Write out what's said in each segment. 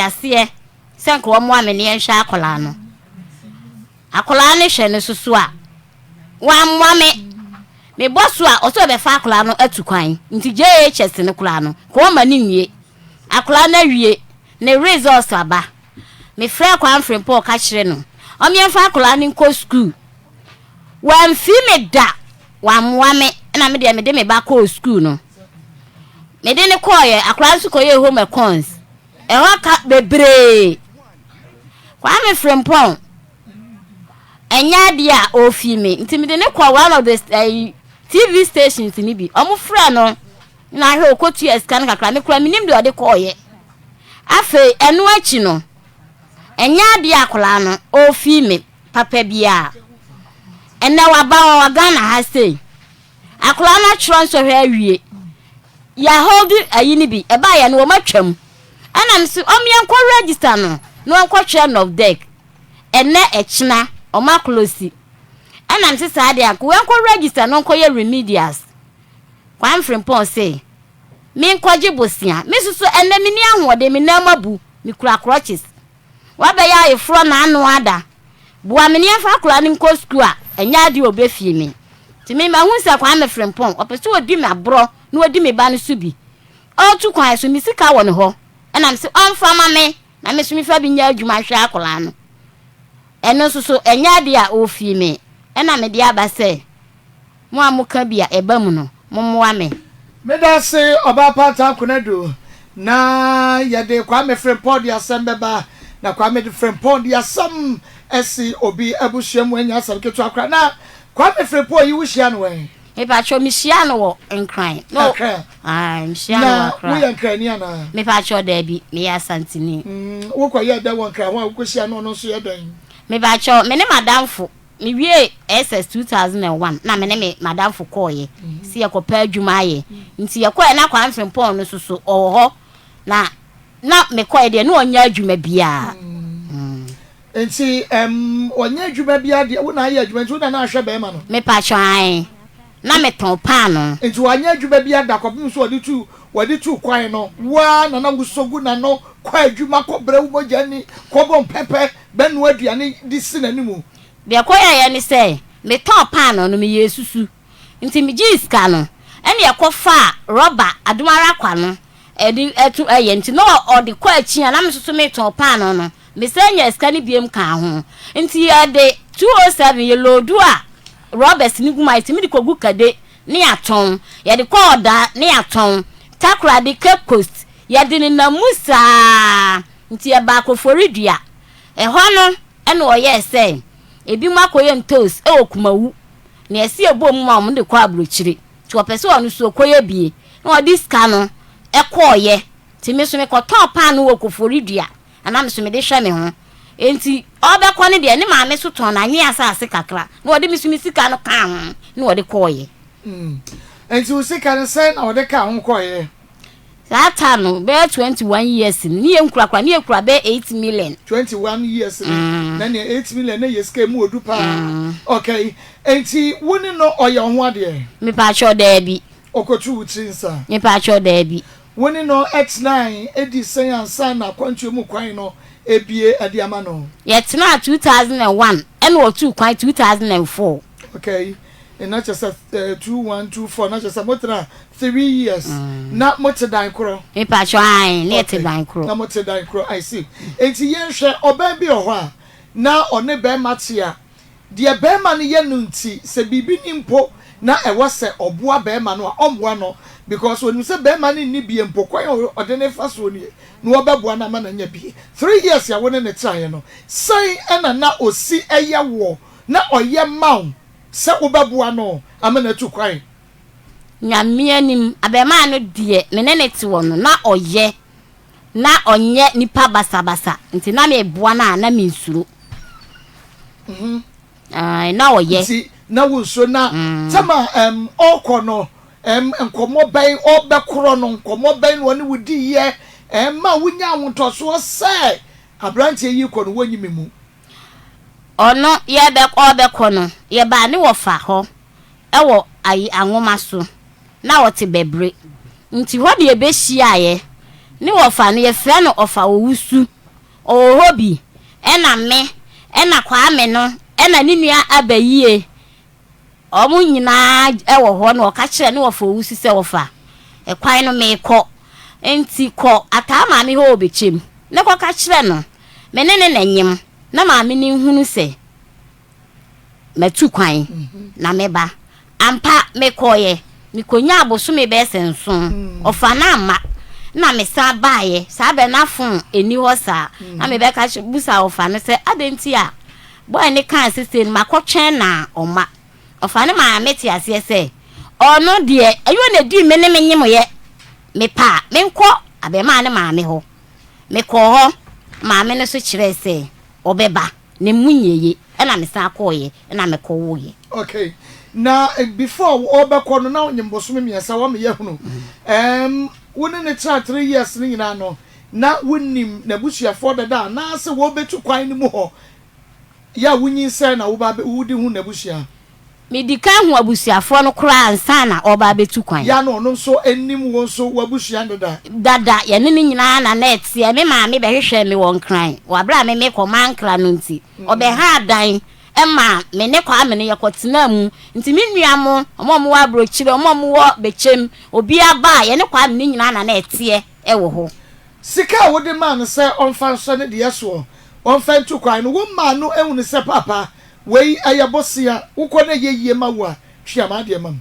Aseɛ sɛ nka wɔmmoa me ne yɛnhwɛ akwadaa no. Akwadaa no hwɛ no soso a, wammoa me. Mebɔ so a, ɔsɛ ɔbɛfa akwadaa no atu kwan. Nti JHS no koraa no, nka ɔmma no nwie. Akwadaa no awie, ne results aba. Mefrɛɛ Kwame Frimpong ka kyerɛ no, ɔmmeɛmfa akwadaa no nkɔ sukuu. Wamfi me da, wammoa me, ɛna me deɛ mede me ba kɔɔ sukuu no. Mede no kɔɔeɛ, akwadaa no nso kɔyɛɛ home econs. Ɛhɔ ka bebree. Kwame Frimpong, ɛnyɛ adeɛ a ɔfi me nti mede no kɔɔ one of the eh, TV stations no bi. Wɔn frɛ no na ahwɛ ɔkɔtua sika no kakra. Me koraa menim deɛ ɔde kɔɔeɛ. Afei ɛno akyi no, ɛnyɛ adeɛ a akwadaa no ɔfi me papa biara. Ɛnɛ waba wɔ Ghana ha sei. Akwadaa no atwerɛ nsɔhwɛ awie. Yɛ hold ayi no bi, ɛbaeɛ no wɔn atwam. Ɛna me se ɔmo yɛnkɔ register no na wɔnkɔtwerɛ NOVDEC. Ɛnɛ ɛkyena ɔmo aclose. Ɛna me se saa deɛ anka wɔnkɔ register na wɔnkɔyɛ remedials. Kwame Frimpong se menkɔgye bosea. Me nso so ɛnɛ menni ahoɔden, me nan mu abu, mekura crutches. Wabɛyɛ ayeforɔ n'ano ada. Boa me na yɛmfa akwadaa no nkɔ sukuu a, ɛnyɛ adeɛ a ɔbɛfie me. Nti me mahu sɛ Kwame Frimpong, ɔpɛ sɛ ɔdi me aborɔ na ɔdi me ba no so bi. Ɔretu kwan so, me sika wɔ ne hɔ. Ɛna mese ɔmfa ma me na me nso mefa bi nyɛ adwuma nhwɛ akwadaa no. Ɛno nso so, ɛnyɛ adeɛ a ɔfie me. Ɛna mede aba sɛ, mo a moka bi a ɛba mu no, mommoa me. Medase Ɔbaa Paata Konadu na yɛde Kwame Frimpong de asɛm bɛba na Kwame de Frimpong de asɛm asi obi abusua mu ɛnyɛ asɛm ketewa koraa na Kwame Frimpong yi wo hyia no wɛn? Mepakyɛw mehyia no wɔ Nkran. No, Accra. Ae, mehyia no wɔ Na Accra. woyɛ Nkrani anaa? Mepakyɛw daabi, meyɛ Asanteni. Mm, wokɔ yɛɛ dɛn wɔ Nkran hɔ a wokɔ hyia no ɔno nso yɛ dɛn? Mepakyɛw, me ne m'adamfo Mewiee SS 2001 na me ne me madamfo kɔeɛ sɛ yɛkɔpɛ adwuma ayɛ. Nti yɛkɔeɛ na Kwame Frimpong no nso so ɔwɔ hɔ na na mekɔeɛ deɛ na ɔnyɛ adwuma biara. Nti ɛm ɔnyɛ adwuma biara deɛ wo na ayɛ adwuma nti wo na na ahwɛ bɛrima no? Mepakyɛw ae, na metɔn paanoo. Nti wanyɛ adwuma biara da kɔpem sɛ ɔde tu wɔde tu kwan no, wo ara na na wosɔ gu n'ano kɔ adwuma kɔbrɛ wo mogya ani kɔbɔ mpɛpɛ bɛnoa aduane de si n'anim. Deɛ ɛkɔyɛeɛ ne sɛ, metɔɔ paanoo no, meyɛɛ susu. Nti megyee sika no, ɛnna yɛkɔfaa rɔba adomarakwa no de to yɛ. Nti na ɔde kɔ akyi a, na me nso so metɔn paanoo no. Mesan nyaa sika no biom kaa ho. Nti yɛde 207 yɛloodu a rɔbɛs no gu mu a, yɛtumi de kɔgu Kade ne yɛatɔn. Yɛde kɔ Ɔda ne yɛatɔn. Takoradi, Cape Coast, yɛde nenam mu saa. Nti yɛbaa Koforidua. Ɛhɔ no na ɔyɛɛ sɛ ebinom akɔyɛ ntoos wɔ Kumawu, na yɛse yɛbɔɔ mu ma wɔn de kɔ aburokyire, nti ɔpɛ sɛ ɔno nso ɔkɔyɛ bie, na ɔde sika no kɔeɛ, nti me nso mekɔtɔɔ paanoo wɔ Koforidua, na na me nso mede hwɛ me ho, nti ɔrebɛkɔ no deɛ ne maame nso tɔn n'anwea asase kakra, na ɔde me nso me sika no kaa ho na ɔde kɔeɛ. Nti wo sika no sɛn na ɔde kaa ho kɔeɛ? Saa time no bɛyɛ 21 years no ne yɛ nkura kura ne yɛ kura bɛyɛ 8 million. 21 years no na nea 8 million na yɛ sika emu odu paa. Okay, enti wo ne no ɔyɛ wo ho adeɛ? Mepaakyɛw daabi. Ɔkɔtu wo tiri nsa? Mepaakyɛw daabi. Wo ne no tenae di sɛn ansa na akwantuo mu kwan no abue de ama no? Yɛtenaa 2001 ɛna ɔtuu kwan 2004. Okay, na kyerɛ sɛ 21, 24 na kyerɛ sɛ motenaa 3 years na mote dan korɔ? Mepaakyɛw ae, ne yɛte dan korɔ. Na mote dan korɔ, I see. Enti yɛnhwɛ ɔbaa bi wɔ hɔ a na ɔne bɛrima te a, deɛ bɛrima no yɛ no nti sɛ biribi ni mpo na ɛwɔ sɛ ɔboa bɛrima no a, ɔmmoa no because onim sɛ bɛrima no nni bie mpo, kwan a ɔde ne fa soɔ nie na ɔbɛboa no ama no anya bie. 3 years a wo ne ne tenaeɛ no, sɛn ɛna na osi ɛyɛ woɔ na ɔyɛ ma wo sɛ wobɛboa no ama no atu kwan? Nyame anim, abarimaa no deɛ me ne ne te wɔ no na ɔyɛ na ɔnyɛ nipa basabasa nti na meboa no a na mensuro. Na ɔyɛ. Nti na wonsuro na tɛma ɔkɔ no nkɔmmɔ bɛn ɔbɛkorɔ no nkɔmmɔ bɛn na ɔne wo diiɛ ma wonya ahotɔsoɔ sɛ aberanteɛ yi kɔ no wɔnyi me mu? Ɔno yɛbɛ ɔbɛkɔ no yɛbaa ne wɔfa hɔ ɛwɔ ayi anwoma so na ɔte bɛbere nti hɔ de yɛbɛhyiaeɛ. Ne wɔfa no yɛfrɛ no Ɔfa Owusu. Ɔwɔ hɔ bi. Ɛna me, ɛna Kwame no, ɛna ne nua Abayie. Wɔn nyinaa wɔ hɔ na ɔka kyerɛɛ ne wɔfa Owusu sɛ, Wɔfa, ɛkwan no merekɔ, nti kɔ Ataa maame hɔ wɔ Bɛkyɛm na kɔka kyerɛ no me ne no na nyem na maame no nhunu sɛ matu kwan na mɛba. Ampa, mekɔeɛ. Mekɔnyaa bosome bɛyɛ sɛ nson. Ɔfa no amma. Na mesan baeɛ. Saa berɛ no na fon nni hɔ saa. Na mebɛka bisa ɔfa no sɛ adɛn nti a Boy no kaa sɛ sei no makɔtwɛn na ɔma. Ɔfa no maa mete aseɛ sɛ ɔno deɛ ɛyɛ ɔna ɛdii me ne me nyemoyɛ. Mepɛ a menkɔ abɛɛmaa no maame hɔ. Mekɔɔ hɔ, maame no nso kyerɛɛ sɛ ɔbɛba na emu nyɛye ɛna mesan kɔɔeɛ ɛna mekɔwoeɛ. Okay, na before ɔbɛkɔ no na ɔnyem bosome miɛnsa wama yɛahunu. Ɛɛm wo ne no traa three years no nyinaa no na wonim n'abusuafoɔ dada anaasɛ wɔrebɛtu kwan no mu hɔ yɛ a wonyinsɛn na woba abɛ wode hu n'abusua? Medi kan hu abusuafoɔ no koraa ansa na ɔreba abɛtu kwan. Yɛ a na ɔno nso nim wo nso w'abusua dada? Dada, yɛne no nyinaa na na ɛteɛ. Me maame bɛhwehwɛɛ me wɔ Nkran wɔ berɛ a me mekɔ Mankra no nti, ɔbɛhaa dan maa me ne Kwame no yɛkɔtenaa mu. Nti me nua mo, wɔn a wɔwɔ aburokyire, wɔn a wɔwɔ Bɛkyɛm, obiara ba a, yɛne Kwame no nyinaa na na ɛteɛ wɔ hɔ. Sika a wode maa no sɛ ɔmfa nsɔ ne deɛ soɔ, ɔmfa ntu kwan no, womaa no hunu sɛ, Paapa, wei ɛyɛ bosea, wokɔ na ɛyɛ yie ma wo a, tua m'adeɛ ma me.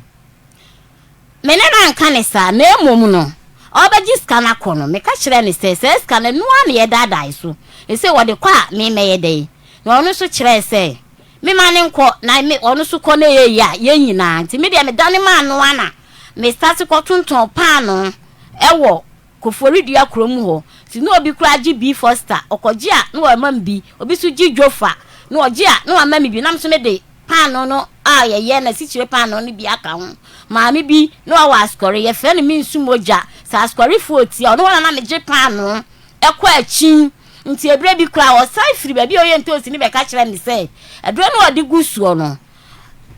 Me ne no anka no saa, na mmom no, ɔrebɛgye sika no akɔ no, meka kyerɛɛ no sɛ, saa sika no, ɛno ara na yɛdaadae so. Seesei wɔde kɔ a, me mɛyɛ dɛn? Na ɔno nso kyerɛɛ sɛ, memma no nkɔ, na me, ɔno nso kɔ na ɛyɛ yie a, yɛn nyinaa. Nti me deɛ, medane maa no ara na me starte kɔtontɔn paanoo wɔ Koforidua kurom hɔ. Nti na obi koraa gye bi Foster, ɔkɔgye a na wama me bi, obi nso gye Jofa, na ɔgye a na wama me bi, na me nso mede paanoo no a yɛyɛ no asikyire paanoo no bi aka ho. Maame bi na ɔwɔ Asukɔre, yɛfrɛ no Minsu Mogya, sɛ Asukɔrefoɔ tie a, ɔno hɔ na na megye paanoo kɔ akyi. Nti ɛberɛ bi koraa ɔsan firi baabi a ɔyɛ ntoosi no bɛka kyerɛɛ me sɛ aduro no a ɔde gu soɔ no,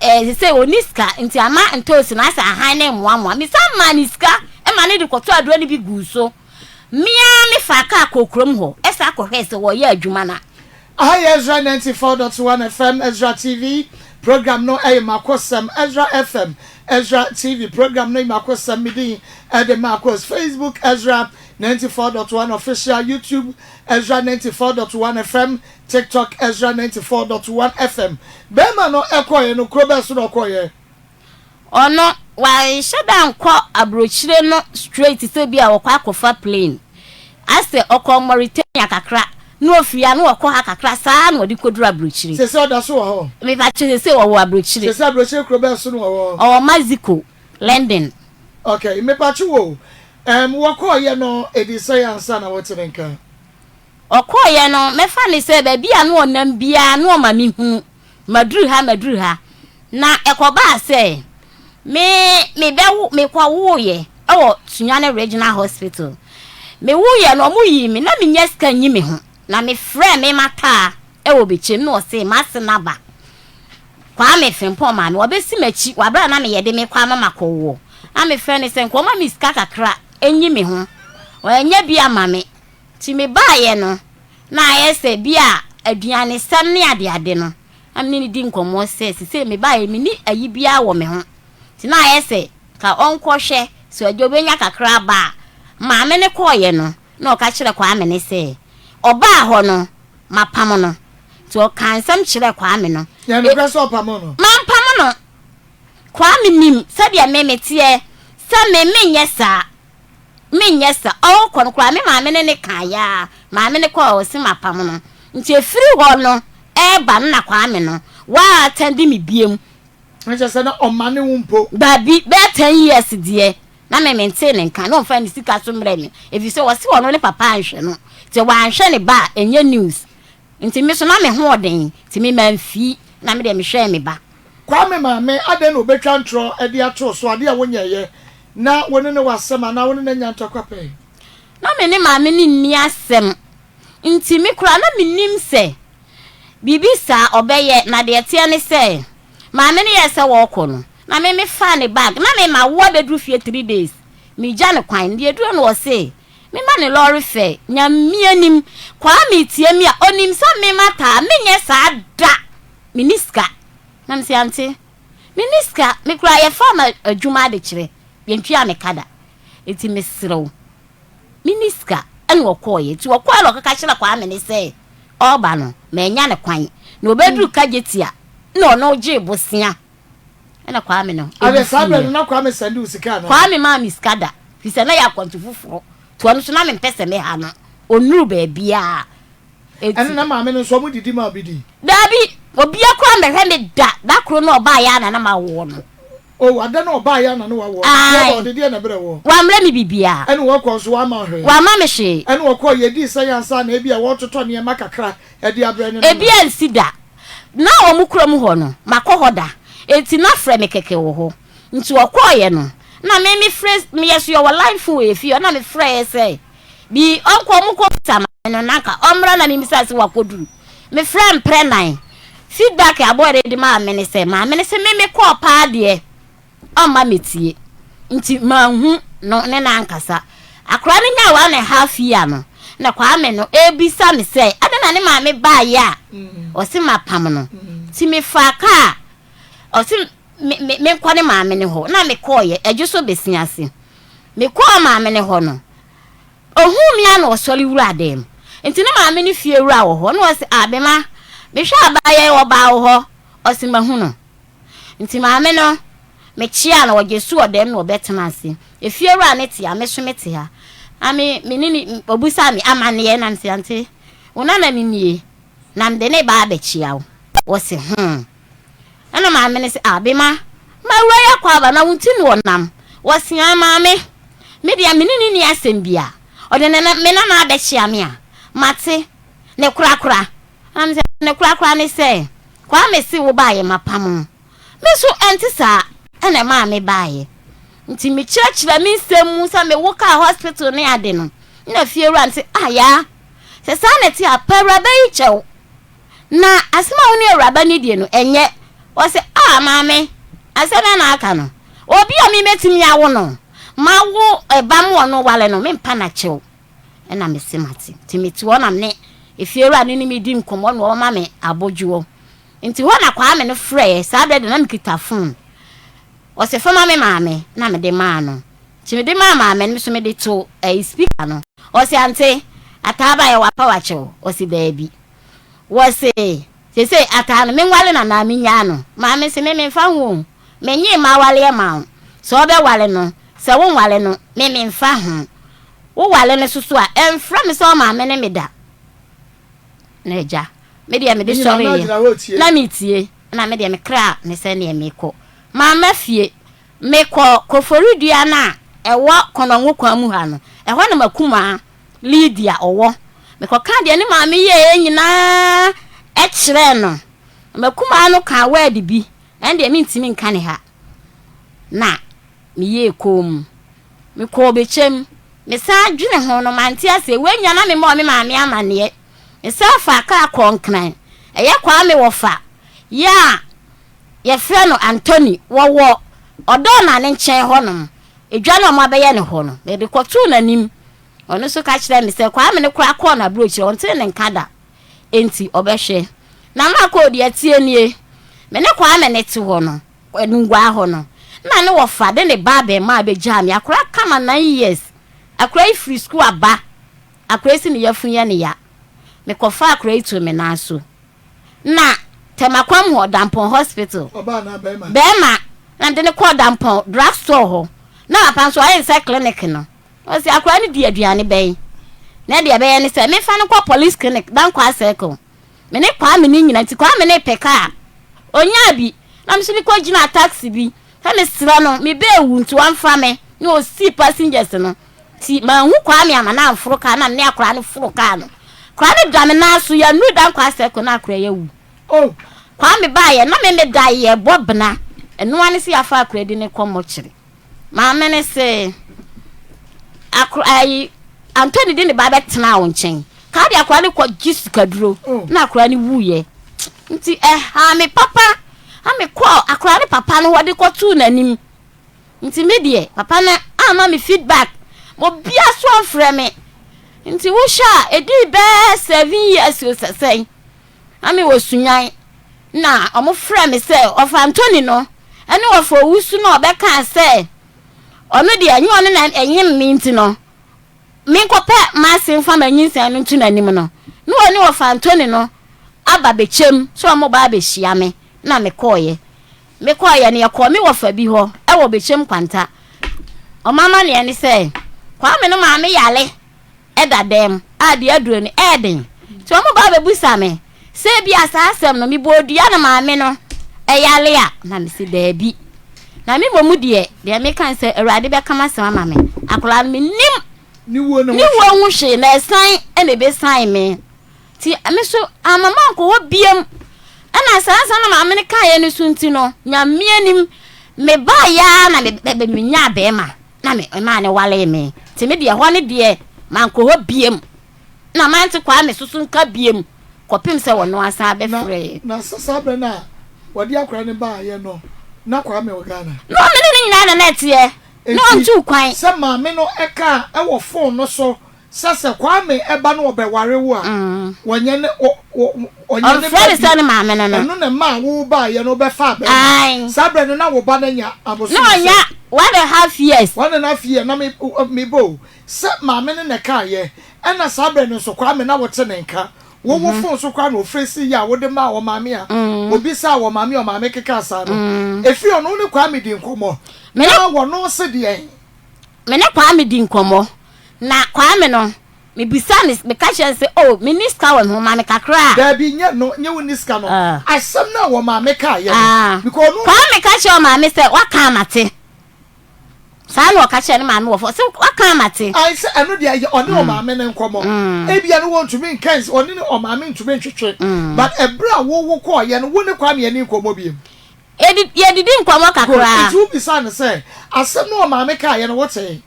Eh, sesei ɔnni sika nti ama ntoosi no asɛ ahan ne mmoamoa. Mesan maa no sika ma no de kɔtɔɔ aduro no bi guu so. Me ara mefaa kaa kɔɔ kurom hɔ san kɔhwɛɛ sɛ wɔreyɛ adwuma no a. Aha yɛ Ezra 94.1 FM, Ezra TV, program no yɛ Makosɛm, Ezra FM, Ezra TV, program no yɛ Makosɛm, me din de Marcos, Facebook Ezra 94.1 Official, YouTube Ezra 94.1 FM, TikTok Ezra 94.1 FM Bɛɛma no kɔeɛ no kuro bɛn so na ɔkɔeɛ? Ɔno wanhyɛ da ankɔ abrokyire no straight sɛ bi a ɔkɔ akɔfa plane. Asɛ ɔkɔɔ Mauritania kakra na ɔfiri ha na ɔkɔ ha kakra saa na ɔde kɔduru abrokyire. Seesei ɔda so wɔ hɔ? Mepakyɛ seesei ɔwɔ abrokyire. Seesei abrokyire kuro bɛn so na ɔwɔ? Ɔwɔ Mexico, London. Okay, mepakye wo, ɛɛm wɔkɔeɛ no ɛdii sɛn ansa na wote ne nka? Ɔkɔeɛ no, mɛfa no sɛ baabi a na ɔnam biara na ɔma mehunu, maduru ha, maduru ha. Na ɛkɔbaa sɛ me mebɛwo mekɔwoeɛ wɔ Sunyani Regional Hospital. Mewoeɛ no, wɔyii me, na mennya sika nyi me ho. Na mefrɛɛ me mataa wɔ Bɛkyɛm na ɔse m'ase no aba. Kwame Frimpong maame, wabɛsi m'akyi wɔ berɛ a na meyɛ de mekɔ ama makɔwoɔ. Na mefrɛ no sɛ nka ɔma me sika kakra nyi me ho. Wannya bi amma me. Nti mebaeɛ no, na ayɛ sɛ bi a aduanesɛm ne adeade no, na me ne no di nkɔmmɔ sɛ sesei mebaeɛ menni ayi biara wɔ me ho. Nti na ayɛ sɛ ka ɔnkɔhwɛ sɛ agya ɔbɛnya kakra aba a. Maame no kɔeɛ no, na ɔka kyerɛɛ Kwame no sɛ ɔbaa hɔ no, mapam no. Nti ɔkaa nsɛm kyerɛɛ Kwame no. Ɛyɛ nokorɛ sɛ ɔpamoo no? Mampam no. Kwame nim sɛdeɛ me meteɛ, sɛ me menyɛ saa. Menyɛ sa. Ɔrekɔ no koraa me maame ne no kaeɛ ara, maame no kɔɔ ɔse mapam no. Nti ɛfiri hɔ no ɛreba no na Kwame no w'attend me biom. Na kyerɛ sɛ na ɔmane wo mpo? Dabi, bɛyɛ ten years deɛ na me mentee ne nka, na ɔmfa ne sika so mmerɛ me, ɛfiri sɛ ɔse ɔno ne papa anhwɛ no, nti wanhwɛ ne ba a ɛnyɛ news. Nti me so na me ho ɔden nti me manfii na me deɛ me hwɛɛ me ba. Kwame maame adɛn na obetwa ntorɔ de ato wo so adeɛ a wonyɛeɛ na wo ne no wɔ asɛm anaa wo ne no anya ntɔkwa pɛn? Na me ne maame no nni asɛm nti me koraa na mennim sɛ biribi saa ɔbɛyɛ na deɛ ɛteɛ ne sɛ maame no yɛɛ sɛ wɔrekɔ no na me mefaa ne bag na me mawo abɛduru fie 3 days megya no kwan deɛ ɛduru no ɔse. Mema no lɔre fare. Nyame anim, Kwame tie me a, ɔnim sɛ me mataa, menyɛ saa da. Menni sika. Na mese, Ante, menni sika. Me koraa yɛfaa me adwuma adekyerɛ, yɛntuaa me ka da. Enti mesrɛ wo, menni sika. Ɛna ɔkɔeɛ. Nti ɔkɔeɛ na ɔkɔka kyerɛɛ Kwame ne sɛ ɔreba no, mannya no kwan. Na ɔbɛduru Kagyetia na ɔno gyee bosea. Ɛna Kwame no Adeɛ bu saa berɛ fuiɛ. no na Kwame sɛnde wo sika anaa? Kwame maa me sika da, firi sɛ na yɛ akwantu foforɔ. Nti ɔno nso na mempɛ sɛ meha no. Ɔnnuru baabiara. Ɛne Enti. na maame no nso ɔmo didi maa obi di? Daabi, obiara koraa mmɛhwɛ me da. Da koro no a ɔbaeɛ ara na na mawoɔ no. Oh, ada no a ɔbaeɛ ara na na wawoɔ no. Nti ɔba Ae. ɔde deɛn na ɛbrɛɛ woɔ? Wammrɛ me biribiara. Ɛne wɔkɔɔ nso wamma wo hwee? Wamma me hwee. Ɛne wɔkɔɔ yɛdii sɛn ansa na ebia wɔretotɔ nneɛma kakra de abrɛ ne nana? Ebi ansi da. Ná wɔn kurom hɔ no, makɔ hɔ da, enti na frɛ me kɛkɛ wɔ hɔ. Nti ɔkɔeɛ no, na me mefrɛ, meyɛ so yɛwɔ line phone wɔ yɛn fie hɔ, na mefrɛeɛ sɛ bi ɔnkɔ, wɔnkɔ bisa maame no na anka ɔmmra na memmisa sɛ wakɔduru. Mefrɛɛ mprɛ nan. Feedback a boy no de maa me ne sɛ, maame no se me mekɔɔ paa deɛ, ɔmma metie nti manhu no ne no ankasa. Akwadaa no nyaa one and half year no na Kwame no ɛrebisa me sɛ adɛn na ne maame baeɛ a ɔse mapam no nti mefaa kaa ɔse me me menkɔ ne maame no hɔ na mekɔɔyɛ ɛdwo so bɛsi ase. Mekɔɔ maame no hɔ no ohuu me a na ɔsɔre wura dan mu nti ne maame no fie wura wɔ hɔ na ɔse ah Bema mehwɛ abaayɛ yi ɔbaa wo hɔ ɔse mahu no. Nti maame no, mekyeaa no, ɔgye so wɔ dɛm na ɔbɛtena ase. Efiewura no te ha, me so mete ha. Na me, me ne no, obisaa me amanneɛ na mese, Ante, wo nana no nie, na mede ne ba abɛkyea wo. Ɔse, hmm. Ɛna maame no se, ah, Bema, m'awura yi akɔ aba na wo nti na ɔnam. Ɔse, ah, maame, me deɛ me ne no nni asɛm bia. Ɔde ne, me nana abɛkyea me a, mate. Ne korakora. Na mesɛ, ne korakora ne sɛ, Kwame se wo baeɛ mapam wo. Me nso ɛnte saa ɛna ɛmaa me baeɛ. Nti me kyerɛkyerɛ me nsɛm mu sɛ me wo kaa hospital ne ade no. Na fie wura no se, ah yaa, sɛ saa na ɛte a, pa awuraba yi kyɛw. Na asɛm a wo ne awuraba no die no, ɛnyɛ. Ɔse, ah maame, asɛm bɛn na aka no? Obi a me mɛtumi awo no, mawo ɛba ma ɔno wale no, mempa no akyɛw. Ɛna mese mate. Nti mete hɔ na me ne efiewura no ne me di nkɔmmɔ na ɔma me abodwoɔ. Nti hɔ na Kwame no frɛɛ, saa berɛ de na mekita phone. Ɔse fa ma me maame, na mede maa no. Nti mede maa maame no, me nso mede too ɛyi speaker no. Ɔse ante, ataa ba yɛ wapa wakyɛ wo? Ɔse daabi. Wɔse seesei ataa no menwale no anaa menyaa no? Maame se me memfa ho o, menyee m'awaleɛ maa wo. Sɛ wobɛwale no, sɛ wonwale no, me memfa ho. Wo wale no soso a, ɛmfrɛ me sɛ wo maame ne me da. Na agya, me deɛ mede sɔreeɛ na metie, na me deɛ me kra ne sɛ neɛ mekɔ. Mamma fie, mekɔ Koforidua no a ɛwɔ Kɔnɔngo kwan mu ha no, ɛhɔ na m'akumaa Lydia ɔwɔ. Mekɔkaa deɛ ne maame yɛeɛ nyinaa kyerɛɛ no. M'akumaa no kaa word bi, ɛno deɛ mentumi nka ne ha. Na meyɛɛ komm. Mekɔɔ bɛkyɛm. Mesan dwene ho no, mante aseɛ. Wei nyinaa na memmɔɔ me maame amanneɛ. Mesan faa kaa kɔɔ Nkran. Ɛyɛ Kwame wɔfa yi a yɛfrɛ no Anthony. Wɔwɔ Ɔdɔɔna no nkyɛn hɔnom. Edwa no a wɔabɛyɛ no hɔ no, mede kɔtoo n'anim. Ɔno nso ka kyerɛɛ me sɛ Kwame no koraa kɔɔ n'aburokyire, ɔntee ne nka da. Enti ɔbɛhwɛ. Na makɔ deɛ ɛteɛ nie, me ne Kwame no te hɔ no, Nungua hɔ no, nna ne wɔfa de ne ba abarimaa bɛgyaa me, akora kama nine years, akora yi firi sukuu aba, akora yi se ne yafunu yɛ ne ya, me kɔfaa akora yi too me nan so, na Tɛmakwam hɔ, Dampɔn hospital, Ɔbaa anaa bɛɛma? Bɛɛma, na mede no kɔɔ Dampɔn drug store hɔ, na papa nso wayɛ ne sɛ clinic no, ɔse akora no di aduane bɛn, na deɛ ɛbɛyɛ ne sɛ memfa no nkɔ police clinic, Dankwaa circle. Me ne Kwame no nyina nti Kwame no repɛ kaa ɔnyaa bi na me nso me kɔ gyinaa taxi bi sɛ me srɛ no me bɛ wu nti ɔmfa me na ɔsii passengers no nti manhu Kwame ama no amforo kaa na me ne akora no foro kaa no akora no da me nan so yɛnnuru Dankwah circle na akora yi awu Oh. Kwame baeɛ na me me da yɛ bɔ bena ɛnoa ne sɛ yɛafa akora di ne kɔ mɔkyere. Maame no se, Akora ayi, Anthony de ne ba bɛtenaa wo nkyɛn. Kaa de akora no kɔgye sikaduro oh. na akora no wuiɛ. Nti ɛhaa me papa a mekɔɔ akora no papa no hɔ de kɔtoo n'anim. Nti me deɛ papa no ama me feedback. Obia so amfrɛ me. Nti wohwɛ a, ɛdii bɛyɛ 7 years o sɛ sɛn, na mewɔ Sunyani na wɔfrɛɛ me sɛ ɔfa Anthony no ne ɔfa Owusu na ɔbɛkaa sɛ ɔno deɛ ɛnyɛ ɔno na ɛnyem me nti no menkɔpɛ m'ase mfa m'anyinsɛn no nto n'anim no, na ɔne ɔfa Anthony no aba bɛkyɛm sɛ wɔba abɛhyia me na mekɔeɛ. Mekɔeɛ no yɛkɔɔ me wɔfa bi hɔ wɔ Bɛkyɛm Kwanta. Wɔn amanneɛ ne sɛ Kwame no maame yare da dɛm a deɛ aduro no ɛyɛ den. Nti wɔn ba bɛbusa me sɛ ebia saa asɛm no mebɔɔ dua na maame no yare a, na mese daabi. Na me mmom deɛ, deɛ meka ne sɛ Awurade bɛka m'asɛm ama me. Akwadaa no mennim Ne wuo no ne ho wuo ho hwee na ɛsan na ɛbɛsan me. Nti me nso amma mankɔ hɔ biam. Ɛna saa nsɛm na maame no kaeɛ no so nti no, Nyame anim, mebaeɛ ara na me, me, menyaa bɛrima na me maa no waree me. Nti me deɛ ɛhɔ no deɛ mankɔ hɔ biam. Na mante Kwame soso nka biam kɔpem sɛ ɔno asan Na, bɛfrɛɛ. na sɛ saa berɛ no a wɔde akwadaa no baeɛ no, na Kwame wɔ Ghana? Na ɔne ne nyinaa na na ɛteɛ. Na Enti ɔntuu kwan. sɛ maame no kaa wɔ fon no so sɛ sɛ Kwame ba na ɔbɛware wo a, wɔnyɛ ne, wɔ, wɔ, ɔnyɛ ne Ɔmfrɛ ba no bio. sɛ ne maame no no. Ɛno na ɛmaa wo baeɛ no wobɛfaa barima. Ae. Saa berɛ no na wo ba no anya Na abosome ɔnya sɛn? 1½ years. 1½ year, na me, mebɔ o. Sɛ maame no na ɛkaeɛ, ɛna saa berɛ no nso Kwame na wote ne nka. Wo wo fon so koraa na ɔfrɛ sii yɛ a wode maa ɔmaame a ɔbisaa ɔmaame a ɔmaame kekaa saa no. Ɛfiri ɔno wo ne Kwame di nkɔmmɔ Me ne na wɔno se deɛn? Me ne Kwame di nkɔmmɔ na Kwame no mebisa no meka kyerɛ no sɛ oh menni sika wɔ me ho ma me kakra a. Daabi nyɛ no nyɛ wonni sika no asɛm no a wɔmaame kaeɛ no Ah because ɔno. Kwame ka kyerɛ ɔmaame sɛ waka a mate. Saa na ɔka kyerɛɛ ne maame wɔ fam sɛ, Woaka a mate. Ae sɛ ɛno deɛ ɛyɛ ɔne ɔmaame no nkɔmmɔ. Ebia no wɔntumi nka nsi ɔne ne ɔmaame ntumi ntwetwe but ɛberɛ a wo wo kɔɔeɛ no wo ne Kwame anni nkɔmmɔ biom. Yɛdi yɛdidi nkɔmmɔ Good. kakra. Nti wobisaa no sɛ asɛm no ɔmaame kaeɛ no wotee?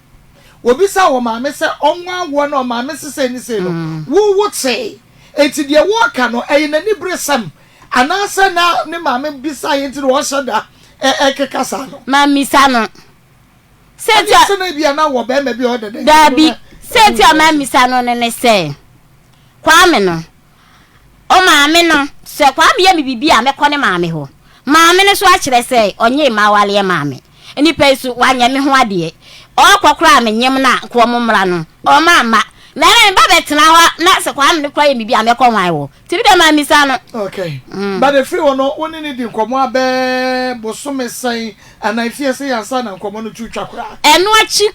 Wobisaa ɔmaame sɛ ɔnwa awoɔ na ɔmaame se sei ne sei no wo wotee? Nti deɛ wɔɔka no ɛyɛ n'aniberesɛm Anaasɛ na ne maame bisaeɛ nti na ɔhyɛ da ɛkeka saa no? Mammisa no. Sɛ ti a. Sɛ na ebia na wɔ bɛrima bi a ɔdɛ dɛ. Daabi, sɛ ti a mammisa no no ne sɛ, Kwame no, ɔmaame no, sɛ Kwame yɛ me biribi a mɛkɔ ne maame hɔ. Maame no nso akyerɛ sɛ ɔnyee m'awareɛ maa me. Nnipa yi so, wanyɛ me ho adeɛ. Ɔɔkɔ koraa a menyem no a, nka wɔn mmra no, ɔmma amma. Na ɛnɛ me ba bɛtena hɔ na sɛ Kwame no koraa yɛ me biribi a mɛkɔ hwan hɔ? Nti me deɛ mammisa no. Okay. But ɛfiri hɔ no, wo ne no di nkɔmmɔ abɛɛ bosome sɛn anaa mfeɛ sɛn ansa na nkɔmmɔ no tu twa koraa? Ɛno akyi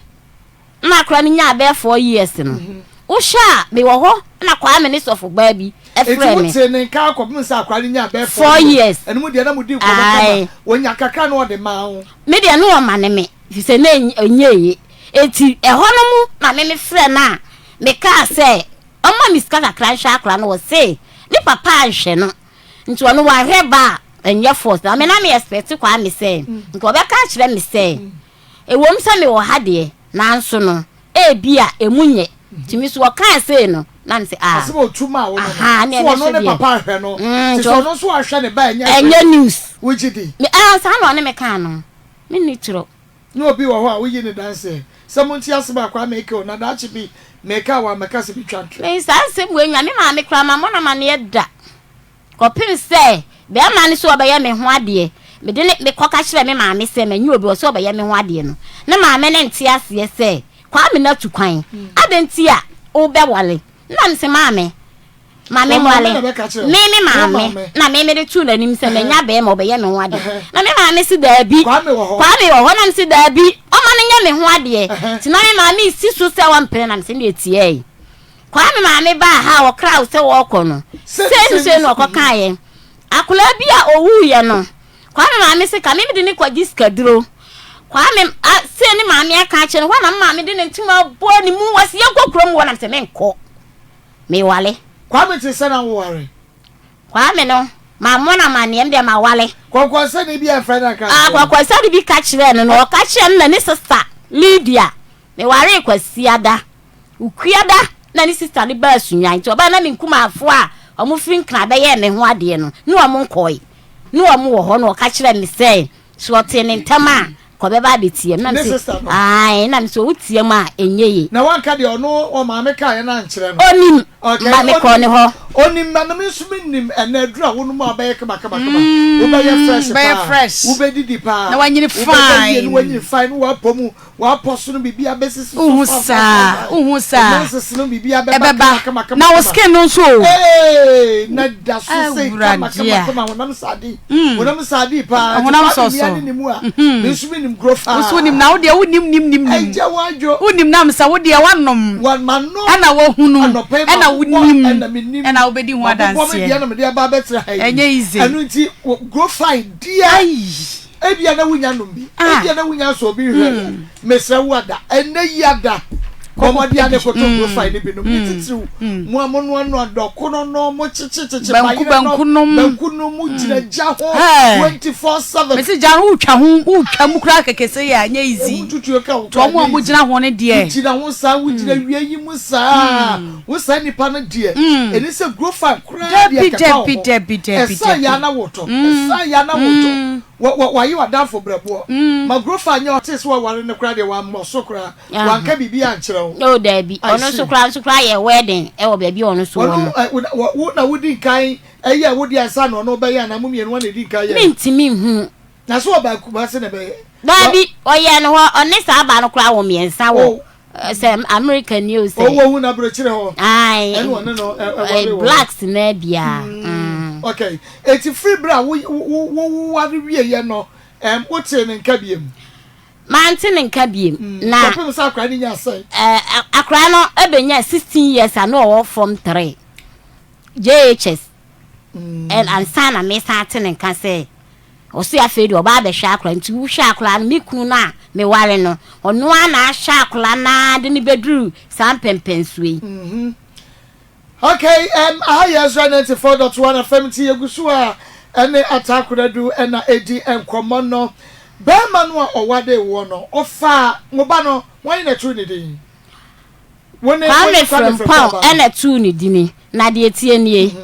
na akora no nyaa bɛyɛ 4 years no, wohwɛ a mewɔ hɔ na Kwame ne sɔfo baa bi Enti frɛɛ me. wotee ne nka kɔpem sɛ akora no nyaa bɛyɛ 4 4 years. years. Ɛno mu deɛ na modi nkɔmmɔ kama, Ae. ɔnya kakra na ɔde maa wo. Me deɛ na ɔmane me, firi sɛ na ɛnyɛ ye. Enti ɛhɔ no mu na me mefrɛɛ no a mekaa sɛ ɔmma me sika kakra nhwɛ akora no, ɔse ne papa anhwɛ no nti ɔno wahwɛ ba a ɛnyɛ force. Na me na me expect Kwame sɛ nka ɔbɛka akyerɛ me sɛ Ɛwom sɛ mewɔ ha deɛ, nanso no, ebia emu nyɛ. Nti me nso ɔkaa sei no, na mese, ah, Asɛm a ɔtu maa wo no no, ahaa, ne sɛ ɛno ɔno nso ne deɛ. papa ahwɛ no, Mm, nti nti sɛ ɔno nso ahwɛ ne ba a ɛnyɛ ɛnyɛ hwee. news. Wogye di? Me, ah, saa na ɔne me kaa no. Menni torɔ. Na obi wɔ hɔ a woyi no danseɛ sɛ montie asɛm a Kwame reka o, na daakye bi meka a wammɛka sɛ metwa ntorɔ. Me, saa nsɛm wei nya me maame koraa, mammɔ no amanneɛ da. Kɔpem sɛ bɛɛma no sɛ ɔbɛyɛ me ho adeɛ, mede no mekɔka kyerɛɛ me maame sɛ manya obi ɔsɛ ɔbɛyɛ me ho adeɛ no, na maame no nte aseɛ sɛ Kwame no atu kwan, adɛn nti a wobɛwale? Na mese maame, ma me nwale, me me maame na me mede too n'anim sɛ manya bɛɛma ɔbɛyɛ me ho adeɛ, na me maame se daabi, Kwame wɔ hɔ, Kwame wɔ hɔ, na mese daabi, ɔma no nyɛ me ho adeɛ, nti na me maame si so sɛ ɔmpene, na mese neɛ tiae. Kwame maame baa ha a ɔkraa wo sɛ wɔɔkɔ no, sei ne sei na ɔkɔkaeɛ. Akwadaa bi a ɔwuiɛ no, Kwame maame se ka me mede no kɔgye sikaduro. Kwame a sei ne maame aka akyerɛ no, hɔ na me maame de ne ntoma bɔɔ ne mu, wɔse yɛnkɔ kurom hɔ na mesɛ menkɔ, mewale. Kwame te sɛ na woware? Kwame no, mammɔ no amanneɛ, me deɛ mawale. Kɔnkɔnsani bi amfrɛ no anka Ah, ankyerɛ no? kɔnkɔnsani bi ka kyerɛɛ no, na ɔka kyerɛɛ no na ne sista Lydia, mewaree Kwasiada. Wukuada na ne sista no baa Sunyani nti ɔbaa na me nkumafoɔ a wɔfiri Nkran bɛyɛɛ me ho adeɛ no ne wɔn nkɔe. Ne wɔn wɔ hɔ na ɔka kyerɛɛ me sɛ sɛ ɔtee ne ntɛm a Kɔ bɛba abɛtia mu. Na Ne mese, sister no? Ae. Na mese, wotia mu a, ɛnyɛ ye. Na wanka deɛ ɔno ɔmaame kaeɛ no ankyerɛ no? Ɔnim. Okay, Ma mekɔɔ ne ɔnim. hɔ. Ɔnim, na me nso menim. Ɛnnɛ aduru a wonom a wobɛyɛ kamakamakama, wobɛyɛ fresh Bɛyɛ paa, fresh. wobɛdidi paa, Na wanyini wobɛda yie na fine. wanyini fine, na woapɔ mu, w'apɔ so no biribiara bɛsisi so Wohu fine fine saa, fine fine. wohu Wo saa. menses no biribiara bɛba Ɛbɛba. kama kama kama Na wo kama. skin no nso o. Ee, na da so sei kama Awurade kama a. kama honam sade. Honam sade paa. Nti Honam Kwame sɔ mia so. ne ne mu a, me nso menim kuro Wo nso wonim faa. na wo deɛ wonim nim nim nim. Agya wadwo. Wonim nam sɛ wo deɛ woanom. Wa manom. Ɛna woahunu. Anɔpa yi Ɛna mabobɔ wonim. ɛna menim. Ɛna wobɛdi ho Mabobɔ me adanseɛ. deɛ na mede aba abɛtena ha yi. Ɛnyɛ easy. Ɛno nti, grow fine deɛ. Ai. Ebia na wunya nom bi. Ah. Ebia na wunya nsɔ obi nhwɛ. Mesrɛ wo ada. Ɛnnɛ yi ada. Bɔ mmɔden ara na kɔtɔ profile no bi nom. Ne titiriw, mo a monoanoa dɔkono no, mokyekyekyekye Banku, bayerɛ no, banku nom. banku no, mogyina gya ho Hey. 24/7. Mese gya no wotwa ho, wotwa mu koraa kɛkɛ sei a, ɛnyɛ easy. Ehu tutuo ka wo Nti koraa, wɔn a ɛnyɛ easy. wɔgyina ho no deɛ. Wogyina ho saa, wogyina wia yi mu saa. Wo saa nipa no deɛ, ɛni sɛ profile koraa deɛ Dabi, kɛka wo dabi, ho. dabi, dabi, Ɛsan yɛ dabi. a na wotɔ. Ɛsan yɛ a na wotɔ. Wɔ wɔ waye w'adamfo brɛboɔ. Ma Grofa nyɛ ɔtee sɛ waware no koraa deɛ wammɔ so koraa. Wanka biribi ankyerɛ wo. Oh daabi. I Ɔno see. nso koraa nso koraa yɛ wedding ɛwɔ baabi a ɔno nso wɔ Ɔno no. ɛ wo na wɔ wo na wodi nkan ɛyɛɛ wo deɛ ansa na ɔno rebɛyɛ anaa mo mmienu hwan na edi nkan yɛɛ? Mentumi nhu. Na sɛ ɔbaa Kumasi na ɛbɛyɛ? Wa Daabi, ɔyɛɛ no hɔ. Ɔne saa baa no koraa wɔ mmiɛnsa wɔ Oh. sɛ America ni o sɛ. Oh wɔhu no aburokyire hɔ. Ae. Ɛna ɔne no ɛ ɛware wɔ hɔ. Blacks naa biara. Mm. Okay. Eti firi bere a wo wo wo woware wieɛ no, ɛm wotee ne nka biem? Mante ne nka biem. Na. Kɔpem sɛ akwadaa no nyaa sɛn? Ɛɛ akwadaa no bɛnyaa 16 years a na ɔwɔ form 3 JHS. Ɛn ansa na mesan ate ne nka sɛ ɔse afei deɛ ɔba abɛhwɛ akwadaa nti wohwɛ akwadaa no me kunu no a meware no ɔno ara na ahwɛ akwadaa no ara de no bɛduru saa mpɛmpɛnsoɔ yi. Mm-hmm. Okay, um, aha yɛ Ezra 94.1 FM nti yɛgu so a ɛne Ataa Konadu ɛna ɛdi nkɔmmɔ no. Bɛrima no a ɔwade woɔ no, ɔfaa mo ba no, wɔn na ɛtoo ne din? Wo ne, wo Kwame ne Kwame Frimpong Frimpong ba no? ɛna too ne dini na deɛ ɛteɛ nie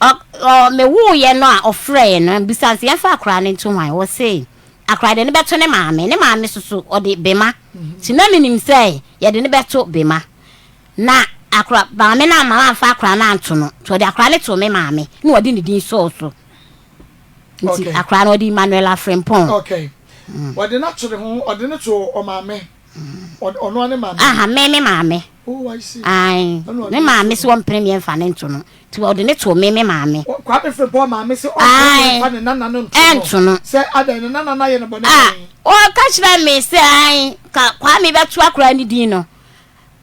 ɔ ɔ mewooyɛ no a ɔfrɛɛ no bisa no sɛ yɛmfa akwadaa no nto hwan ɔse akwadaa deɛ no bɛto ne maame ne maame soso ɔde bema nti na menim sɛ yɛde no bɛto bema Na akora maame no amma wamfa akora no anto no, nti ɔde akora no too me maame na ɔde ne din sɔɔ so. Nti Okay. akora no ɔde Emmanuel Afrimpong. Okay. Ɔde no ato ne ho, ɔde no too ɔmaame. Ɔde ɔno ara ne maame. Aha, me me maame. Oh, I see. Ae, Ɛna ɔde me no maame too se ɔmpene me ɛmfa no nto no, nti ɔde no too me me maame. Ɔ- Kwame Frimpong maame se ɔmpene me Ae, mfa ne nana no nto no. ɛnto no. Sɛ adɛn ne nana no ayɛ no bɔne Ah, bɛn? ɔka kyerɛɛ me sɛ ae, ka Kwame bɛto akora no din no.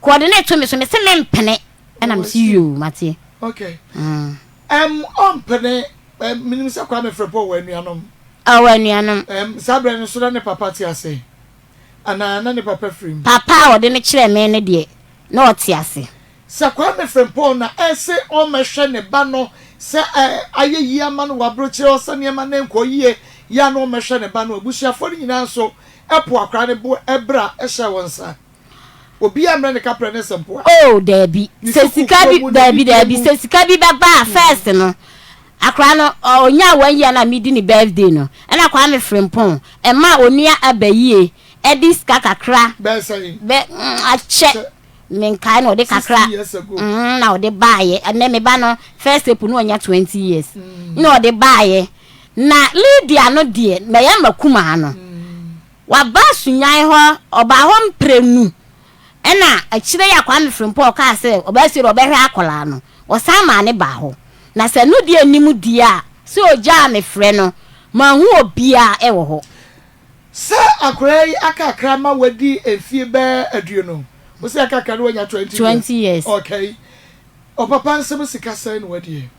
Kɔ ɔde no reto me so, mese mempene. Ɛna mese yoo, mate. Okay. Um, ɔmpene, um, menim sɛ Kwame Frimpong wɔ anuanom. Ɔwɔ anuanom. Um, saa berɛ no nso na ne papa te ase? Anaa na ne papa firi mu? Papa a ɔde no kyerɛɛ me no deɛ, na ɔte ase. Sɛ Kwame Frimpong na ɛse ɔmmɛhwɛ ne ba no sɛ ɛ, ayɛ yie ama no wɔ aburokyire hɔ, sɛ nneɛma no nkɔ yie yɛ a na ɔmmɛhwɛ ne ba no. Abusuafoɔ no nyinaa nso po akwadaa no bo ɛberɛ a ɛhyɛɛ wɔn nsa. Obiara mmrɛ ne kaprɛ ne nsɛmpoa. Oh daabi, Ne sɛ sika sukuufoɔ bi mu, daabi n'adidie daabi mu. sɛ sika bi bɛba a first no akora no ɔnyaa one year na medi ne birthday no ɛna Kwame Frimpong ɛma onua Abayie ɛde sika kakra Bɛyɛ sɛn? bɛ mm, akyɛ Kyɛ. menkae na ɔde kakra 60 years ago. mm, na ɔde baayɛ ɛnɛ me ba no first April na ɔnya 20 years na ɔde baayɛ na Lydia no deɛ mɛyɛ makumaa no Waba Sunyani hɔ, ɔbaa hɔ mprenu. Ɛna akyire yi a Kwame Frimpong kaa sɛ ɔbaa fie no ɔbɛhwɛ akwadaa no, ɔsan maa no baa hɔ. Na sɛ ɛno deɛ nnim deɛ a, sɛ ɔgyaa me frɛ no, manhu obiara wɔ hɔ. Sɛ akwadaa yi aka akra ma wadi mfie bɛɛ aduonu, wo sɛ aka akra na wanya 20 years. 20 years. Okay. Ɔpapa nsam sika sɛn na wadie?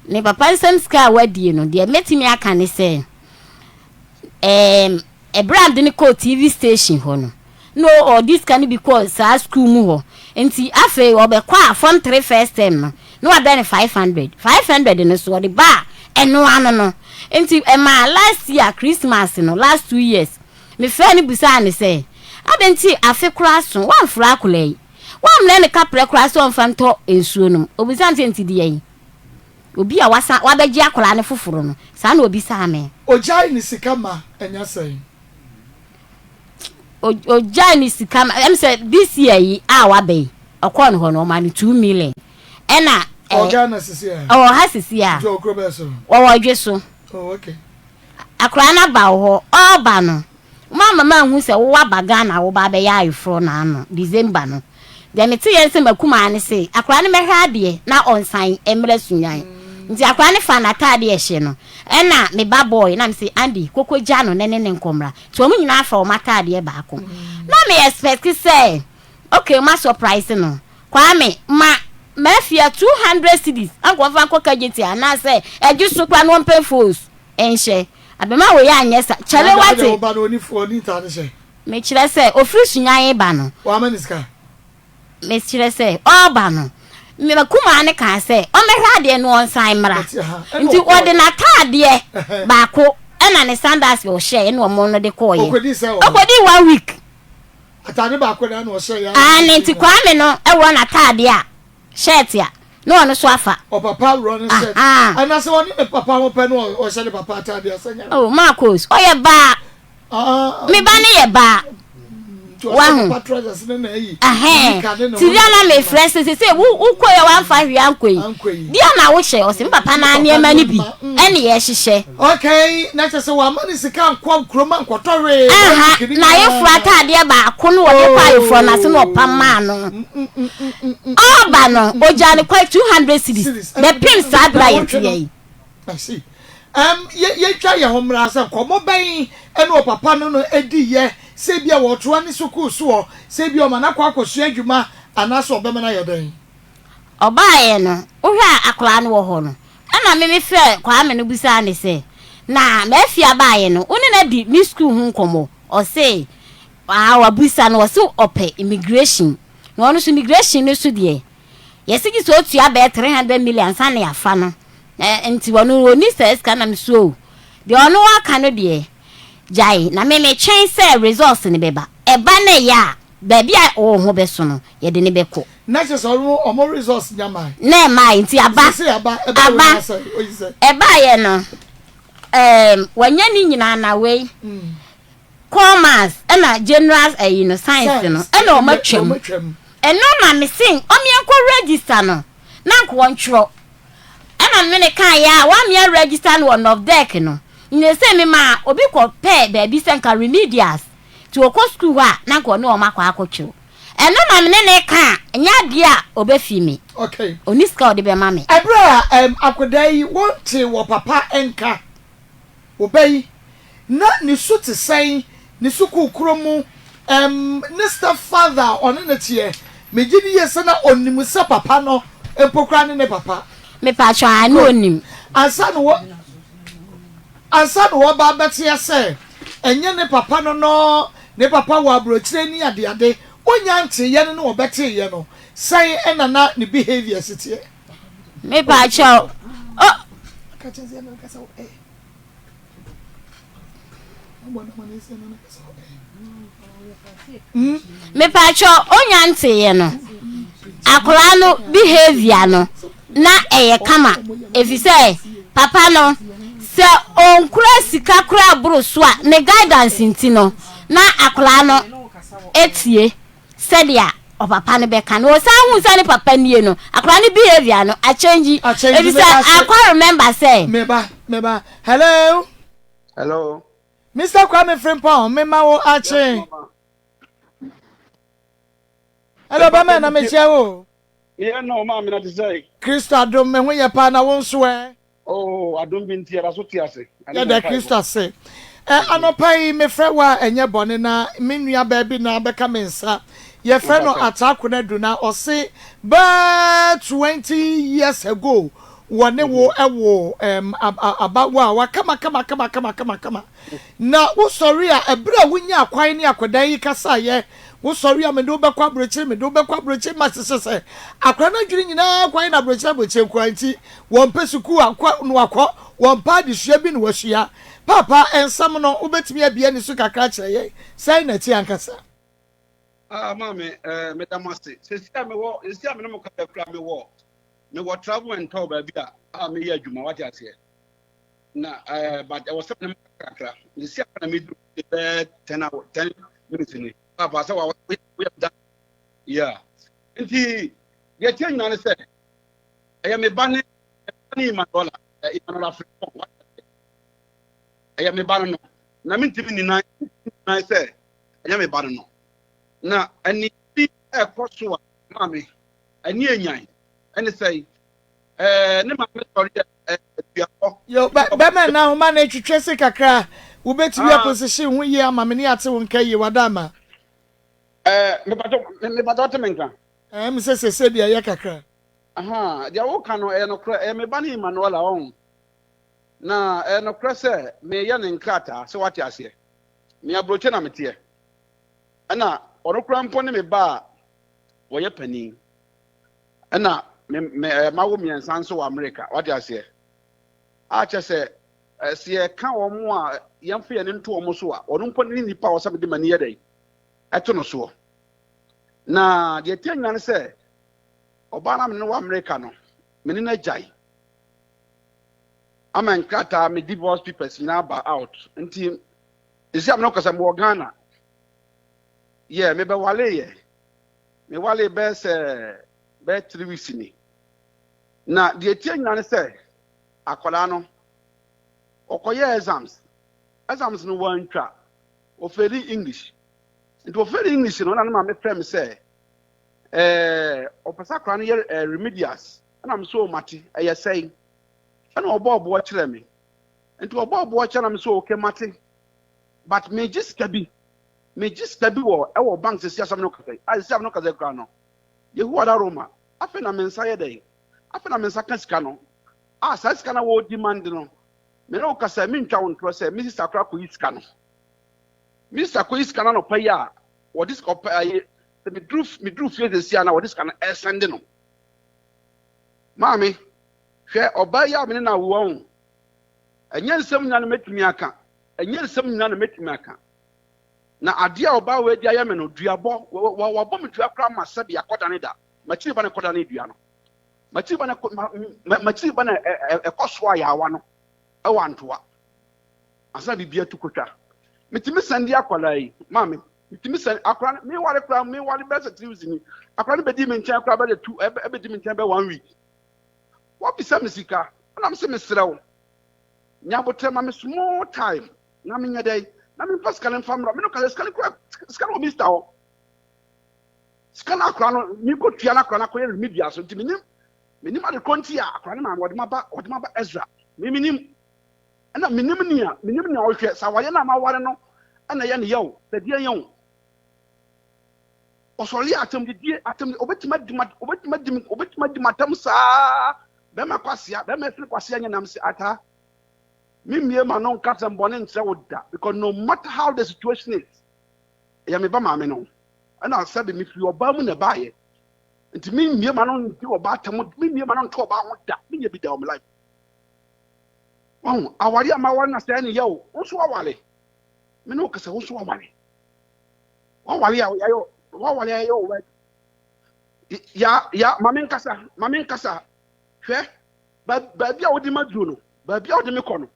Ne papa nsam sika a wadie no, deɛ mɛtumi aka ne sɛ, Ɛɛm, ɛberɛ a mede no kɔɔ TV station hɔ no, na ɔde sika no bi kɔɔ saa sukuu mu hɔ. Nti afei ɔbɛkɔ a form 3 first term no, na wabrɛ no 500. 500 no so ɔde ba a, ɛno ano no. Nti ɛmaa last year Christmas no, last 2 years, mefrɛɛ no bisaa no sɛ, adɛn nti afe koraa so, woamfrɛ akwadaa yi? Woammrɛ no kaprɛ koraa sɛ ɔmfa ntɔ nsuo nom? Ɔbisaa me sɛ, nti deɛn? Obi a wasan wabɛgye akwadaa no foforo no, saa na obisaa me. Ogyae ne sika ma ɛnyɛ sɛn? Ogyae ne sika ma ɛm sɛ this year yi a waba yi, ɔkɔɔ ne hɔ no ɔma no 2 million. Ɛna Ɔwɔ Ghana sisi a? Ɔwɔ ha sisi a. Nti ɔwɔ kuro bɛɛ so? Ɔwɔ Dwe so. Oh, okay. Akwadaa no aba wɔ hɔ, ɔreba no, Woama manhu sɛ wo aba Ghana a woba abɛyɛ ayeforɔ naano December no. Deɛ meteeɛ ne sɛ m'akumaa no se akwadaa no mmɛhwɛ adeɛ na ɔnsan mmra Sunyani. Nti akwadaa no faa n'ataadeɛ a ɛhyɛ no ɛna me ba boy na mese Andy kɔkɔ gya no na ne ne nkɔ mmra. Nti wɔn nyinaa faa wɔn ataadeɛ baako. Na me expect sɛ okay ma surprise no. Kwame ma Mafia 200 cedis anka ɔmfa nkɔ Kajeti anaasɛ ɛgye so koraa na ɔmpɛ phones nhyɛ. Abɛma wei anyɛ sa. Kyale Wada wate. wo ba no ɔni ɔni ntaade hyɛ. Me kyerɛ sɛ ofiri sunyan ba no. Wama ne sika. Me kyerɛ sɛ ɔɔba no. Me kumaa no kaa sɛ ɔmmɛhwɛ adeɛ no ɔnsan mmra. Nti ɔde n'ataadeɛ baako ɛna ne sandals ɔhyɛɛ ɛna ɔmo no de kɔɔyɛ. Ɔkɔdii sɛ wɔ hɔ. Ɔkɔdii one week. Ataade baako na ɛna ɔhyɛɛ yɛ. Aane nti Kwame no ɛwɔ n'ataadeɛ a shirt a na ɔno so afa. Ɔpapa worɔ ne shirt. Ahaa. Anasɛ ɔne ne papa ho pɛ na ɔhyɛ ne papa ataade a sɛ nyɛ. Oh Marcos ɔyɛ baa. Ah. Me ba no yɛ baa. Nti ɔhyɛ papa trousers ne na ayi. Ahɛn. Nika ne ne ho. Ti bia na me frɛ sɛ sɛ sɛ wo wo kɔ yɛ wamfa hwee ankɔ yi. Ankɔ yi. Bia na wo hyɛ ɔsɛ me papa na nneɛma no bi ɛne yɛ hyehyɛ. Okay, na kyerɛ sɛ wamma ne sika ankɔ kurom ankɔtɔ hwee. Aha, na ayeforɔ ataadeɛ baako no wɔde kɔ ayeforɔ no ase na ɔpam maa no. Ɔba no, ɔgyaa no kwan 200 cedis. Bɛpem saa berɛ a yɛte yɛ yi. I see. Um, yɛntwa yɛn ho mmra sɛ nkɔmmɔ bɛn ɛne ɔpapa no no ɛdi yɛ sɛ bi a wɔtoa ne sukuu soɔ, sɛ bi ɔma no akɔ akɔsua adwuma anaasɛ ɔbɛma no ayɛ dɛn? Ɔbaeɛ no, wohwɛ a akwadaa no wɔ hɔ no, Ɛna me mefrɛɛ Kwame no bisaa no sɛ, Na Mafia baeɛ no, wo ne no adi ne sukuu ho nkɔmmɔ? Ɔse, Aa, wabisa no, ɔse ɔpɛ immigration. Na ɔno nso immigration no so deɛ, yɛse gye sɛ ɔtua bɛyɛ 300 million ansa na yɛafa no. Ɛ, nti ɔno ɔnni saa sika no. Na mese, Oh, deɛ ɔno aka no deɛ, gyae. Na me metwɛn sɛ results no bɛba. Ɛba na ɛyɛ a, Baabi a wo ho bɛso no, yɛde no bɛkɔ. Na kyerɛ sɛ ɔmo ɔmo results nya mae. Na ɛmae nti aba. Sese aba ɛbaa Aba wei na asɛe oyi sɛ. Ɛbaeɛ no ɛɛm wanya ne nyinaa na wei commerce ɛna general ɛyi no science no Science ɛna ɔmo ɛna atwam. ɔmo atwam. Ɛno na mese ɔmo yɛnkɔ register no na nka wɔntwerɛ. Ɛna me ne kaeɛ a wɔamea register no wɔ NOVDEC no. Nti sɛ memaa obi kɔ pɛɛ baabi sɛ nka remedials Nti ɔkɔ sukuu hɔ a, na anka ɔne wɔn akɔ akɔtwew. Ɛno na me ne no reka a, ɛnyɛ adeɛ a ɔbɛfi me. Okay. Ɔnni sika a ɔde bɛma me. Ɛberɛ a ɛm akwadaa yi wɔntee wɔ papa nka, wo ba yi, na ne su te sɛn, ne sukuu korɔ mu, ɛm ne step father a ɔne no teɛ, megye di yie sɛ na ɔnim sɛ papa no mpo koraa ne ne papa. Mepakyɛw, aane Good. ɔnim. Ansa na wɔ. Ansa na wɔreba abɛteɛ sɛ ɛnyɛ ne papa no no, ne papa wɔ aburokyire ne adeade, ɔnnya nteeɛ no ne ɔbɛteeɛ no, sɛn na na ne behaviour si teɛ? Mepakyɛw, o. Mepakyɛw onya nteeɛ no akwadaa no behavior no na ɛyɛ kama efisɛ papa no sɛ ɔnkura sika koraa boro so a ne guidance nti no na akwadaa no etie sɛdeɛ ɔpapa no bɛka no ɔsan hu sɛ ne papa nie no akwadaa no behavior no akyɛngyi efisɛ akwa remember sɛ. Meba meba hello. Hello. Mister Kwame Frimpong, me ma wo akye. Hello, bɛmɛ na mekyia wo. Yɛ na ɔma amena te sɛ. Kristo adom me ho yɛ paa na wo nso ɛ. Oh, adom bi nti yɛda so te ase. Yɛda Kristo ase. Ɛ anɔpa yi mefrɛ wo a ɛnyɛ bɔne na me nua baa bi na abɛka me nsa. Yɛfrɛ no Ataa Konadu na ɔse bɛɛ 20 years ago wɔne wo woo abawa kama kama kama kama kama kama. Na wosɔre a, ɛberɛ a wonyaa kwan ne akwadaa yi kasaeɛ, wosɔre a mede wo bɛkɔ aburokyire, mede wo bɛkɔ aburokyire, ma hyehyɛ sɛ akwadaa no adwene nyinaa kwan na aburokyire aburokyire nkoa nti, wɔmpɛ sukuu akɔ na wakɔ, wɔmpɛ adesua bi na wasua. Paapa, nsɛm no, wobɛtumi abue ani so kakra akyerɛ yɛn? Sɛn na ɛte ankasa? Ah, maame, eh, meda mo ase. Sisi a mewɔ, sisi a me ne mo kasa kura mewɔ, mewɔ travel and tour baabi a. a meyɛ adwuma wate aseɛ. Na ɛɛ but ɛwɔ sɛ mene kakra. Mesi apa na meduru bɛɛ 10 hour 10 minutes ni. Papa sɛ wa woyɛ da. Yeah. Nti deɛ ɛteɛ nyinaa ne sɛ ɛyɛ me ba ne ne Emmanuela Emmanuela Frimpong wate aseɛ. Ɛyɛ me ba no no. Na mentumi nni nan nan sɛ ɛnyɛ me ba no no. Na ɛne bi ɛkɔ so a maame ɛne enyan ɛne sɛ ɛɛ ne maame sɔre ɛ duabɔ. Yo, bɛma na ahoma no atwitwe se kakra. Wobɛtumi ah. aposition ho yie ama me ne ate wo nka yie wada ama. Ɛɛ mepatɔ mepatɔ te me nka. Ɛɛ me sɛ sese deɛ ɛyɛ kakra. Aha deɛ woka no ɛyɛ nokorɛ ɛyɛ me ba ne Emmanuela ɔn na ɛyɛ nokorɛ sɛ meyɛ ne nkrataa sɛ wate aseɛ me aburokye na meteɛ ɛna ɔno koraa mpo ne me ba a wɔyɛ panin ɛna me me ɛɛ mawo mmiɛnsa nso wɔ Amerika wate aseɛ a kyɛ sɛ ɛsɛ yɛka wɔn a yɛmfa yɛn nto wɔn so a ɔno mpo ne nipa a ɔsɛ mede m'ani yɛ dɛn ɛto no soɔ na deɛ ɛteɛ nyina ne sɛ ɔbaa no a mene no wɔ Amerika no me ne no agyae ama nkrataa me divorce papers nyinaa ba out nti ɛsi a me no kasa mewɔ Ghana yɛ mebɛwaleeɛ Mewaree bɛyɛ sɛ bɛyɛ 3 weeks ni. Na deɛ ɛteɛ nyinaa ne sɛ akwadaa no ɔkɔyɛɛ exams. Exams no wantwa. Ɔfeeli English. Nti ɔfeeli English no na ne maame frɛ me sɛ ɛɛ ɔpɛ sɛ akwadaa no yɛ ɛɛ remedials. Ɛna me sɛ mate ɛyɛ sɛn. Ɛna ɔbɔɔ boɔ kyerɛ me. Nti ɔbɔɔ boɔ kyerɛ na me sɛ okay mate. But megye sika bi. Megye sika bi wɔ ɛwɔ bank sisi asɛm no kasa yi. A sisi asɛm no kasa yi koraa no. Yehowa da Roma. Afei na me nsa yɛ dɛn? Afei na me nsa ka sika no. A saa sika no a wɔredi mande no. Me ne wo kasa yi, mentwa wo ntorɔ sɛ me sista koraa kɔyi sika no. Me sista kɔyi sika no anɔpa yi a wɔde sika ɔpɛ ayi sɛ meduru meduru fie sisi a na wɔde sika no ɛresɛnde no. Maame, hwɛ ɔbaa yi a me ne no awo ɔho. Ɛnyɛ nsɛm nyinaa na mɛtumi aka. Ɛnyɛ nsɛm nyinaa na mɛtumi aka. Na adeɛ a ɔbaa wei de ayɛ me no, duabɔ, wabɔ me dua koraa ma sɛbe akɔdane da. M'akyiri ba na ɛkɔdane dua no. M'akyiri ba na m'akyiri ba na ɛkɔ so ayaawa no ɛwɔ antoa. Ansa na biribi atu kotwa. Metumi sɛn de akwadaa yi, maame, metumi sɛn akwadaa no, meware koraa, meware bɛyɛ sɛ 3 weeks ni. Akwadaa no bɛdi me nkyɛn koraa bɛyɛ two, ɛbɛdi me nkyɛn bɛyɛ one week. Wabisa me sika, ɛna me se mesrɛ wo. Nya aboterɛ ma me small time na menyɛ dɛn na memfa sika no mfa mmra. Me no ka sɛ sika no kura sika no wɔ minista hɔ. Sika no akora no mekɔ tua no akora no akɔyɛ remedial so nti menim menim ade korɔ nti a akora no maame wɔde maba wɔde maba Ezra. Me menim ɛna menim nea menim nea ɔhwɛ sɛ awareɛ no a maware no ɛna ɛyɛ ne yɛ o sɛ deɛ yɛ o. Ɔsɔre a atɛmdidie atɛm obetumi adi ma obetumi adi obetumi adi matam saa bɛrima kwasea bɛrima efiri kwasea nyɛ nam se ata me mmie ma no nka sɛm bɔne nkyerɛ wo da because no matter how the situation is ɛyɛ me ba maame no ɛna sɛbi me firi ɔbaa mu na ɛbaayɛ nti me mmie ma no ndi ɔbaa atam me mmie ma no nto ɔbaa ho da me nyɛ bi da wɔ me life wɔn aware a ma aware na sɛ ɛne yɛ o nso aware me ne wo kasa wo nso aware. Wawale a yɛayɛ wawale a yɛyɛ wɔ ya ya ma me nkasa ma me nkasa hwɛ baabi a wode ma duro no baabi a wode me kɔ no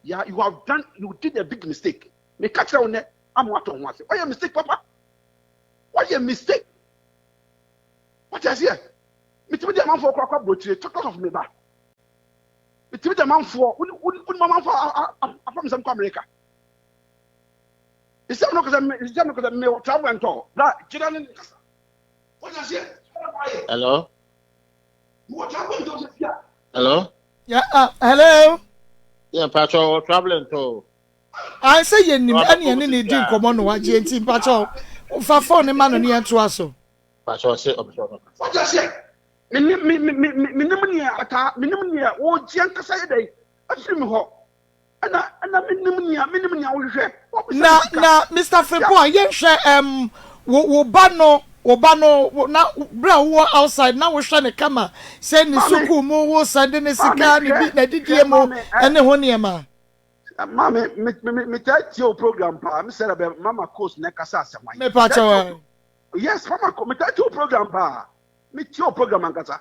ya you have done you did a big mistake me ka kyerɛ wo nɛ ama watɔ ho ase wayɛ mistake papa wayɛ mistake wate aseɛ metumi de amanfoɔ kɔ akɔ aburokyire talk of me ba metumi de amanfoɔ wone amanfoɔ afa me nsɛm kɔ Amerika Isɛm no kasa isɛm no kasa me travel and tour. Bra gyina ne kasa. Wọ́n ti aseɛ. Hello. Wọ́n travel and tour sɛ fia. Hello. Yeah, hello. Yeah, Pacho, wɔ travel and tour. I sɛ yɛ nim ɛne ɛne ne di nkɔmɔ no wagye nti mpakyɛw fa phone ne ma no ne yɛn toa so. Pacho ɔse ɔpɛ sɛ ɔno kasa. Wọ́n ti aseɛ. Menim me me me menim nea ataa menim nea wɔregye ankasa yɛ dɛ afiri mi hɔ. Ɛna ɛna menim nea menim nea wohwehwɛ. Wabisa me Na sika. na Mister Frimpong yɛnhwɛ ɛm wo wo ba no wo ba no wo na bere a wowɔ outside na wohwɛ no kama sɛ ne Maame sukuu mu wo sɛnde ne maame sika ne hwɛ bi hwɛ n'adidie mu maame ɛ ɛne ho nneɛma. maame me me me metaa tie wo program paa me sɛ bɛ mama coast na ɛkasa asɛm ayi. Mepa Metaa kyɛw tie wo ɛ. yes mama metaa tie wo program paa. Metie wo program ankasa.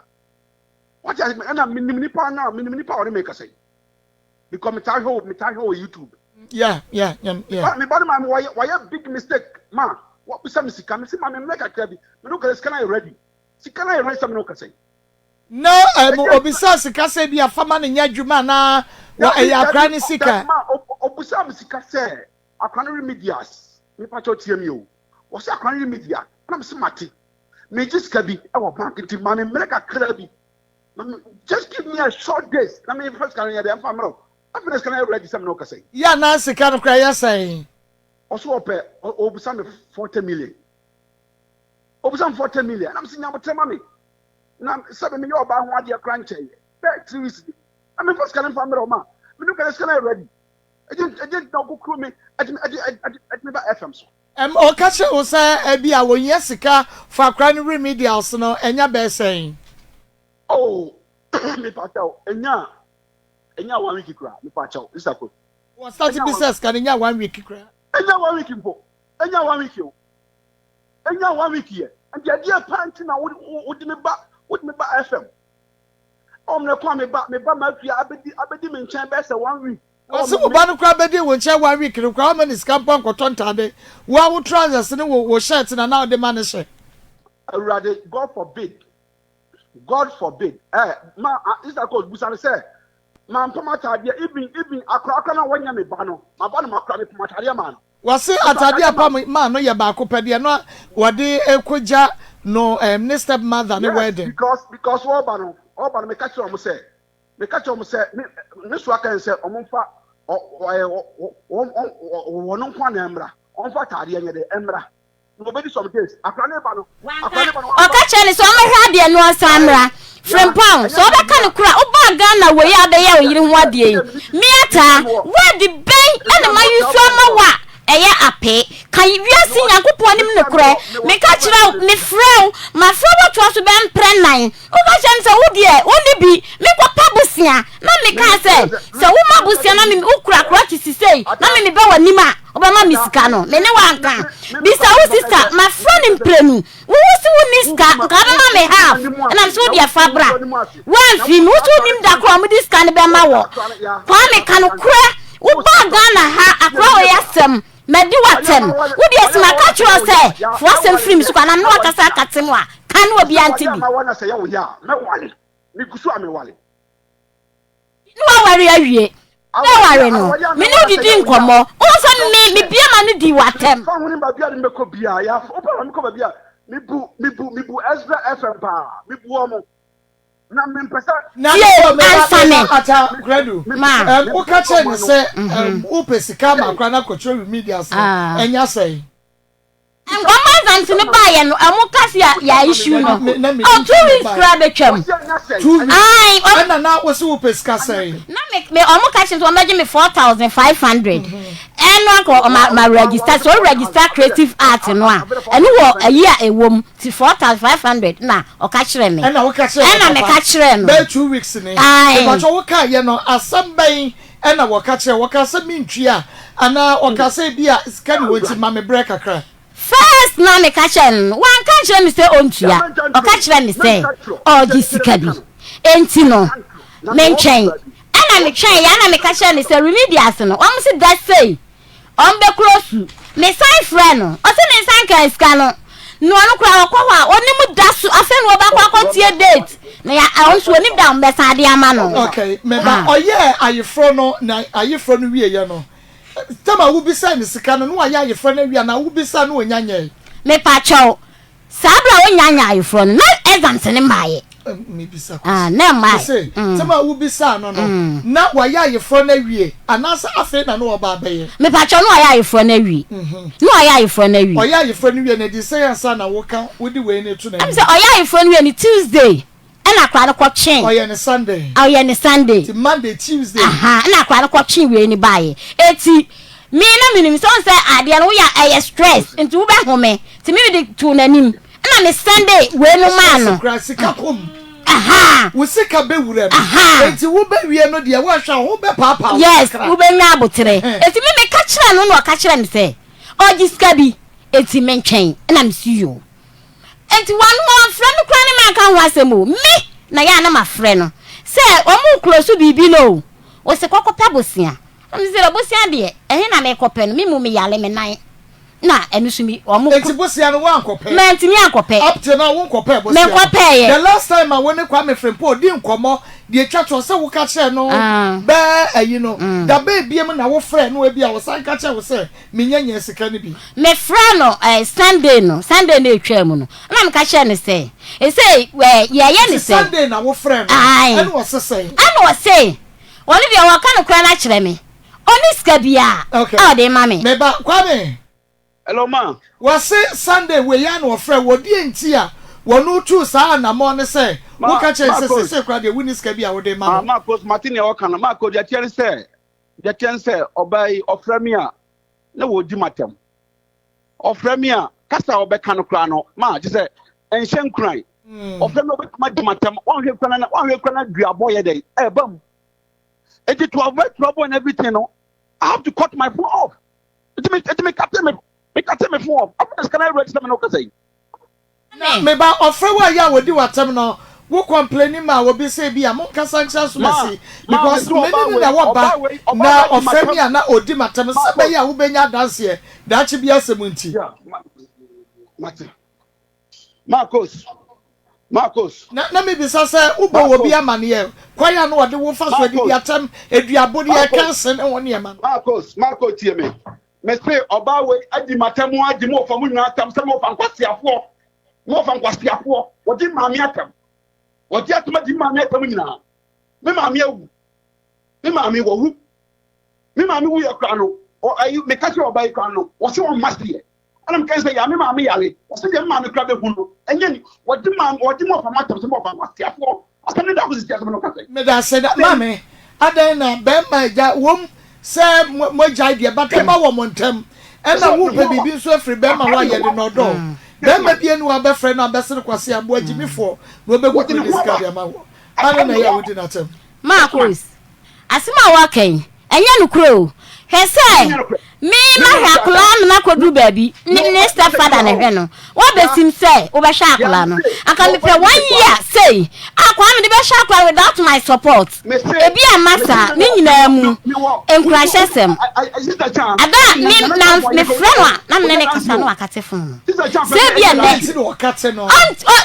Wate ase ɛna menim nipa no a menim nipa a ɔne me kasa yi because metaa hwɛ wɔ metaa hwɛ wɔ YouTube. Yeah yeah yeah yeah. Me ba no maame wɔyɛ wɔyɛ big mistake ma wɔbisa me sika me si ma me mmerɛ kakra bi me no kasa sika no ayɛ ready sika no ayɛ ready sɛ me no kasa yi. Na ɛm obisa sika sɛ bi afa ma no nyɛ adwuma anaa wɔ ɛyɛ akora ne sika. Ma obisa me sika sɛ akora no remedias mepa kyɛw tie mi o wɔsɛ akora no remedia ɛna me se mate. Megye sika bi wɔ bank nti ma me mmerɛ kakra bi na me just give me a short days na me fa sika no yɛ dɛ mfa mmerɛ wo. Afei na sika no ayɛ ready sɛ me ne wo kasa yi. Yɛ anaa sika no koraa yɛ sɛn? Ɔso ɔpɛ ɔbisa me 40 million. Ɔbisa me 40 million na me se nyabotrɛ ma me na sɛbe meyɛ ɔbaa ho adeɛ koraa nkyɛeɛ bɛyɛ 3 weeks ni na me fa sika no mfa mmerɛ wo ma me ne wo kasa sika no ayɛ ready. Ɛgye ɛgye nti na ɔkokuro me ɛde ɛde ɛde ɛde me ba FM so. Ɛm, ɔka kyerɛ wo sɛ ebia wɔhia sika for akora no remedials no, ɛnya bɛyɛ sɛn? Oh, mepa kyɛw, ɛnya ɛnya one week koraa, mepa kyɛw, Sister Kofi. Wɔ start bisa sika no, ɛnya one week koraa. Ɛnya one week mpo, ɛnya one week o, ɛnya one week yɛ, nti ɛdeɛ paa nti na wode me ba, wode me ba FM. Ɛwɔ mmerɛ ko a me ba, me ba Mafia abɛdi, abɛdi me nkyɛn bɛyɛ sɛ one week. Wɔse wo ba no koraa bɛdii wo nkyɛn one week no koraa womma no sika mpo ankɔtɔ ntaade, wo ara wo trousers ne wo wo shirt na na wode ma no hyɛ. Awurade God forbid God forbid eh ma ah Sister Coach busa no sɛ mampam ataadeɛ even even akora akora na wɔnyɛ me ba no maba no makora mepam ataadeɛ maa no. Wɔse ataadeɛ a ɔpam maa no yɛ baako pɛ deɛ na wɔde rekɔgya no eh ne step mother ne Yes wedding. because because wɔba no wɔba no meka kyerɛ wɔn sɛ Meka kyerɛɛ wɔn sɛ, me, me so aka yɛn sɛ wɔmfa ɔ, ɔ, ɛ, ɔ, wɔn, wɔn, wɔn nko ara na ɛmmra. Wɔmfa ataadeɛ nyɛ dɛ, ɛmmra. Na wɔbɛdi some days. Akwadaa no reba no, Wanka. akwadaa no reba no, wamma. Ɔka kyerɛɛ no sɛ ɔmmɛhwɛ adeɛ no ɔnsan mmra. Frimpong, sɛ wobɛka no korɔ a, wobaa Ghana wei a abɛyɛ wo yere ho adeɛ yi, me ataa, word bɛn na ma use ama wo a ɛyɛ apee? Ka wiase Nyankopɔn anim nokorɛ. Meka kyerɛ wo, mefrɛ wo, mafrɛ wo atoa so bɛyɛ mprɛ nnan. Woka kyerɛ me sɛ wo deɛ wonni bi, menkɔpɛ bosea. Na mekaa sɛ, sɛ woma bosea na me wokura krɔkye sisei na me meba w'anim a, wobɛma me sika no. Me ne wo anka. Bisa wo sista, mafrɛ no mprenu. Wo wo se wonni sika, nka wobɛma me half. Ɛna me se wo deɛ fa bra. Woamfiri me, wo se wonnim da korɔ a wɔde sika no bɛma wɔ. Kwame ka nokorɛ, wobaa Ghana ha, akora wei asɛm. Madi w'atɛm. Wo deɛ si maka kyerɛ wo sɛ fa w'asɛm firi me so kɔ anaa me ne wo akasa akate mu a, ka na obiara nte bi. Ne w'aware awie. W'aware no, me ne wo didi nkɔmmɔ. Wohu sɛ me, mebue m'ano dii w'atɛm. Na mempɛ sɛ. Na Tie, oh, meba, ansa meba, me. Ata, Gradu, Ma. um, woka kyerɛ ne sɛ um, wopɛ sika ama akora no akɔkyerɛ remedials no, Ah. ɛnya sɛn? Nkɔmɔ exams no baayɛ no, ɛmo ka se yɛ issue no. Me- na me- Oh, 2 weeks koraa bɛtwam. 2 weeks. Ae, ɔm- Ɛna na wo se wopɛ sika sɛn? Na me me ɔmo ka kyerɛ sɛ ɔmo bɛgye me 4,500. Ɛno anka ɔma ma register, sɛ o register creative art no a, ɛno wɔ ayi a ɛwɔ mu. Ti 4,500 na ɔka kyerɛɛ me. Ɛna woka kyerɛɛ Ɛna no meka papa? kyerɛɛ no. Bɛyɛ 2 weeks ni. Ae. Mepakyɛ wo kaa yɛ no asɛm bɛn ɛna wɔka kyerɛɛ wo? Wɔkaa sɛ mentua anaa ɔkaa sɛ ebia sika nni hɔ nti ma me brɛ kakra? First na meka kyerɛɛ no no, wanka ankyerɛ me sɛ ɔntua. Ɔka kyerɛɛ me sɛ ɔregye sika bi. Enti no, mentwɛn. Ɛna metwɛn yɛ, ɛna meka kyerɛɛ no sɛ remedials no, wɔn se da sei. Ɔmbɛ close me san frɛ no ɔse ne nsa nkaa sika no na ɔno koraa ɔkɔ hɔ a ɔnim da so afei na ɔbɛkɔ akɔ tie date na ya ɔno nso ɔnim da a ɔmbɛsan de ama no. Okay me ba ɔyɛɛ ayeforɔ no na ayeforɔ no wieɛ no tam a wobisaa no sika no na wayɛ ayeforɔ no awie anaa wobisaa no ɔnya nyɛɛ? Mepakyɛw Saa berɛ a wɔnnya nyɛ ayeforɔ no, na exams no mmaeɛ. Mebisa Ah, question. na ɛmmaeɛ. Mese, sɛm a wobisaa no no, na wayɛ ayeforɔ no awie anaasɛ afei na na ɔreba abɛyɛ? Mepakyɛw, na wayɛ ayeforɔ no awie. Na wayɛ ayeforɔ no awie. Ɔyɛ ayeforɔ no wie no, ɛdi sɛn ansa na woka wode wei no to Ɛm n'anim? sɛ ɔyɛ ayeforɔ no wie no, Tuesday ɛna akwadaa no kɔtwee. Ɔyɛ no Sunday. Ɔyɛ no Sunday. Nti Monday, Tuesday. Aha, ɛna akwadaa no kɔtwee wei no baeɛ. Eti, me na menim sɛ ɔn sɛ adeɛ no woyɛ a ɛyɛ stress, nti wobɛhome. Nti me de too n'anim, ɛna me sɛnde wei no maa no. Stress koraa, sika kɔ mu. Aha. Wo sika bɛwura mu. Aha. Enti wobɛwie no deɛ, woanhwɛ a wo ho bɛpaapaa wo Yes, kakra. wobɛnya aboterɛ. Enti me meka kyerɛɛ no na ɔka kyerɛɛ me sɛ ɔgye sika bi, enti mentwɛn. Ɛna mese yoo. Enti wano ɔmfrɛ me koraa ne manka ho asɛm o. Me! Na yɛ a na mafrɛ no sɛ wɔn close biribi no o, ɔse kɔkɔpɛ bosea. Na mese sɛ bosea deɛ ɛhe na mekɔpɛ no, me mu meyare me nan na ɛno so mi wɔn. Enti bosea no woankɔpɛ? Mantumi ankɔpɛ. Up till now wonkɔpɛɛ bosea no? Menkɔpɛeɛ. The last time a wo ne Kwame Frimpong dii nkɔmmɔ deɛ ɛtwa toɔ sɛ woka kyerɛɛ no bɛɛ ayi no, da bɛn biom na wofrɛɛ no ebia ɔsan ka kyerɛɛ wo sɛ Menya nyaa sika no bi. Mefrɛɛ no eh, Sunday no, Sunday no a etwaa mu no, ɛna meka kyerɛɛ no sɛ, Esei, eh, yɛyɛ ne Nti sɛn? Sunday na wofrɛɛ no, Ae. ɛna ɔse sɛn? Ɛna ɔse, ɔno deɛ ɔreka nokorɛ no akyerɛ me, ɔnni sika biara Okay. a ɔde rema me. Me ba, Kwame. Hello, ma. Wɔse Sunday wei ara na ɔfrɛɛ wo, deɛ nti a wɔno tuu saa anamɔn ne sɛ, Ma, woka kyerɛɛ no sɛ Marcos. seesei koraa deɛ wonni sika bi a wode rema Ah, no. Marcos, mate nea ɔka no. Marcos, deɛ ɛteɛ ne sɛ, Deɛ ɛteɛ ne sɛ, ɔbaa yi, ɔfrɛ me a, na wɔredi m'atɛm. Ɔfrɛ me a, kasa a ɔbɛka no koraa no, ma gye sɛ ɛnhyɛ nkuran. Ɔfrɛ me a, ɔbɛtumi adi m'atɛm. Wanhwɛ koraa na wanhwɛ koraa na duabɔ yɛ dɛn ɛreba mu. Enti to avoid trouble and everything no, I have to cut my phone off. Enti me enti me cut me me cut me phone off. Afei na sika no ready sɛ me ne wo kasa yi. Na me ba, ɔfrɛ wo a yɛ a wɔdi w'atɛm no, wo complaini ma obi sɛ ebia monkasa nkyerɛ asomasi because me ne no na ɛwɔ ba na ɔfrɛ me a na ɔdi m'atɛm sɛ ɛbɛyɛ a wobɛnya adanseɛ daakye bi asɛm nti. Marcos, Marcos. Na na mebisa sɛ wobɔ obi amaneɛ kwan a na ɔde wo fa so adidi atɛm, aduabodeɛ, ɛka ne ho nneɛma no. Marcos, Marcos tie me. Mese ɔbaa wei adi m'atɛm adi mo ɔfa mo nyinaa atɛm sɛ mo ɔfa nkwaseafoɔ, mo ɔfa nkwaseafoɔ. Wɔdi maame atɛm, wɔdi atɛm adi maame atɛm nyinaa. Me maame awu, me maame wawu, me maame wu yɛ kora no, ayi meka kyerɛ ɔbaa yi kora no, wɔse wɔn mma seɛ. Ɛna meka sɛ ya me maame yare, wɔse deɛ me maame kora bɛhu no, ɛnyɛ ni. Wɔdi maame, wɔdi mo ɔfa mo atɛm sɛ mo ɔfa nkwaseafoɔ. Asɛm no da ko sisi asɛm no kasa yi. Medase da maame adɛn na bɛɛma agya wom sɛ mo agyae deɛ but ɛba wɔ mo ntɛm ɛna wo pɛ biribi nso afiri bɛɛma hɔ a yɛde na ɔdɔ wo bɛɛma bi aniwa abɛfrɛ no abɛsere kwase aboa gyimifoɔ na ɔbɛgu kuro de sika de ama wo adɛn na ɛyɛ a wodi natɛm. Marcus, Asɛm a woaka yi, ɛnyɛ nokorɛ o. Hwɛ sɛ me mahwɛ akwadaa no makɔduru baabi, ne ne step father na ɛhwɛ no. Woabɛsim sɛ wobɛhwɛ akwadaa no. Anka mepɛ one year sei a Kwame de bɛhwɛ akwadaa no without my support. Ebi amma saa, ne nyinaa mu, nkuranhyɛsɛm. Ada a me na mefrɛ no a, na me ne no kasa na wakate phone no. Sɛ ebia nnɛ,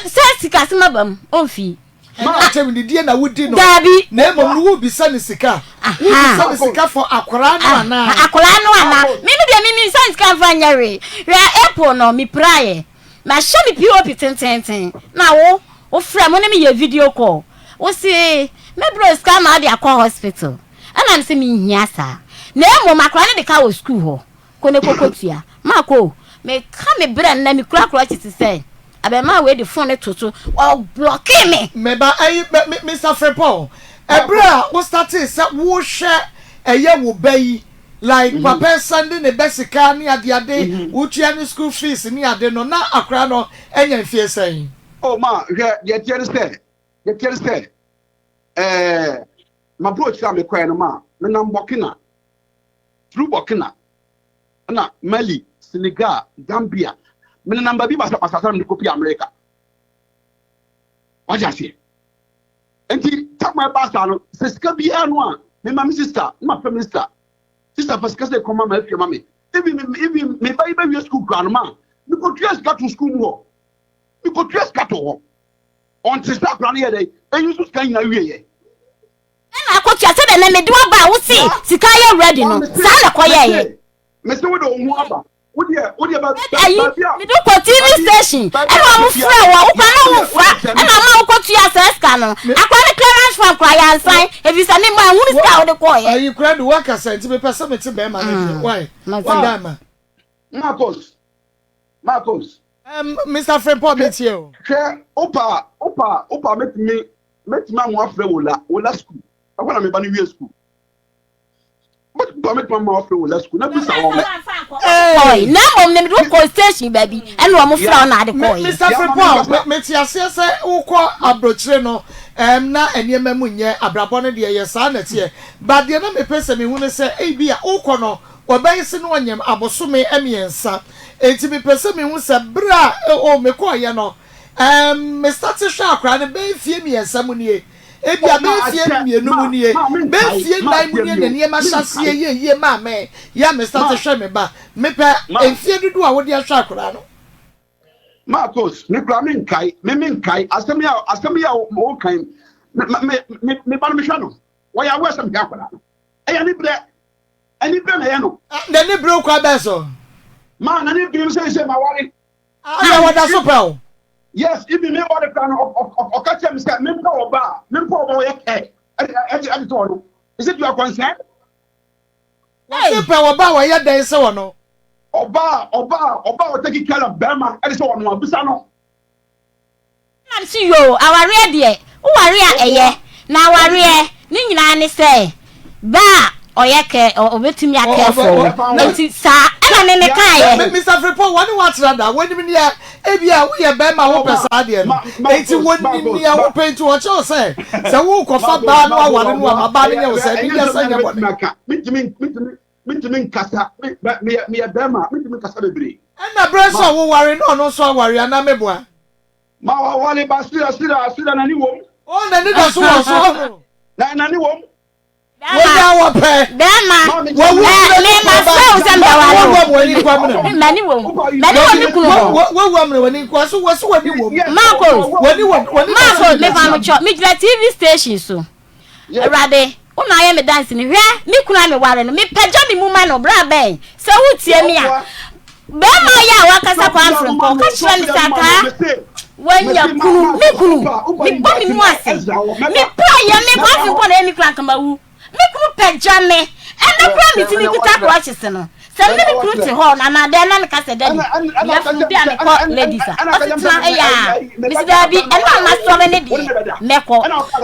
sɛ sikasɛm aba mu, ɔmfii. Ɛnyɛ atɛmdidie na wodi no. Daabi. Na mmom no wobisa no sika. Wobisa no sika for akwaraa no anaa? Akwaraa no anaa? Me me deɛ me mensa no sika mfa nyɛ hwee. Hwɛ April no me piraeɛ. Mahyɛ me POP tententen na wo wo frɛ me wo ne me yɛ video call. Wo se mɛbrɛ wo sika ama wode akɔ hospital. Ɛna me se menhia saa. Na mmom akwaraa no de ka wɔ school hɔ. Kɔ ne kɔkɔ tua. Makɔ o. Meka me brɛ nnɛ me kura krɔkye te sɛ abɛɛmaa wei de phone no to so ɔ blɔkee me. Me ba ɛyi me Mister Frimpong ɛberɛ a wo startee sɛ wo hwɛ ɛyɛ wo ba yi like papa ɛsɛnde ne ba sika ne ade ade wo tua ne school fees ne ade no na akora no anya mfie sɛn? Oh ma hwɛ deɛ ɛteɛ ne sɛ deɛ ɛteɛ ne sɛ ɛɛ m'aburokyire a mekɔɛ no ma menam Burkina through Burkina ɛna Mali, Senegal, Gambia. Menenam baabi basabasa na mede kɔpie Amerika. Wagye aseɛ. Nti tam a ɛbaa saa no, sɛ sika biara no a, mema me sista, na mafrɛ me sista. Sista fa sika sɛ kɔma ma afie ma me. Even even me ba yi bɛwie sukuu koraa no ma, mekɔtua sika to sukuu mu hɔ. Mekɔtua sika to hɔ. Ɔnte sɛ akora no yɛ dɛ, ɛyi nso sika nyinaa wieɛ. Ɛna akɔtua sɛdeɛ nɛ mede wo aba a wose sika yɛ ready no saa na ɛkɔyɛeɛ. Mese wode wo ho aba wodeɛ wodeɛ ba Ayi mede wo kɔ TV station ɛna ɔmo frɛ wɔ wo kora na wo fa ɛna ɔma wo kɔtua saa sika no akora ne clearance form kora yɛansan efisɛ me ma nhunu sika a wode kɔɔyɛ. Ayi kora de wakasa nti mepɛ sɛ mete bɛrima no deɛ why wada ama. Marcos Marcos. Um, Mr. Frimpong metie o. Hwɛ opa opa opa metumi Mɛtumi ama wafrɛ Wola, Wola School. Ɛhɔ na me ba no wie school. Mɛtumi ama wafrɛ Wola School na bisa wɔn. Kɔe, na mmom ne mede wo kɔɔ station baabi ɛna wɔn frɛ wo na ade kɔe. Mr. Frimpong, mete aseɛ sɛ wokɔ aburokyire no ɛm na nneɛma mu nyɛ abrabɔ no deɛ yɛ saa na ɛteɛ. But deɛ na mepɛ sɛ mehu ne sɛ ebi a wokɔ no wɔbɛyɛ se no ɔnyem abosome mmiɛnsa. Enti mepɛ sɛ mehu sɛ berɛ a oh mekɔɔyɛ no. Ɛɛm, me starte hwɛ akwadaa no bɛyɛ mfie mmiɛnsa mu nie, ebia bɛyɛ mfie mmienu mu nie, bɛyɛ mfie nnan mu nie na nneɛma hyɛ aseɛ yɛ yie maa me, yɛ a me starte hwɛ me ba. Mepɛ mfie dodoɔ a wode ahwɛ akwadaa no. Marcos, me kura me nkae, me me nkae, asɛm yi a asɛm yi a wɔka yi, me me me me ba no mehwɛ no, wɔyɛ awɔ sɛ mehwɛ akwadaa no, ɛyɛ ne brɛ, ɛne brɛ na ɛyɛ no. N'ani bere wo kwan bɛn so? Ma n'ani bere sɛ sɛ ma ware. Adɛn wɔda so pɛ wo? Yes, even me ware kora no, ɔka kyerɛ me sɛ mempɛ ɔba a, mempɛ ɔba ɔyɛ kɛ, ɛde ɛde ɛde sɛ ɔno. Is it your concern? Wɔse pɛ ɔba a ɔyɛ dɛn sɛ ɔno? Ɔba a ɔba a ɔba a ɔtake care of bɛrima ɛde sɛ ɔno abisa no. Ɛna mese yoo awareɛ deɛ woware a ɛyɛ na awareɛ ne nyinaa ne sɛ bɛ a ɔyɛ kɛ ɔbɛtumi akɛ fɔ wo nti saa ɛna me me kaeɛ. Mister Frimpong wɔne wo atra da wɔnim nea ebia woyɛ bɛrima wopɛ saa adeɛ no enti wɔnim nea wopɛ nti wɔkyerɛ wo sɛ sɛ worekɔfa baa no aware no a ma baa no nyɛ wo saa ebi deɛ sɛ nyɛ bɔne. Mentumi nkasa meyɛ bɛrima mentumi nkasa bebree. Ɛna berɛ nso a woware na ɔno nso aware anaa meboa? Ma wawale ba sira sira sira n'ani wom. Oh n'ani da so wɔ so ɔho. Na n'ani wom. Wɔnya wɔpɛ. Bɛrima. Wɔwu eh, ne me ma kɔba. sɛ wo sɛ mbɛware Wɔwu wo. ama w'ani nkɔ amena mu. M'ani wom. M'ani wɔ me kunu ho. Wɔwu amena w'ani nkɔ so wɔ so w'ani wom. Marcos. W'ani wɔ w'ani da so Marcos, me fa mo kyɛ. Megyina TV station so. Awurade, wo na ayɛ me danseni. Hwɛ, me kunu a meware no, mepagya me mu ma no. Bra bɛn, sɛ wotie me a. Barima yi a wakasa Kwame Frimpong, ɔka kyerɛ me sɛ ataa wanya kunu, me kunu, mebɔ me mu ase. Mepɛ yɛ me Kwame Frimpong na ɛyɛ me kunu anka mawu. Me kunu pagya me, ɛnɛ koraa metumi kuta crutches no. Sɛ me ne me kunu te hɔ no anaa dɛn na meka sɛ daddy meyɛ bi a mekɔ ladies a ɔse tena ɛyɛ a mesi daabi ɛno a masɔre ne deɛ mɛkɔ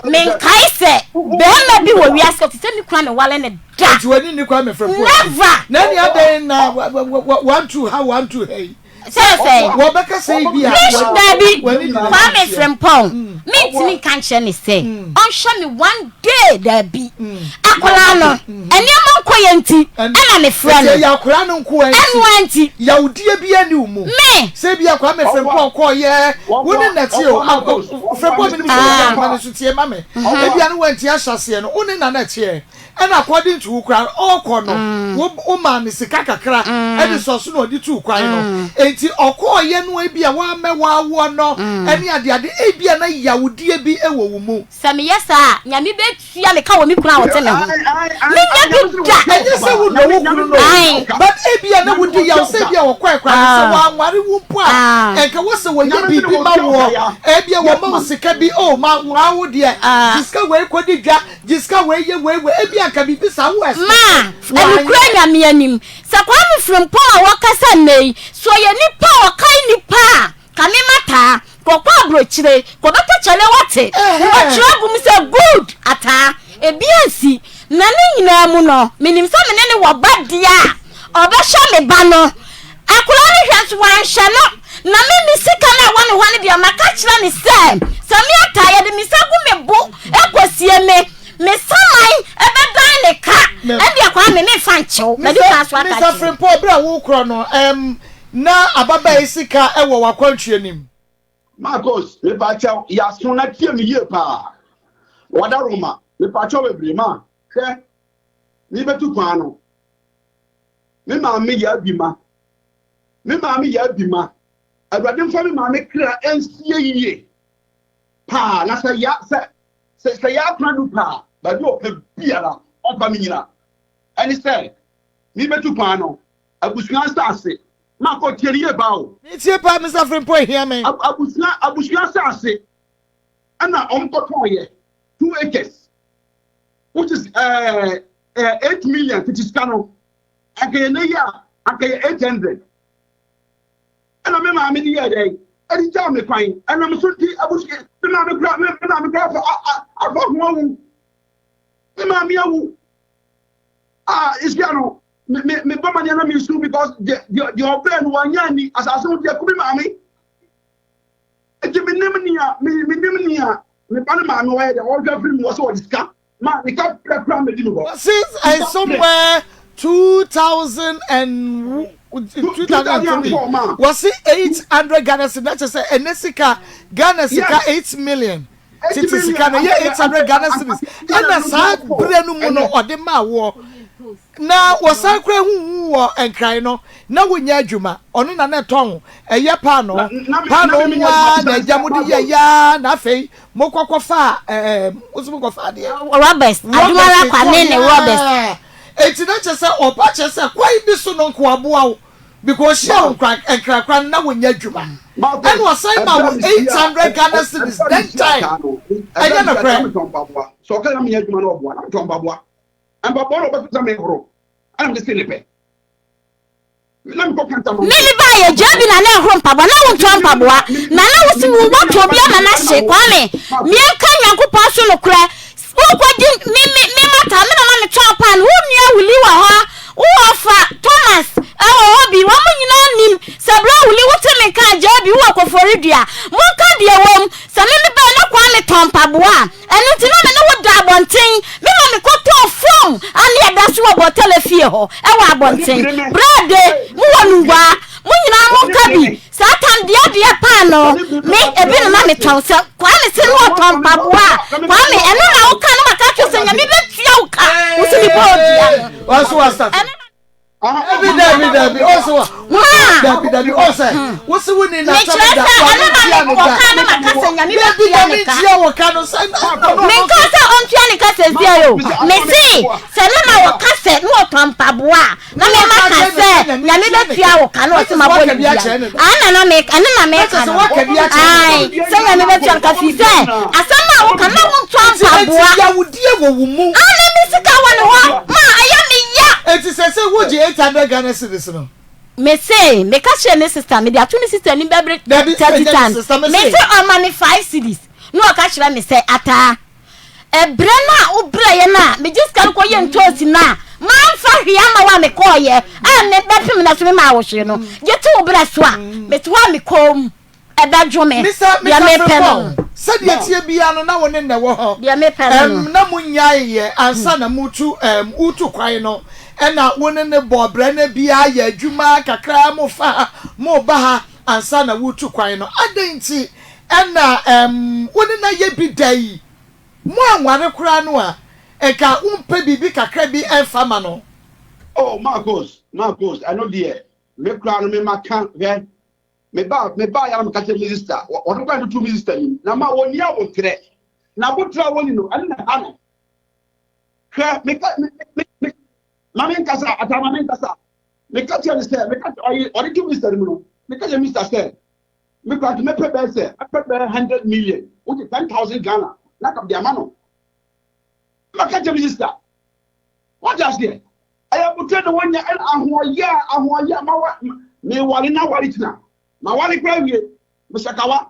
menkae sɛ bɛrima bi wɔ wiase ɔte sɛ me kunu a mewale ne da. Nti w'ani nni kwan mefrɛ po Never. Na ɛne adɛn na wantu ha wantu ha yi. Sɛ sɛ. Wɔbɛka sɛ ebi a. Mish dabi Kwame Frimpong mentumi nka nkyerɛ ne sɛ ɔnhwɛ me one day dabi akwadaa no nneɛma nkɔ yɛ nti ɛna mefrɛ no. Ɛyɛ akwadaa no nko ara nti. Ɛnoa nti. Yawudie bi ani wo mu. Me. Sɛ ebi a Kwame Frimpong kɔɔ yɛ wo ne nɛte o Frimpong mi ni mi sɛ ɔyɛ akwadaa no so tie ma me ebi a no wanti ahyɛ aseɛ no wo ne na na ɛteɛ. Ɛna according to wo koraa no ɔɔkɔ no wo wo maa no sika kakra ɛde sɔ so na ɔde tuu kwan no enti ɔkɔɔyɛ no ebia wammɛ wawoɔ no ɛne adeade ebia na yawdie bi ɛwɔ wo mu. Sɛ meyɛ saa a, Nyame bɛtua me ka wɔ me kunu a ɔte me ho. Menyɛ bi da! Ɛnyɛ sɛ wo dɔ wo kunu no o, but ebia na wodi yaw sɛ ebia ɔkɔɛ koraa no sɛ wanware wo mpo a nka wɔ sɛ wɔyɛ biribi ma woɔ, ebia wɔma wo sika bi oh ma wo deɛ gye sika wei kɔdi dwa, Gye sika wei yɛ wei wei ebi anka biribi saa wo expect. Ma, ɛnokura Nyame anim, sɛ Kwame Frimpong a wɔkasa nnɛ yi, sɛ ɔyɛ nipa a ɔkae nipa a, ka me mataa, kɔkɔ abrokyire, kɔbɛtɔ kyale wate, wɔtwerɛ agu mu sɛ good ataa, ebi ansi, na ne nyinaa mu no, menim sɛ me ne no wɔ ba deɛ a, ɔbɛhwɛ me ba no, Akwadaa no hwɛ nso wanhwɛ no na me me sika no a ɛwɔ ne hɔ no deɛ maka kyerɛ ne sɛ sɛ me ataa yɛde me nsa gu me bo ɛkɔsie me me saman ɛbɛdan ne ka ɛdeɛ kwaa me memfa nkyew madi kan so aka Mr. kyerɛ Frimpong berɛ a wokorɔ no ɛm na ababaa yi sika ɛwɔ w'akwantuo nim. Marcos, mepakyɛw, yɛ aso na tie me yie paa. Wɔda Roma, mepakyɛw bebree ma hwɛ, mebetu kwan no. Me maame yɛ abima. Me maame yɛ abima. Awurade mfa me maame kra nsie yie paa na sɛ ya sɛ sɛ sɛ yɛ akora du paa baabi ɔpɛ biara ɔmfa me nyina. Ɛne sɛ mebetu kwan no abusua nsase makɔ tie ne yie paa o. Metie paa Mister Frimpong ehia me. Abusua abusua nsase ɛna ɔmo kɔtɔn yɛ 2 acres which is 8 million tete sika no anka yɛ ne yɛ a anka yɛ 800 ɛna me maame de yɛ dɛ ɛde gyaa me kwan ɛnam so nti abusua me maame kura me maame kura afa afa ho awu me maame awu a esia no me me me bɔ ma nneɛma mi nsu because deɛ deɛ deɛ ɔbɛn no wanya ani asase ho deɛ kumi maame eti me nim nea me me nim nea me ba ne maame wɔyɛ deɛ ɔhwɛ firi mu wɔ sɛ ɔde sika ma ne ka pɛrɛ pɛrɛ mɛ di mi hɔ. Since I somewhere 2000 and. 2003 wɔsi 800 Ghana cedis na kyerɛ sɛ ɛnɛ sika Ghana sika 8 million tete sika no yɛ 800 Ghana cedis ɛna saa berɛ no mu no ɔde maa woɔ na wɔsan kora huhu wɔ nkran no na wonyɛ adwuma ɔno na na ɛtɔn ɛyɛ paano paano mu a na agya mo de yɛ yaa na afei mokɔkɔ fa ɛɛ mo kɔ fa adeɛ Roberts Adumara Kwame ne Roberts. Enti na kyerɛ sɛ ɔba kyerɛ sɛ kwan bi so no nka waboa wo because ɔhyia wo nkra nkrakra no na wonyɛ adwuma ɛna ɔsan ma wo 800 Ghana cedis then time ɛnyɛ nokorɛ. Sɛ ɔka na menyɛ adwuma na ɔboa na metɔ mpaboa mpaboa na ɔbɛto sɛ mehoro ɛna mede se ne pɛ Mimi baa yɛ gyaa bi na na ɛhoro mpaboa na wontɔ mpaboa na na wosi wo wɔtɔ obi ama no ahye Kwame mienka Nyankopɔn so nokorɛ wokɔdi me me me mata me na na metɔn pan wo nua Wuli wɔ hɔ wo ɔfa Thomas ɛwɔ hɔ bi wɔn nyinaa nim sɛ berɛ Wuli wote me nka gyaa bi wowɔ Koforidua monka deɛ wɔm sɛ me me baa na Kwame tɔn mpaboa a Ɛno nti na me ne wo da abɔnten. Me ma mekɔtɔɔ fom a ne ɛda so wɔ Bɔtɛlɛ fie hɔ wɔ abɔnten. Berɛ de, mowɔ Nungua. Mo nyinaa monka bi. Saa tam deɛ deɛ paanoo, me, ebi na na metɔn. Sɛ Kwame se ne ɔtɔn mpaboa a, Kwame, ɛno na woka na maka akyerɛ sɛ Nyame bɛtua wo ka. Wo se mebɔɔ dua no. Ɛno na. Dabi dabi dabi ɔsɛ wa dabi dabi ɔsɛ wosi wo ni na sɛm da wa ne tia ne ka dabi dabi ntia wɔ ka no sɛ menka sɛ ɔntua ne ka sɛ nsia yo mese sɛ ne ma wɔka sɛ ne wɔtɔ mpaboa a na mema ka sɛ nyame bɛtua wo ka na ɔse mabɔ ne dua ana na meka ɛno na meka no ai sɛ nyame bɛtua no ka fii sɛ asɛm a woka na wontɔ mpaboa yawudie wɔ wo mu ana me sika wɔ ne hɔ ma ɛyɛ me ya Enti sɛsɛ wogye 800 Ghana cedis no? Mese, meka kyerɛɛ me sister, mede ato me sister anim bɛbere Dabi, 30 ɛnyɛ me times. sister, mese. Mese ɔma me 5 cedis. Na ɔka kyerɛ me sɛ, Ataa, ɛbrɛ no a wobrɛeɛ no a megye sika no kɔyɛ ntoosi no a mamfa hwee ama wo a mekɔɔeɛ a me bɛpem no so memaa wo hwee no, gye to wo berɛ so a, mete hɔ a mekɔɔ mu. Ɛbɛdwo me. Misa, Deɛ Misa mepɛ no Frimpong, sɛdeɛ ɛteɛ biara no na wo ne nnɛ wɔ hɔ. Deɛ mepɛ no no. Ɛm, na monyaeɛ ansa na motu, ɛm, woretu kwan no, ɛna wo ne no bɔɔ brɛ no biara yɛ adwuma kakra, mofa ha, moba ha ansa na woretu kwan no. Adɛn nti ɛna, ɛm, wo ne no ayɛ bi da yi? Moanware koraa no a, nka wompɛ biribi kakra bi mfa ma no? Oh, Marcos, Marcos, ɛno deɛ, me koraa no me maka, hwɛ, Me ba, me ba yara meka kyerɛ me sista, ɔno kwan tutu me sista nim, na ma wɔnni abotrɛ. Na abotrɛ a wɔnni no, ɛno na ɛha no. Hwɛ, meka, me, me, me, ma me nkasa, ata ma me nkasa. Meka kyerɛ no sɛ, meka ɔye, ɔde to me sista no mu no, meka kyerɛ me sista sɛ, me kura nti mɛpɛ bɛyɛ sɛ, mɛpɛ bɛyɛ 100 million, wogye 10,000 Ghana, na ka de ama no. Maka kyerɛ me sista, wate aseɛ. Ɛyɛ abotire na wɔnya ɛna ahoɔyɛ a ahoɔyɛ a mawa meware na ware gyina maware kora wie mesakawa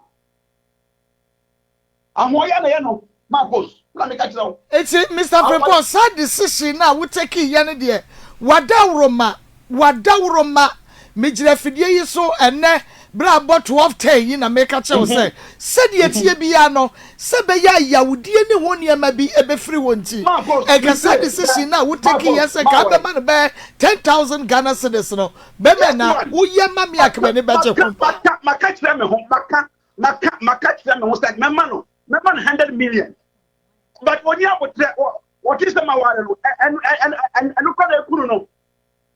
ahoɔyɛ na ɛyɛ no Marcos na meka kyerɛ wo. Enti Mister Frimpong saa decision no a wo take yɛ no deɛ wadaworoma wadaworoma megyina afidie yi so ɛnnɛ berɛ a abɔ 12:10 yi na meka kyerɛ wo sɛ sɛdeɛ ɛteɛ biara no Sɛ ɛbɛyɛ a yawdie ne ho nneɛma bi bɛfiri hɔ nti, nka saa decision no a wo take yɛ sɛ nka wobɛma no bɛyɛ 10,000 Ghana cedis no, bɛmɛ na woyɛ ma me a nka m'ani bɛgye ho paa. Maka kyerɛ me ho, maka, maka, maka kyerɛ me ho sɛ mɛma no, mɛma no 100 million. But ɔni abotrɛ, ɔte sɛ maware no, ɛno, ɛno, ɛno kora na ekunu no.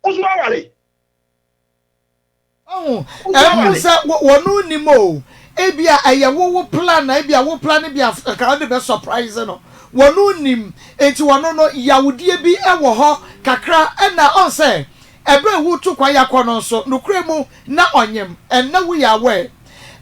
Wo nso waware. Wahu? Ɛmu sɛ wɔn nnim o. Ebia ɛyɛ wo wo plan na ebia wo plan bi a nka wode bɛ surprise no. Wɔn nnim. Enti wɔn no yawdie bi wɔ hɔ kakra ɛna ɔn sɛ ɛberɛ a woretu kwan akɔ no nso nokorɛ mu na ɔnyem. Ɛnnɛ woyɛ aware.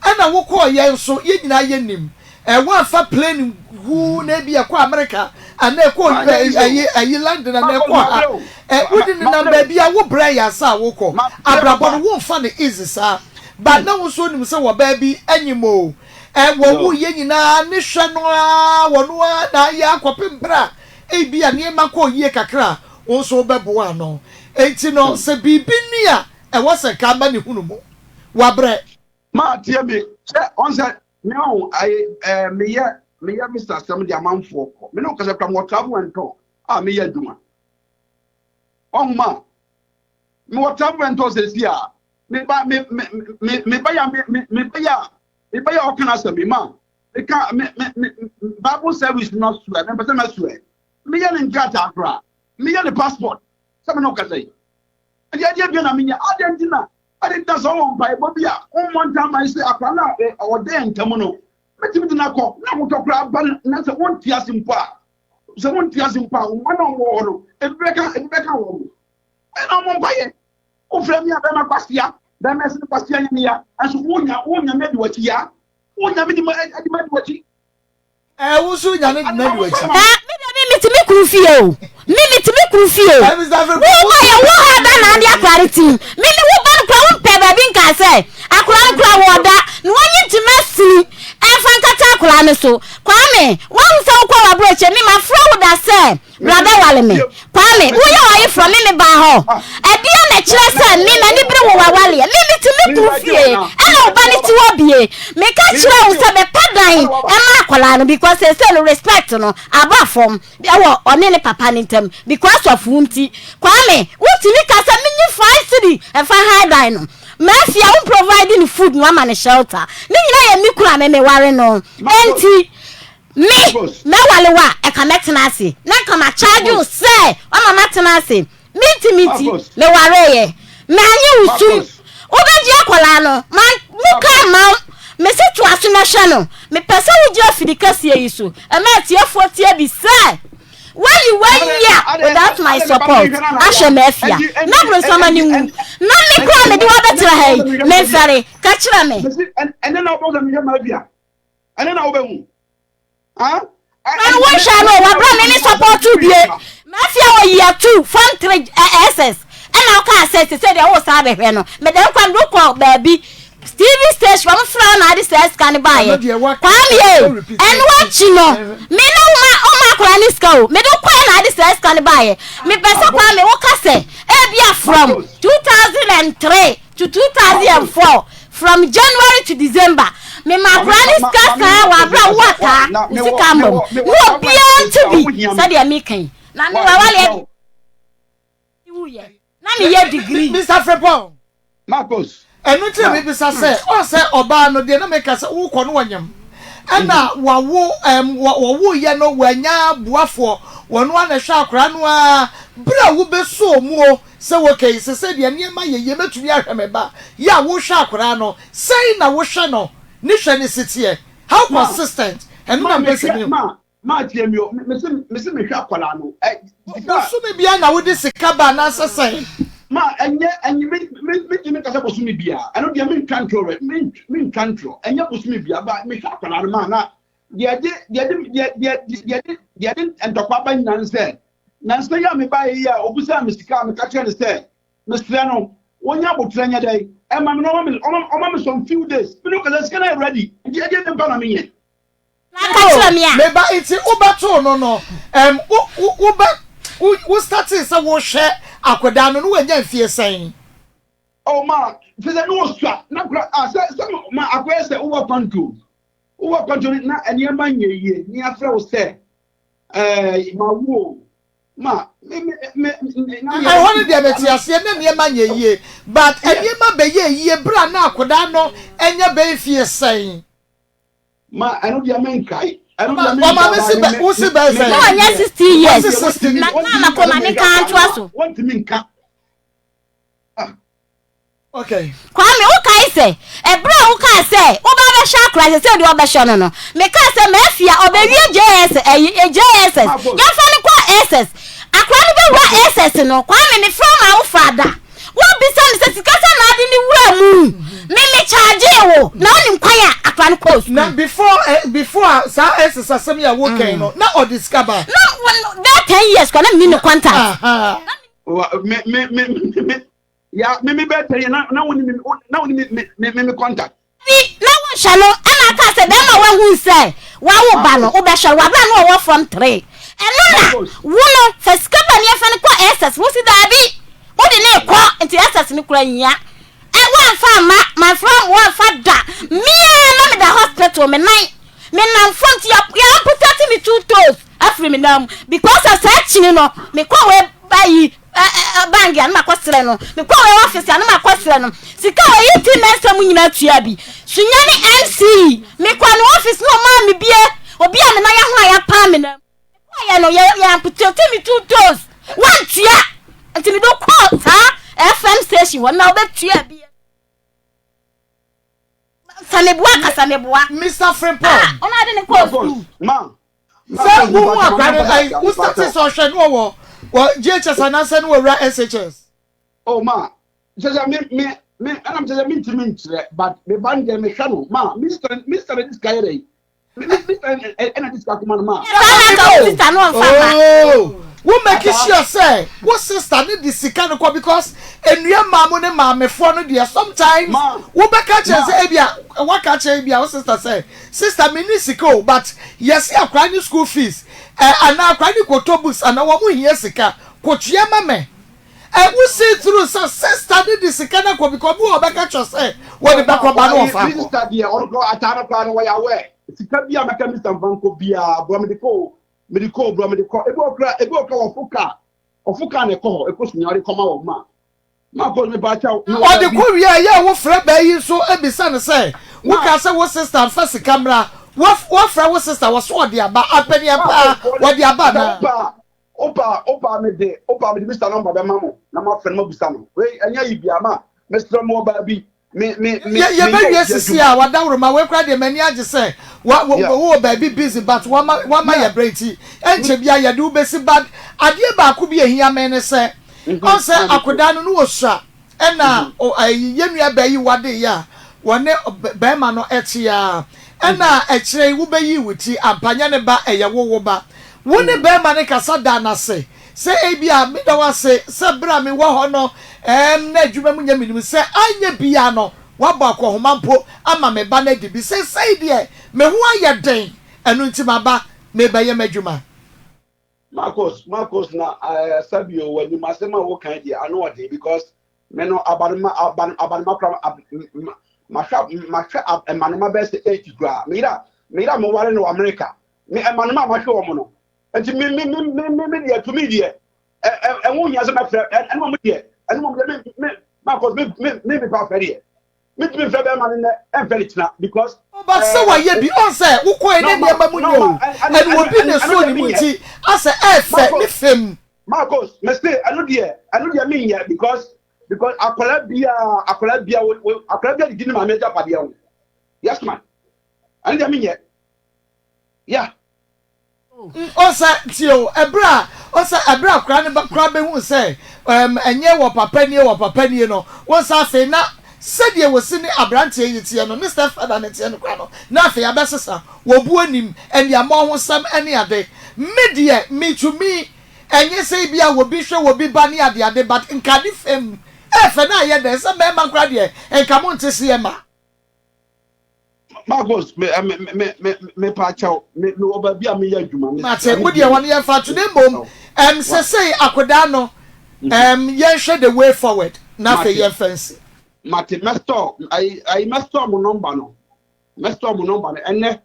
Ɛna wokɔɔyɛ nso yɛn nyinaa yɛnim. Ɛ woamfa plane huu na ebia ɛkɔ America anaa ɛkɔ ɛyi ɛyi London anaa ɛkɔ ha. Ɛ wode nenam baabi a wo brɛ yɛ ansa a wokɔ. Abrabɔ no womfa no easy saa. But na wo nso wonim sɛ wɔ baa bi anyim o. Ɛ wɔ wo yɛ nyinaa ne hwɛ no ara wɔno ara na ayɛ akɔpem berɛ a ebia nneɛma kɔɔ yie kakra a wo nso wobɛboa ano. Enti no sɛ biribi ni a ɛwɔ sɛ nka ama ne hunu mu. Wabrɛ. Maa tie me sɛ ɔn sɛ me ɔn ayi ɛɛ meyɛ meyɛ visa asɛm de amanfoɔ kɔ me ne wo kasa kura mewɔ travel and tour a meyɛ adwuma ɔn ma. Mewɔ travel and tour sɛsi a. Me ba me me me me ba ya me me me ba ya me ba ya ɔka n'asɛm yi ma. Meka me me me Bible service no asoɛ mempɛ sɛ mɛsoɛ. Meyɛ ne nkrataa koraa. Meyɛ ne passport sɛ me ne wo kasa yi. Ɛdeɛ adeɛ bia na menyɛ adɛn nti na adɛn nti na sɛ ɔwɔ mpaebɔ bi a wommɔ ntam ma sɛ akwadaa no a ɔda yɛn ntam no mɛtumi de no akɔ na ahotɔ koraa ba no na sɛ wonte ase mpo a sɛ wonte ase mpo a wo mma na ɔmowɔ hɔ no ebi bɛka ebi bɛka wɔn mo ɛna ɔmo mpaeɛ wofrɛ me a bɛma kwasea bɛma ɛsene kwasea nyɛ ne ya ɛnso wonya wonya me adi w'akyi ya wonya me di ma adi ma adi w'akyi. Ɛɛ wo nso nya ne dena di w'akyi. Ɛɛ me deɛ me mete me kunu fie o me mete me kunu fie o wo ba yɛ wo ha da na ade akora no ti me ne wo ba no kora wo mpɛ baabi nka sɛ akora no kora wɔ da na wɔnyi ntoma sini ɛmfa nkata akora no so Kwame wahu sɛ wokɔ w'aburokyɛ me mafrɛ wo da sɛ Bra bɛware me. Kwame, woyɛ w'ayeforɔ, me mebaa hɔ. Ɛdeɛn na ɛkyerɛ sɛ me m'ani bere wo w'awareɛ? Me mete me kunu fie, ɛna wo ba no te hɔ bie. Meka kyerɛɛ wo sɛ bɛpɛ dan ma akwadaa no because seesei no respect no aba fam wɔ ɔne ne papa no ntam because of wo nti. Kwame, wotumi ka sɛ menyi 5 cedi mfa han dan no. Mafia, wo provide no food na wama no shelter. Ne nyinaa yɛ me kunu a me meware no. Enti. Me, mɛwale wo a, ɛka mɛtena ase. Na nka ma charge wo sɛ wama matena ase. Me nti me nti, mewareeɛ. Mannye wo sum. Wobɛgye akwadaa no, ma mu kaa ma wo. Mese toa so na hwɛ no. Mepɛ sɛ wogyina afidi kɛseɛ yi so ma atiefoɔ tie bi sɛ, Woayi w'ayi a without my support ahwɛ m'afia. Na bronsam ani nwu. Na me koraa mede wo abɛtena ha yi, memfɛre. Ka kyerɛ me. Ɛnɛ na wobɛhu sɛ mehwɛ m'afia. Ɛne na wobɛhu. Ah? Na wo nhwɛ no wabra me me support bie. Mafia wɔ year 2 form 3 SS. Ɛna wo kaa sɛ sese deɛ wo san bɛhwɛ no. Mede nkwa mede wokɔ baabi. TV station wɔn frɛ wo na ade saa sika no baayɛ. Kwame e ɛno akyi no me na wo ma wo ma akora ne sika o. Mede wokɔɛ na ade saa sika no baayɛ. Mepɛ sɛ Kwame wo ka sɛ ebia from 2003 to 2004 from January to December me ma akora ne sika saa wɔ abere a wo ataa wo sika mma mu na obiara nte bi sɛdeɛ meka yi na me wawale wuyɛ na meyɛ degree. Mr. Frimpong. Marcos. Ɛno nti na mebisa sɛ ɔn sɛ ɔbaa no deɛ na meka sɛ wokɔ no wɔnyem ɛna wawo ɛm wɔwoyɛ no wanya boafoɔ wɔno ara na ɛhwɛ akwadaa no ara berɛ a wobɛsɔɔ muo Sɛ wɔ kei, sesei deɛ nneɛma yɛ yie, mɛtumi ahwɛ me ba. Yɛ a wohwɛ akwadaa no, sɛn na wohwɛ no? Ne hwɛ no si teɛ? How Ma, consistent? Ɛno ma na mepɛ sɛ mehwɛ, mehu. ma, ma tie mi o, me, mese, mese mehwɛ akwadaa no. Ɛ, sika, Bosome biara na wode sika ba anaasɛ sɛn? ma ɛnyɛ, ɛnyɛ, me, me, mentumi nka sɛ bosome biara. Ɛno deɛ mentwa ntorɔ, rɛ, me, mentwa ntorɔ. Ɛnyɛ bosome biara, ba mehwɛ akwadaa no ma na deɛ ɛde, deɛ ɛde, deɛ, deɛ, deɛ ɛde, deɛ ɛde ntɔkwa ba nyinaa ne sɛ, Nansa yi a mebaeɛ yi a ɔbisaa me sika a meka kyerɛɛ no sɛ mesrɛ no ɔnya aboterɛ nyɛ dɛn ɛma me na ɔma me ɔma me some few days me ne wo kasa sika no ayɛ ready nti ɛdeɛ bɛn pa na menyɛ. Ka kyerɛ me a. Me ba nti wo bɛtoo no no ɛm wo wo wo bɛ wo wo startee sɛ wo hwɛ akwadaa no no wanya mfie sɛn? Oh ma firi sɛ ne ɔsua na kora ah sɛ sɛ ma akɔyɛ sɛ wowɔ akwantuo wowɔ akwantuo na nneɛma nyɛ yie ne afrɛ wo sɛ Ɛɛ ma wo o ma me me me me. Ɛhɔ no deɛ mete aseɛ na nneɛma nyɛ yie but nneɛma bɛyɛɛ yie berɛ a na akwadaa no anya bɛyɛ mfie sɛn? Ma ɛno deɛ menkae. Ɛno deɛ menkae. Ɔmaame si bɛ wo si bɛyɛ sɛn? Na wanya 16 years. Wɔsi 16. Na na kɔma ne nka ntoa so. Wɔntumi nka. Okay. Kwame, wokae sɛ ɛberɛ a wokaa sɛ woba bɛhwɛ akora sɛ sɛ deɛ ɔbɛhwɛ no no, mekaa sɛ mafia ɔbɛwie JS ɛyi eh, JSS yɛmfa no kɔ SS akora no bɛwura SS no Kwame mefrɛ ma wo fa da wobisa me sɛ sika sɛ na ade ne wura mu me me charge wo na wonim kwan a akora no kɔɔ sukuu. Na before eh, before a saa SS asɛm yi a wokɛn no na ɔde sika ba. Na bɛɛ 10 years kɔ na menni ne contact. Aha. Me me me me Ya me me bɛ tɛn na na woni me na woni me me me me contact. Bi na wohwɛ no ɛna aka sɛ bɛrima wahu sɛ wawo ba no wobɛhwɛ no wabra no ɔwɔ form 3 ɛno na wo no fa sika ba ne ɛfa no kɔ SS wo si daabi wode ne kɔ nti SS no kura nhia ɛ woamfa amma mamfra woamfa da mea na meda hospital me nan me nam fam nti yɛ amputate me two toes afiri me nan mu because of saa kyini no mekɔ wɔ ayi. Bank a na makɔ srɛ no. Mekɔ wɔ office a na makɔ srɛ no. Sika a ɔyi ti mɛnsa mu nyinaa tua bi. Sunyani MCE. Mekɔ ne office na ɔmaa me bie. Obi a me nan ahono a yɛapam me nan mu. Mekɔeɛ no yɛ yɛ amputate me two toes. Wantua. Nti mede kɔɔ saa FM station hɔ na wobɛtua bi. Sɛ meboa ka sɛ meboa. Mister Frimpong. Ah, ɔno ade ne kɔɔ sukuu. Ma. Sɛ wohu akora no ayi wo start sɛ ɔhwɛ no wɔ wɔ JHS anaasɛ no wɔ wura SHS. Oh ma, kyerɛ sɛ me me me ɛna kyerɛ sɛ mentumi nkyerɛ but me ba no deɛ mehwɛ no ma Mister Mister na de sika yɛ dɛ me me Mister ɛna de sika kɔma no ma. Saa na nka wo sister no ɔnfa ma. Oh, wo make sure sɛ wo sister no de sika no kɔ because nnua mmaa mo ne maamefoɔ no deɛ sometimes wo bɛka kyerɛ sɛ ebia waka kyerɛ ebia wo sister sɛ sister me ni sika o but yɛsi akwadaa ne school fees ɛ anaa akwadaa ne kɔtɔ books anaa wɔn hia sika kɔtua ma mɛ. Ɛ wo see through sɛ sister no de sika no akɔ because obi wɔ hɔ ɔbɛka kyerɛ sɛ wɔde bɛkɔ ba na ɔfa Me akɔ. sister deɛ ɔno koraa ataa no koraa no wɔyɛ aware sika bi a mɛka Mister nfa nkɔ biara bro mede kɔ o mede kɔ o bro mede kɔ ebi wɔ koraa ebi wɔ koraa wɔfo kaa ɔfo kaa na ɛkɔ hɔ ɛkɔ sunya ɔde kɔma wɔn ma ma kɔ me ba kyɛw mewɔ Ɔde baabi kɔ wie a ɛyɛ a wo frɛ baa yi nso bisa no sɛ wo ma kaa sɛ wo sister nfa sika mmra wafrɛ wo sister wɔso ɔde aba ampaniampa ma ara kɔ wɔde aba sɛ anaa? wopɛ a Wopa a wopa a mede wopa a mede Mr number bɛma mo na moafrɛ no moabisa no. Wei ɛnyɛ ayi biara ma mesrɛ mo ɔbaa bi me me me Yɛ meyɛ yɛbɛwie obi sisi adwuma. a wadaworoma wei koraa deɛ m'ani agye sɛ wa wo Yeah. wowɔ baabi busy but wama wama Yeah. yɛ berɛ nti ɛnkyɛ biara yɛde wo bɛsi but adeɛ baako bi a ɛhia me ne sɛ Mhm. ɔn sɛ Ah, me too. akodaa no no wɔsua Ɛna Mhm. o ayi yɛn nua baa yi wadeeɛ a wɔne barima no te ara. Ɛna akyire yi wobɛyii wo ti ampa nyɛ ne ba ɛyɛ wo wo ba. Wo ne barima no kasa daa no ase sɛ ebia meda wo ase sɛ berɛ a mewɔ hɔ no ɛɛm na adwuma mu nyɛ menim sɛ anyɛ biara no woabɔ akɔnhoma mpo ama me ba no adi bi. Seesei deɛ me ho ayɛ den ɛno nti maba merebɛyɛ m'adwuma. Marcos Marcos na eh, sɛbi o w'anim asɛm a wokan deɛ ano ɔden because me no abanoma aban abanoma kora ab, mahwɛ mahwɛ mmanoma bɛyɛ sɛ eight koraa me yera me yera mo ware no wɔ America me mmanoma a mahwɛ wɔn no nti me me me me me me deɛ to me deɛ ɛ ɛ ɛho hia sɛ mɛfrɛ ɛno mo deɛ ɛno mo deɛ me me Marcos me me me me pa afɛ deɛ Mentumi mfrɛ bɛrima no nnɛ ɛmfrɛ no kyena because. But sɛ wayɛ bi ɔn sɛ wokɔɛ ne nneɛma mu nyɛ o ɛna obi na ɛsɔɔ ne mu nti asɛ ɛɛfɛ ne fam. Marcos mese ɛno deɛ ɛno deɛ menyɛ because because akwadaa biara akwadaa biara akwadaa biara didi ne maame agyapadeɛ ho yes man ɛno deɛ menyɛ yeah. Ɔsɛ tie o, ɛberɛ a ɔsɛ ɛberɛ a koraa ne ba koraa bɛhuu sɛ ɛm ɛnyɛ wɔ papa nie wɔ papa nie no, wɔn sɛ afei na sɛdeɛ wɔsi ne aberanteɛ yi teɛ no ne step father no teɛ no koraa no na afei abɛsesa, wɔbu anim, aniammɔhosɛm ne ade. Me deɛ metumi ɛnyɛ sɛ ebia wɔbi hwɛ wɔbi ba ne adeade but nka ne fam ɛɛfɛ na ayɛ dɛn sɛ mmarima koraa deɛ nka monte seɛ ma. Marcos, me eh, me me me me pa kyɛw me me wɔ baabi a meyɛ adwuma. Me Mate, mo deɛ wɔn yɛn fa to ne mmom ɛm sesei akodaa no ɛm yɛn hwɛ the way forward na afei yɛn fɛ nsi. Mate, mɛstɔ ayi ayi mɛstɔ mo nɔmba no mɛstɔ mo nɔmba no ɛnɛ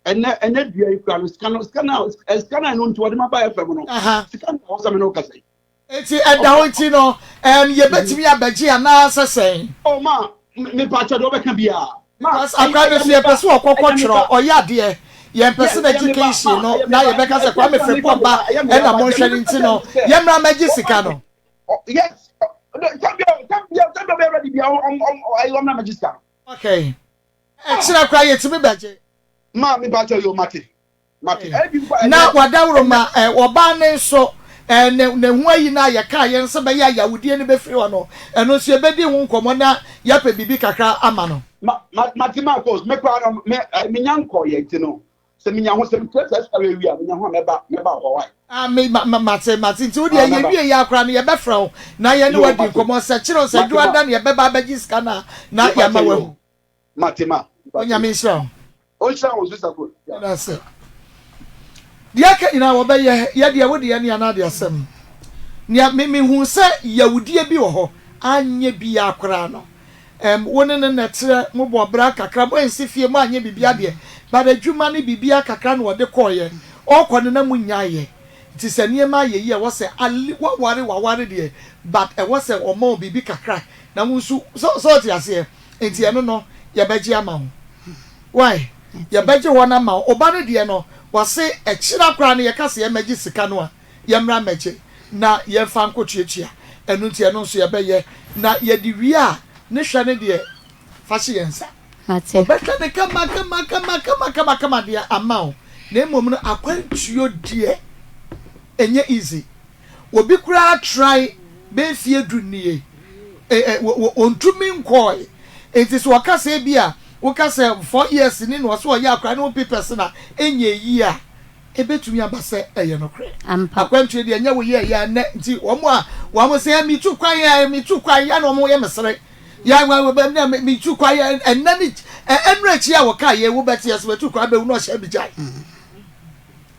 ɛnɛ ɛnɛ dua yi kura no sika no sika no sika no ɛno nti wɔde ma ba fm no sika no wɔsɛ me ne wo kasa yi. Enti ɛda hɔ nti no, ɛɛm, yɛbɛtumi abɛgye anaa sɛ sɛn? Oh, ma, me pa kyɛw deɛ wobɛka biara. Ma, Because akwadaa no ɛyɛ nso me yɛpɛ ba, sɛ ɔkɔ ɛyɛ me kɔtwerɛ, ba. ɔyɛ adeɛ. Yɛmpɛ Yes, sɛ ɛyɛ me ba, n'education ma, no ɛyɛ me na ba. yɛbɛka Nti sɛ ɛdeɛ Kwame nti na meka Frimpong me ba ba, ɛyɛ me ɛna ba, but deɛ monhwɛ no mebɛka nti kyerɛ no, no sɛ, yɛmmra mmɛgye wɔmma sika me. no. Oh, yes, oh, tam biara, tam biara, tam biara ɔbɛyɛ ready biara, ɔm, ɔm, ɔm, ɔmmra mmɛgye sika no. Okay. Ah. Ɛkyena koraa yɛtumi bɛgye. Ma, me pa kyɛw, yo, mate. Na wadaworoma ɛ, ɔbaa no nso ɛ, ne, ne ho ayi no a yɛkaa yɛn sɛ bɛyɛ a yawudie no bɛfiri hɔ no, ɛno nso yɛbɛdi ho nkɔmmɔ na yɛapɛ biribi kakra ama no. Ma, ma, mate Marcos, me koraa no, me, ɛ, menya nkɔeɛ nti no, sɛ menya ho, sɛ metua saa sika wei wie a, menya ho a mɛba, mɛba hɔ, wai? Ah, me, ma, ma, mate, mate, nti wo deɛ Ah, mɛba. yɛwie yɛ a koraa no yɛbɛfrɛ wo na yɛne Yo, wo adi mate. nkɔmmɔ, sɛ kyerɛ wo sɛ Mate, ma. Dwoada na yɛbɛba abɛgye sika no a, na Mepa yɛama kyɛ, yo. woahu. Mate, ma. Mepa kyɛ, Onyame yo. nhyira wo. Ɔnhyira wo nso Sako. Yɛda ase. Deɛ aka nyinaa wɔbɛyɛ, yɛ deɛ wo deɛ ne anaa deɛ asɛm. Nea me mehu sɛ yawudie bi wɔ hɔ, anyɛ biaa koraa no, ɛm wo ne no na ɛtrɛ, mo bɔ bra kakra, mo ansi fie, mo anyɛ biribiara deɛ, but adwuma ne biribiara kakra na ɔde kɔɔeɛ, ɔɔkɔ no na mo nnyaeɛ. Nti sɛ nneɛma ayɛ yie a ɛwɔ sɛ ali waware waware deɛ but ɛwɔ sɛ ɔma wo biribi kakra na wo nso sɛ sɛ ɔte aseɛ nti ɛno no yɛbɛgye ama wo why yɛbɛgye hɔ no ama wo ɔba no deɛ no wɔse ɛkyena koraa no yɛka sɛ yɛmmɛgye sika no a yɛmmra mmɛgye na yɛmfa nkɔtuatua ɛno nti ɛno nso yɛbɛyɛ na yɛde wie a ne hwɛ no deɛ fa hye yɛn nsa. Ɔbɛhwɛ no kama kama kama kama kama kama deɛ ama wo na mmom no akwantuo deɛ ɛnyɛ easy. Obi koraa try bɛyɛ mfeɛ du nie ɛ ɛ ɔntumi nkɔɔe. Nti sɛ ɔka sɛ ebi a woka sɛ 4 years ni na ɔsɛ ɔyɛ akora ne wo papers na ɛnyɛ yie a, ɛbɛtumi aba sɛ ɛyɛ nokorɛ. Akwantuo deɛ ɛnyɛ wo yɛ yɛ nnɛ nti wɔn a wɔn sɛ metu kwan yɛ metu kwan yɛ na wɔn yɛ mesere yɛ wɔ metu kwan yɛ ɛnnɛ ne ɛnura akyi a wɔka yɛ wo bɛte yɛ sɛ metu kwan bɛwu na ɔhyɛ bi gyae.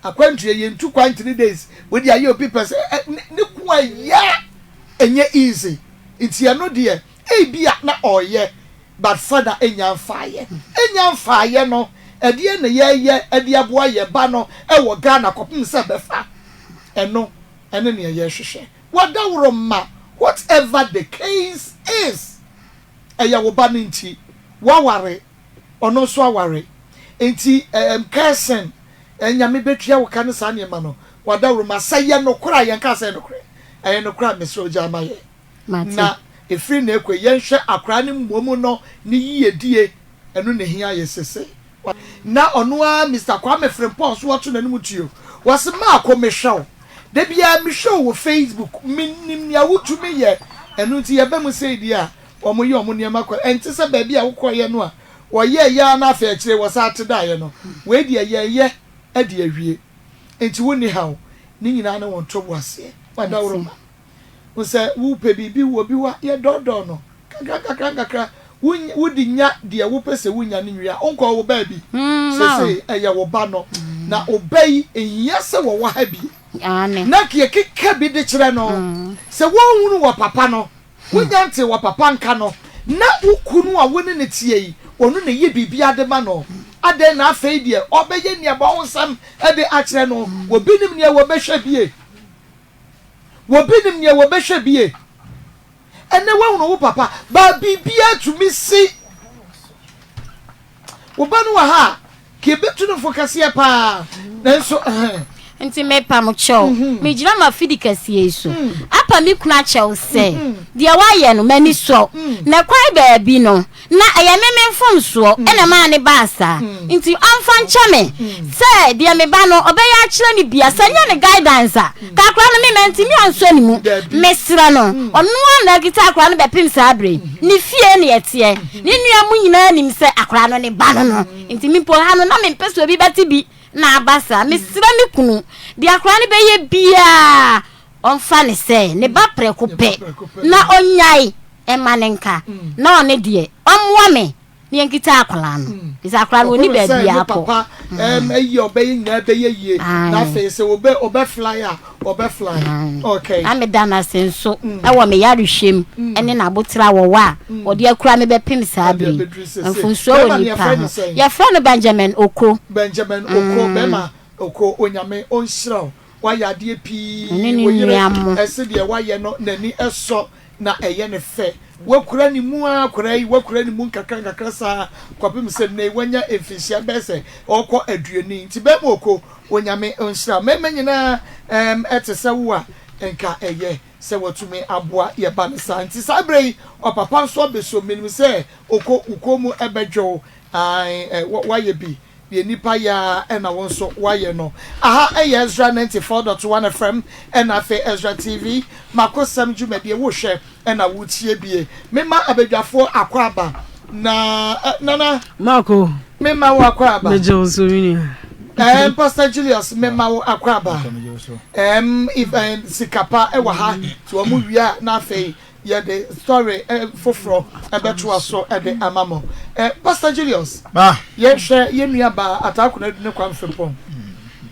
Akwantuo yɛ ntu kwan 3 days wodi ayɛ obi pɛ sɛ ne ko a yɛ ɛnyɛ easy nti ɛno deɛ ebi a na ɔyɛ but fada enya nfaayɛ enya nfaayɛ no ɛdeɛ na yɛyɛ ɛde aboa yɛ ba no ɛwɔ Ghana kɔpem sɛ bɛfa ɛno ɛne nea yɛhwehwɛ wadaworo ma. Whatever the case is, ɛyɛ wo ba no nti waware, ɔno nso aware nti kɛsen Nyame bɛtua wo ka ne saa nneɛma no. Wadaworo ma sɛ yɛ nokorɛ a yɛnka sɛ yɛ nokorɛ, ɛyɛ nokorɛ a mesrɛ ogya ama yɛ na ɛfiri na ɛkɔ yɛnhwɛ akwaraa no mmom no ne yiedie ɛno na ɛhia yɛ sese. Na ɔno ara Mister Kwame Frimpong nso wɔto n'anim tuo. Wɔse Maako mehwɛ wo. Da biara mehwɛ wo wɔ Facebook. Menim nea wotumi yɛ. Ɛno nti yɛba mu sei deɛ a, wɔyɛ wɔn nneɛma kɔ. Ɛnte sɛ baabi a wokɔeɛ no a wɔyɛeɛ ara na afei akyire wɔsan te daeɛ no. Wei deɛ yɛreyɛ de awie. Nti wonni haw. Ne nyinaa ne wo ntoboaseɛ. Wadawuroma. Wo sɛ wopɛ biribi wɔ bi hɔ a, yɛdɔɔdɔɔ no kakra nkakra nkakra. Wode nya deɛ wopɛ sɛ wonya no nwie a, wonkɔɔ wo baabi. Seesei ɛyɛ wo ba no. Na wo ba yi, ɛhia sɛ wɔwɔ ha bi. Na yɛkeka bi de kyerɛ no. Sɛ wɔnhunu wɔ papa no, wonya ntee wɔ papa nka no, na wo kunu a wo ne no teɛ yi, ɔno na ɛyɛ biribiara de ma no. Adɛn na afei deɛ ɔbɛyɛ nneɛma de akyerɛ no? Obi nim nea wɔbɛhwɛ bie. Obi nim nea wɔbɛhwɛ bie. Ɛnɛ woahunu wo papa baa biribiara tumi si. Wo ba no wɔ ha a, ka ebetu no fo kɛseɛ paa. Nanso ɛhɛn. Nti mepa mo kyɛw, megyina m'afidi kɛseɛ yi so apa me kunu akyɛw sɛ deɛ wayɛ no m'ani sɔ, na kwan baabi no na ɛyɛ me me mfomsoɔ na ɛmaa no baa saa, nti ɔmfa nkyɛ me sɛ deɛ me ba no ɔbɛyɛ akyerɛ no bia, sɛ nyɛ ne guidance a, ka akwadaa no me mantumi ansɔ ne mu, mesrɛ no, ɔno ara na akita akwadaa no bɛpem saa berɛ yi, ne fie na ɛteɛ, ne nua mo nyinaa nim sɛ akwadaa no ne ba no no, nti me mpo ha no na mempɛ sɛ obi bɛte bi na aba saa, mesrɛ me kunu, deɛ akwadaa no bɛyɛ biara ɔmfa no sɛ ne ba prɛko pɛ na ɔnyae mma no nka na ɔno deɛ ɔmmoa me na yɛnkita akwadaa no ɛfiri sɛ akwadaa no ɔnni Ɔhunu sɛ baabi ne akɔ. papa ɛyi a ɔbɛyɛ nyinaa bɛyɛ yie na afei sɛ ɔbɛ ɔbɛ fly a ɔbɛ fly okay. Na meda no ase nso wɔ me yarehwɛ mu ne n'aboterɛ a wɔwɔ a ɔde akura me bɛpem saa Ɛde berɛ yi. abɛduru sese. Mfomsoɔ wɔ Bɛrima no nnipa yɛfrɛ ho. no sɛn? Yɛfrɛ no Benjamin Oko. Benjamin Oko bɛrima Oko Onyame ɔnhyira wo. Wayɛ adeɛ pii, Ɔne ne wo yere nua mo. se deɛ wayɛ no n'ani sɔ na ɛyɛ no fɛ. Wakura ne mu ara akwadaa yi, wakura ne mu nkakra nkakra saa kɔpem sɛ nnɛ yi wanya mfinhyia bɛyɛ sɛ ɔrekɔ aduoni. Nti bɛrima Oko, Onyame nhyira wo. Mmarima nyinaa ɛɛm ɛte sɛ wo a, nka ɛyɛ sɛ watumi aboa yɛ ba no saa. Nti saa berɛ yi ɔpapa nso abɛsuo, menim sɛ Oko wo kɔn mu bɛdwo wo, ae ɛ, wayɛ bi. Deɛ nnipa yɛ ara na wo nso woayɛ no. Aha yɛ Ezra 94.1 FM ɛna afei Ezra TV Makosɛm dwumadie wohwɛ ɛna wotie bie. Mema abadwafoɔ akwaaba na eh, Nana. Mako. Mema wo akwaaba. Megye wo so me nua. Ɛm Pastor Julius mema wo akwaaba. Ɛm if ɛm sikapa ɛwɔ ha nti wɔn wie a na afei Yɛde story foforɔ bɛtoa so de ama mo. Pastor Julius, yɛhwɛ yɛn nua baa Ataa Konadu ne Kwame Frimpong.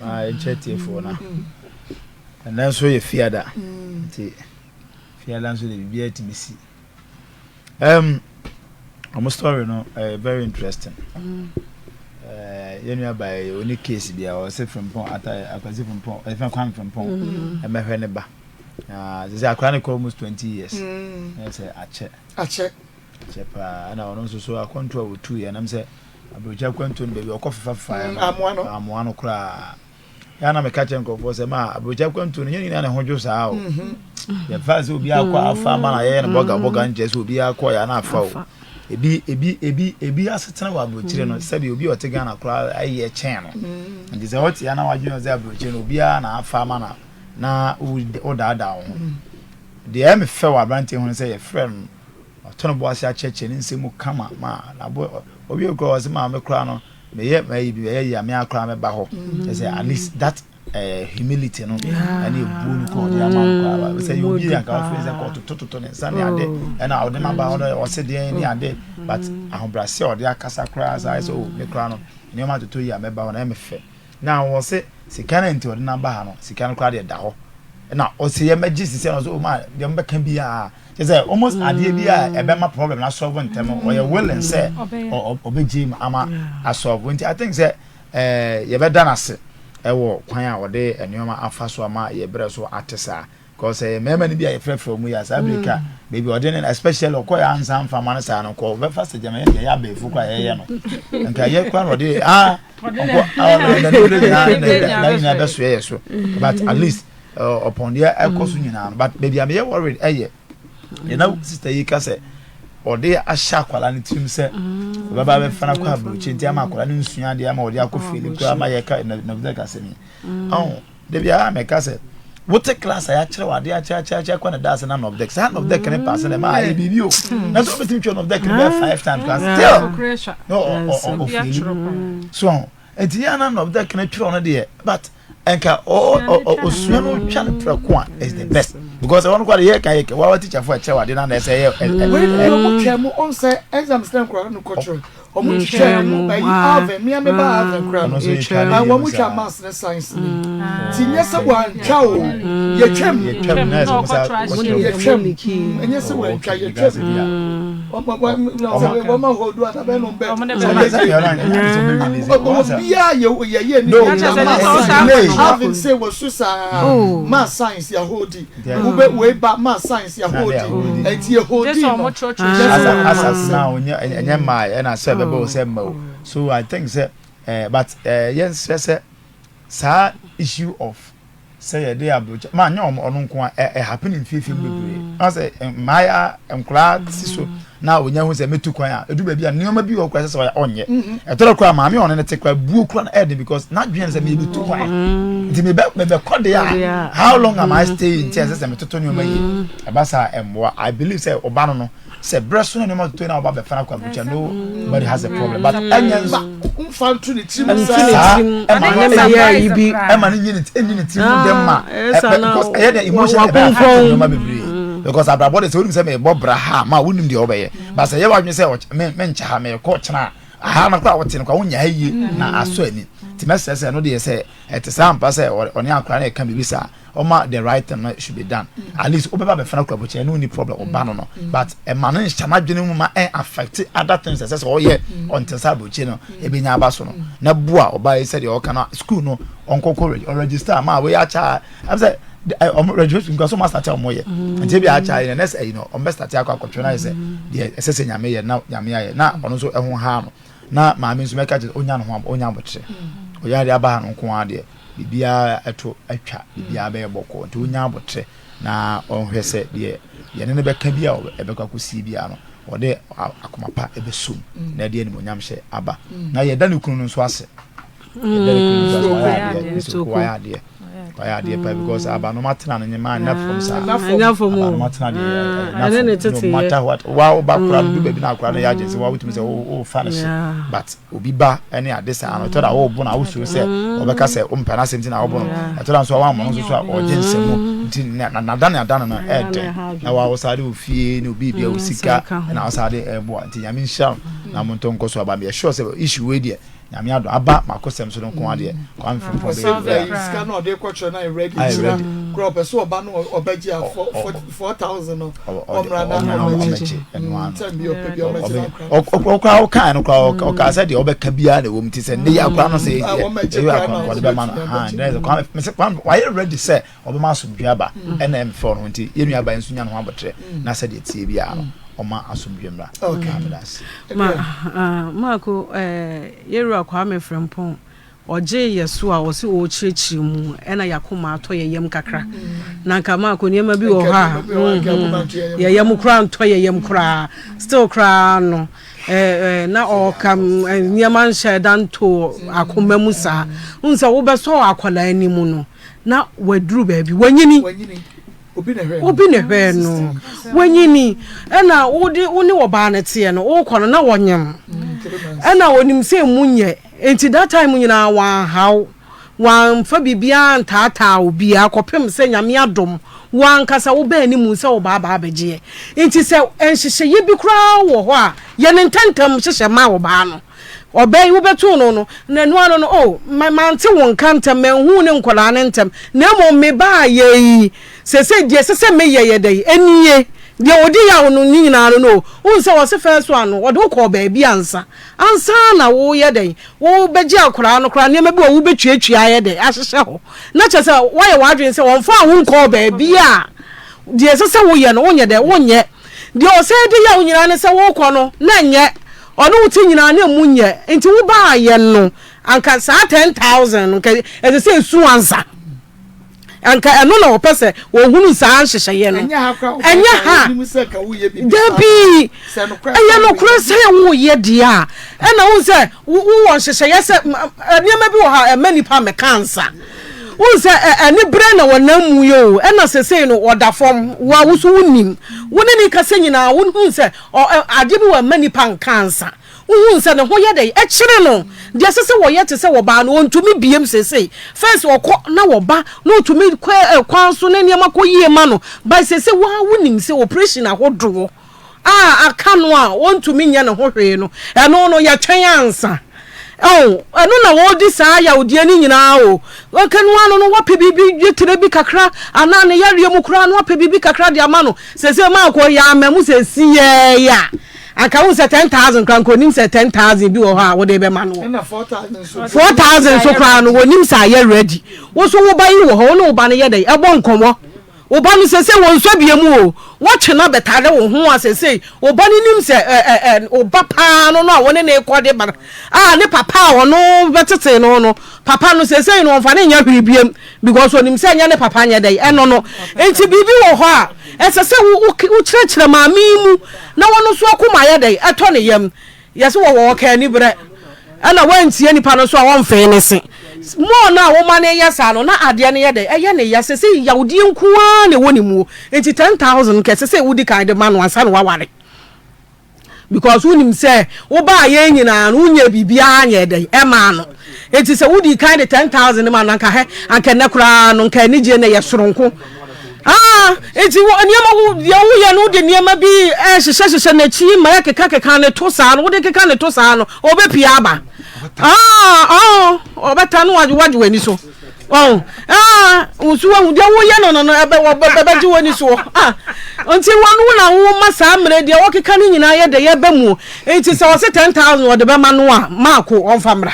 Ma yɛnkyɛ tiefoɔ na ɛnɛ nso yɛ fiada nti fiada nso de biribiara tumi si. Um, ɔmo story no uh, very interesting. Yɛn nua baa yi ɔni case bi a ɔsɛ Frimpong ata Akwasi Frimpong ɛfɛn Kwame Frimpong ɛmɛhwɛ ne ba na sɛ akora ne kɔ almost 20 years ɛyɛ sɛ akyɛ akyɛ akyɛ paa ɛna ɔno nso so akwantu a wɔtu yɛ nam sɛ aburokyi akwantu no baabi ɔkɔ fefa fefa yɛ no amoa no amoa no koraa. Yɛ a na meka kyerɛ nkurɔfoɔ sɛ ma aburokyi akwantuo no nyɛ nyinaa na ɛho dwo saa o. Yɛmfa sɛ obi akɔ afa ama na yɛyɛ no bɔga bɔga nkyerɛ sɛ obi akɔ yɛ na afa o. Ebi ebi ebi ebi asetena wɔ aburokyire no sɛbi obi a ɔte Ghana koraa ayɛ kyɛn no. Nti sɛ ɔte ya na wadwene sɛ aburokyire no obiara na afa ama na na wodaadaa wo ho. Deɛ ɛyɛ me fɛ wɔ aberanteɛ ho no sɛ yɛfrɛ no ɔtɔ no bo ase akyerɛkyerɛ ne nsɛm mu kama ma nabo owie koraa ɔsɛ maame koraa no meyɛ mayi bi ɛyɛ yie a me ara koraa mɛba hɔ kyɛ sɛ at least that uh, humility no ɛne ebuo no kɔ ɔde ama no koraa sɛ yɛ obi anka ɔfiri sɛ kɔ totototo ne nsa ne ade oh. ɛna ɔde ma ba ɔno ɔse deɛn ne ade but ahobrɛase a ɔde akasa koraa saa sɛ o oh, me koraa no nneɛma atoto yi a mɛba hɔ na ɛmɛ fɛ na wɔ se sika no nti ɔde n'aba ha no sika no koraa deɛ da hɔ na ɔse yɛ mɛgye sisi na ɔsɛ o ma deɛ mobɛka biara Kyerɛ sɛ almost adeɛ bi a ɛbɛma problem no asɔlvo ntɛm no ɔyɛ willing sɛ ɔbɛgye mu ama asɔlvo nti I think sɛ ɛɛ yɛbɛda no ase ɛwɔ kwan a ɔde nneɛma afa so ama yɛ brɛ so ate saa because ɛyɛ mmarima no bi a yɛfrɛfrɛ wɔn yi a saa bere ka baabi ɔde ne especially ɔkɔ yɛ ansa nfa ma no saa no kɔ ɔbɛfa sɛ gyama yɛ yɛ abɛɛfo kɔ a yɛyɛ no nka yɛ kora na ɔde ah ɔkɔ ɔna ne bere nyinaa na nyinaa bɛsoɛ yɛ so but at least Ɔpɔn deɛ ɛkɔ so nyinaa no but baabi a meyɛ worried ɛyɛ yɛn na sister yi ka sɛ ɔde ahyɛ akwadaa no tirim sɛ ɔbɛba abɛfa no akɔ aburokyi nti ama akwadaa no nsua adeɛ ama ɔde akɔ fie kura ama yɛka nɔfisɛ kasɛm yi ɔho dabi a mɛka sɛ wote class a yɛakyerɛ wɔ adeɛ akyerɛ akyerɛ akyerɛ kɔ na da ase na nɔfdɛk saa nɔfdɛk ne paase na ɛma ayɛ biribi o na sɛ wobɛtumi twɛ nɔfdɛk no bɛyɛ five times class still na ɔfeeli so Nti yɛ na nɔbdɛ kene twerɛ no deɛ but nka osua no twa no prɛko a is the best because ɛwɔ no kɔ de yɛ ka yɛ kɛ wawa teacher fo ɛkyerɛ wade na na ɛsɛ yɛ ɛ wei ni ɔmo twɛ mu ɔn sɛ exams na nkora no kɔ kyerɛ ɔmo twɛ mu ɛyi alvin mia mi ba alvin kora no wɔn twa maths ne science ni ti nyɛ sɛ wɔantwa o yɛtwam yɛtwam na ɛsɛ ɔmo sa yɛtwam ɛnyɛ sɛ wɔantwa yɛtwam. Wɔma hɔ du ana bɛ nom bɛ. Obiara yɛ yɛ yɛ ni yɛ ma Alvin say wɔ so saa ma science yɛ hodi wobɛ wei ba ma science yɛ hodi ɛnti yɛ hodi no. Asase na ɔnyɛ ɛnyɛ mmaa ɛna sɛ ɛbɛbɛ wɔ sɛ mma o so I think sɛ ɛɛ but ɛɛ yɛn srɛ sɛ saa issue of. Sɛ yɛde abrokyi ma nyɛ wɔn ɔno nko a ɛ happen mfiefie mu bebree mm. na sɛ mmaaya nkoraa si so na onya hu sɛ metu kwan a edu baabi a nneɛma bi wɔ kora sɛ sɛ ɔnyɛ mm-hmm. ɛtɔrɔ kora maame ɔno ne te kora buo kora na ɛɛden because n'adwene sɛ mebe tu kwan mm. nti mebɛ mebɛ kɔ de a how long am I mm. staying nti ɛsɛ sɛ metoto nneɛma yie mm. ɛba saa ɛmmoa I believe sɛ ɔba no no sɛ berɛ so na nneɛma toto na ɔba bɛfa no akɔ aburukyɛ nobody has a problem but ɛnyɛ nso nfa nto ne tirim saa ɛma no ɛma no nyi ne ɛnyi ne tirim mu dɛm ma because ɛyɛ dɛ emotion ɛbɛ affect nneɛma bebree because abrabɔ de sɛ wonim sɛ mebɔ bra ha ma wonim deɛ wobɛyɛ but sɛ yɛ wadwene sɛ me menkyɛ ha mekɔ kyena aha no koraa wote no koraa wonya ha yie na asɔ ani nti mɛsrɛ sɛ ɛno deɛ sɛ ɛte saa ampa sɛ ɔne akora no ɛka biribi saa ɔma the right thing no should be done mm. at least wobɛba bɛfana kura bɔkyɛ ɛno ni problem ɔba no no mm. but ɛma no nhyɛ n'adwene mu ma ɛn affect other things ɛsɛ sɛ ɔyɛ ɔnte sɛ aburokyi no ebenya aba so no na boa ɔbaa yi sɛdeɛ ɔka no school no ɔnkɔkɔ ɔregister ma wɔyɛ akyɛ a sɛ ɔmo registration nka so ɔmo asate ɔmo yɛ nti ebi akyɛ ayɛ next ɛyi no ɔmo bɛ start akɔ akɔtwe na ayɛ sɛ deɛ ɛsɛ sɛ nyame yɛ na nyame ayɛ na ɔno nso ɛho ha no na maame nso mɛka kyerɛ onya ne ho onya abotire ɔyɛ adeɛ aba ha no nko ara deɛ biribiara ɛto atwa biribiara bɛyɛ bɔkɔɔ nti onya abotrɛ na ɔnhwɛ sɛ deɛ yɛne no bɛka bi a ɛbɛkɔ akɔsie biara no ɔde akoma pa ɛbɛsom na ɛde animuonyam hyɛ aba na yɛda ne kunu no nso ase yɛda ne kunu no nso ase wayɛ adeɛ nso wayɛ adeɛ wayɛ adeɛ pa because abanoma tena no nyɛma anya fam saa abanoma tena deɛ ɛnya fam no matter what wa wo ba kora no du baabi na akora no yɛ agye sɛ wa wotumi sɛ wo fa no hye but obi ba ne ade saa no ɛtɔ da wɔrebɔ no a wosuro sɛ ɔbɛka sɛ wompɛ n'asɛm nti na wɔbɔ no ɛtɔ da nso a wɔammɔ no nso so a ɔgye nsɛm mu nti nadane adane no ɛɛdɛn na wɔawosa de ofie ne obi bia osika na wɔsa de ɛɛboa nti nyame nhyira no na mo ntɔ nkɔ so aba meyɛ sure sɛ issue wei deɛ. Nyame adom aba makosɛm so no nko adeɛ Kwame Frimpong bɛyɛ biribiara. Sika no ɔde kɔkyerɛ no ayɛ ready kyerɛ kora ɔpɛ sɛ ɔba no ɔbɛgye a 4000 no ɔmmra na ɔbɛgye tɛm bi ɔpɛ bi ɔbɛgye na akora ɔkora ɔkaa no kora ɔkaa sɛ deɛ ɔbɛka biara na ɛwɔ mu ti sɛ ne yɛ akora no sɛ ɛyɛ akora ɔde bɛma no ha ne sɛ Kwame mesɛ Kwame wayɛ ready sɛ ɔbɛma asomdwe aba ɛna ɛmfɛ ɔno nti yɛn nua ba nso nya ne ho abotrɛ na sɛdeɛ tie biara no ɔma asomdwe mmra. Ma ah, Marko eh, yɛwura Kwame Frimpong ɔgyee yɛ so a ɔse ɔrekyerɛkyerɛ mu ɛna yɛakoma atɔ yɛ yam kakra na nka Marko nneɛma bi wɔ hɔ a mm-hmm, yɛ yam koraa ntɔ yɛ yam koraa still koraa no eh, eh, na ɔka eh, nneɛma nhyɛ da nto akoma mu saa n sɛ wobɛsɔ akwadaa anim no na waduru baabi wanyini Obi na hwɛɛ no. Wanyini. Ɛna wode wo ne ɔbaa no teɛ no, wokɔ no na wɔnyem. Ɛna onim sɛ emu nyɛ. Nti that time nyinaa wanhaw. Wamfa biribiara antaataa obiara kɔpem sɛ Nyame adom wo ankasa wobaa anim sɛ wobaa aba abɛgyeɛ. Nti sɛ nhyehyɛeɛ bi koraa wɔ hɔ a, yɛ no ntɛntɛm hyehyɛ ma ɔbaa no. Ɔbaa yi wobɛtoo no no, na ɛno ano no, oh, mante wo nka ntɛm, manhu wo ne nkwadaa no ntɛm, na mmom mebaeɛ yi, seesei deɛ ɛsɛ sɛ meyɛ yɛ dɛn? Ɛnie, deɛ ɔdi yaw no ne nyinaa no no o, wohu sɛ wɔse first one no, wɔde wo kɔɔ baabi ansa, ansa na woyɛ dɛn, wobɛgye akwadaa no koraa, nneɛma bi wɔ wobɛtuatua ayɛ dɛn, ahyehyɛ hɔ, na kyerɛ sɛ woayɛ w'adwene sɛ wɔmfaa wo nkɔɔ baabi a, deɛ ɛsɛ sɛ woyɛ no, wonyɛ dɛn, wonyɛ. Deɛ ɔsan di yaw nyinaa ne sɛ worekɔ no na ɛnyɛ ɔne wo te nyinaa na ɛmu nyɛ nti wobaayɛ no anka saa 10,000 no nka ɛsɛ sɛ ɛsu ansa anka ɛno na wɔpɛ sɛ wɔhunu saa nhyehyɛeɛ no ɛnyɛ ha dabi ɛyɛ nokorɛ sɛ woyɛ deɛ a ɛna wohu sɛ wowɔ nhyehyɛeɛ sɛ nneɛma bi wɔ ha ɛma nipa mmɛka ansa Wohu sɛ aniberɛ na wɔnam mu yi o, ɛna sesei no ɔda fam, wo a wo so wonim. Wo ne no kasa nyinaa wohu sɛ adeɛ bi wɔ ɛmma nipa nka ansa. Wohu sɛ ne ho yɛ dɛn, ɛkyere no. Deɛ ɛsɛ sɛ wɔyɛ te sɛ wɔbaa no, ɔntumi biem sesei. First ɔkɔ na wɔba na ɔtumi kɔ kwan so ne nneɛma kɔ yie ma no, but sesei wo ara wonim sɛ operation ahodoɔ a aka no a ɔntumi nyɛ ne ho hwee no, ɛno no yɛtwɛn ansa. Oh, ɛno na wɔredi saa yawdeɛ no nyinaa o. Nka no ano no wapɛ biribi dwetire bi kakra anaa ne yareɛ mu koraa no wapɛ biribi kakra de ama no. Sese maa kɔ yɛ ama mu sɛ si yɛɛ a. Anka wohu sɛ 10,000 koraa nka onim sɛ 10,000 bi wɔ hɔ a wode bɛma no. Ɛna 4,000 nso. 4,000 nso koraa no wɔnim sɛ ayɛ ready. Wo nso wo ba yi wɔ hɔ, wo ne wo ba no yɛ dɛn? Ɛbɔ nkɔmmɔ. Wo ba no seesei wɔnsɔ bie mu o, wɔtwe no abɛtare wo ho a seesei wo ba no nim sɛ ɛ ɛ ɛ wo ba paa no no a wo ne no rekɔ de ba no a ne papa a ɔno bɛtetee no no papa no seesei no ɔmfa no nyɛ hwee biem because onim sɛ ɛnyɛ ne papa nyɛ dɛn ɛno no nti biribi wɔ hɔ a ɛsɛ sɛ wo wo wokyerɛkyerɛ maame yi mu na wɔn nso akoma yɛ dɛn ɛtɔ ne yam. Yɛse wɔwɔ ɔka aniberɛ ɛna wantie nipa no nso a ɔmfee ne se. More no a woma no yɛ saa no na adeɛ no yɛ dɛn? Ɛyɛ ne ya. Sesei yawdeɛ nko ara na ɛwɔ ne muo. Nti 10,000 nka ɛsɛ sɛ wodi kan de ma no ansa na waware. Because wonim sɛ wobaa yɛn nyinaa no wonyɛɛ biribiara nyɛɛ dɛn ɛmaa no. Nti sɛ wodii kan de 10,000 ma no anka hɛ anka ɛnɛ koraa no nka anigyeɛ no ɛyɛ soronko. Ah, nti wo nneɛma wo deɛ woyɛ no wode nneɛma bi ɛhyehyɛ hyehyɛ n'akyi ma ɛkeka keka ne to saa no wode keka ne to saa no ɔbɛpia aba. Ah, oh, ɔbɛta no wagye wagye w'ani so. Oh, ah, nso wahu deɛ woyɛ no no no ɛbɛ ɛbɛgye w'ani soɔ. Ah, nti wɔn wo na woma saa mmerɛ deɛ wɔkeka ne nyinaa yɛ deɛ yɛbɛ mu. Nti sɛ ɔse 10,000 ɔde bɛma no a maako ɔmfa mmra.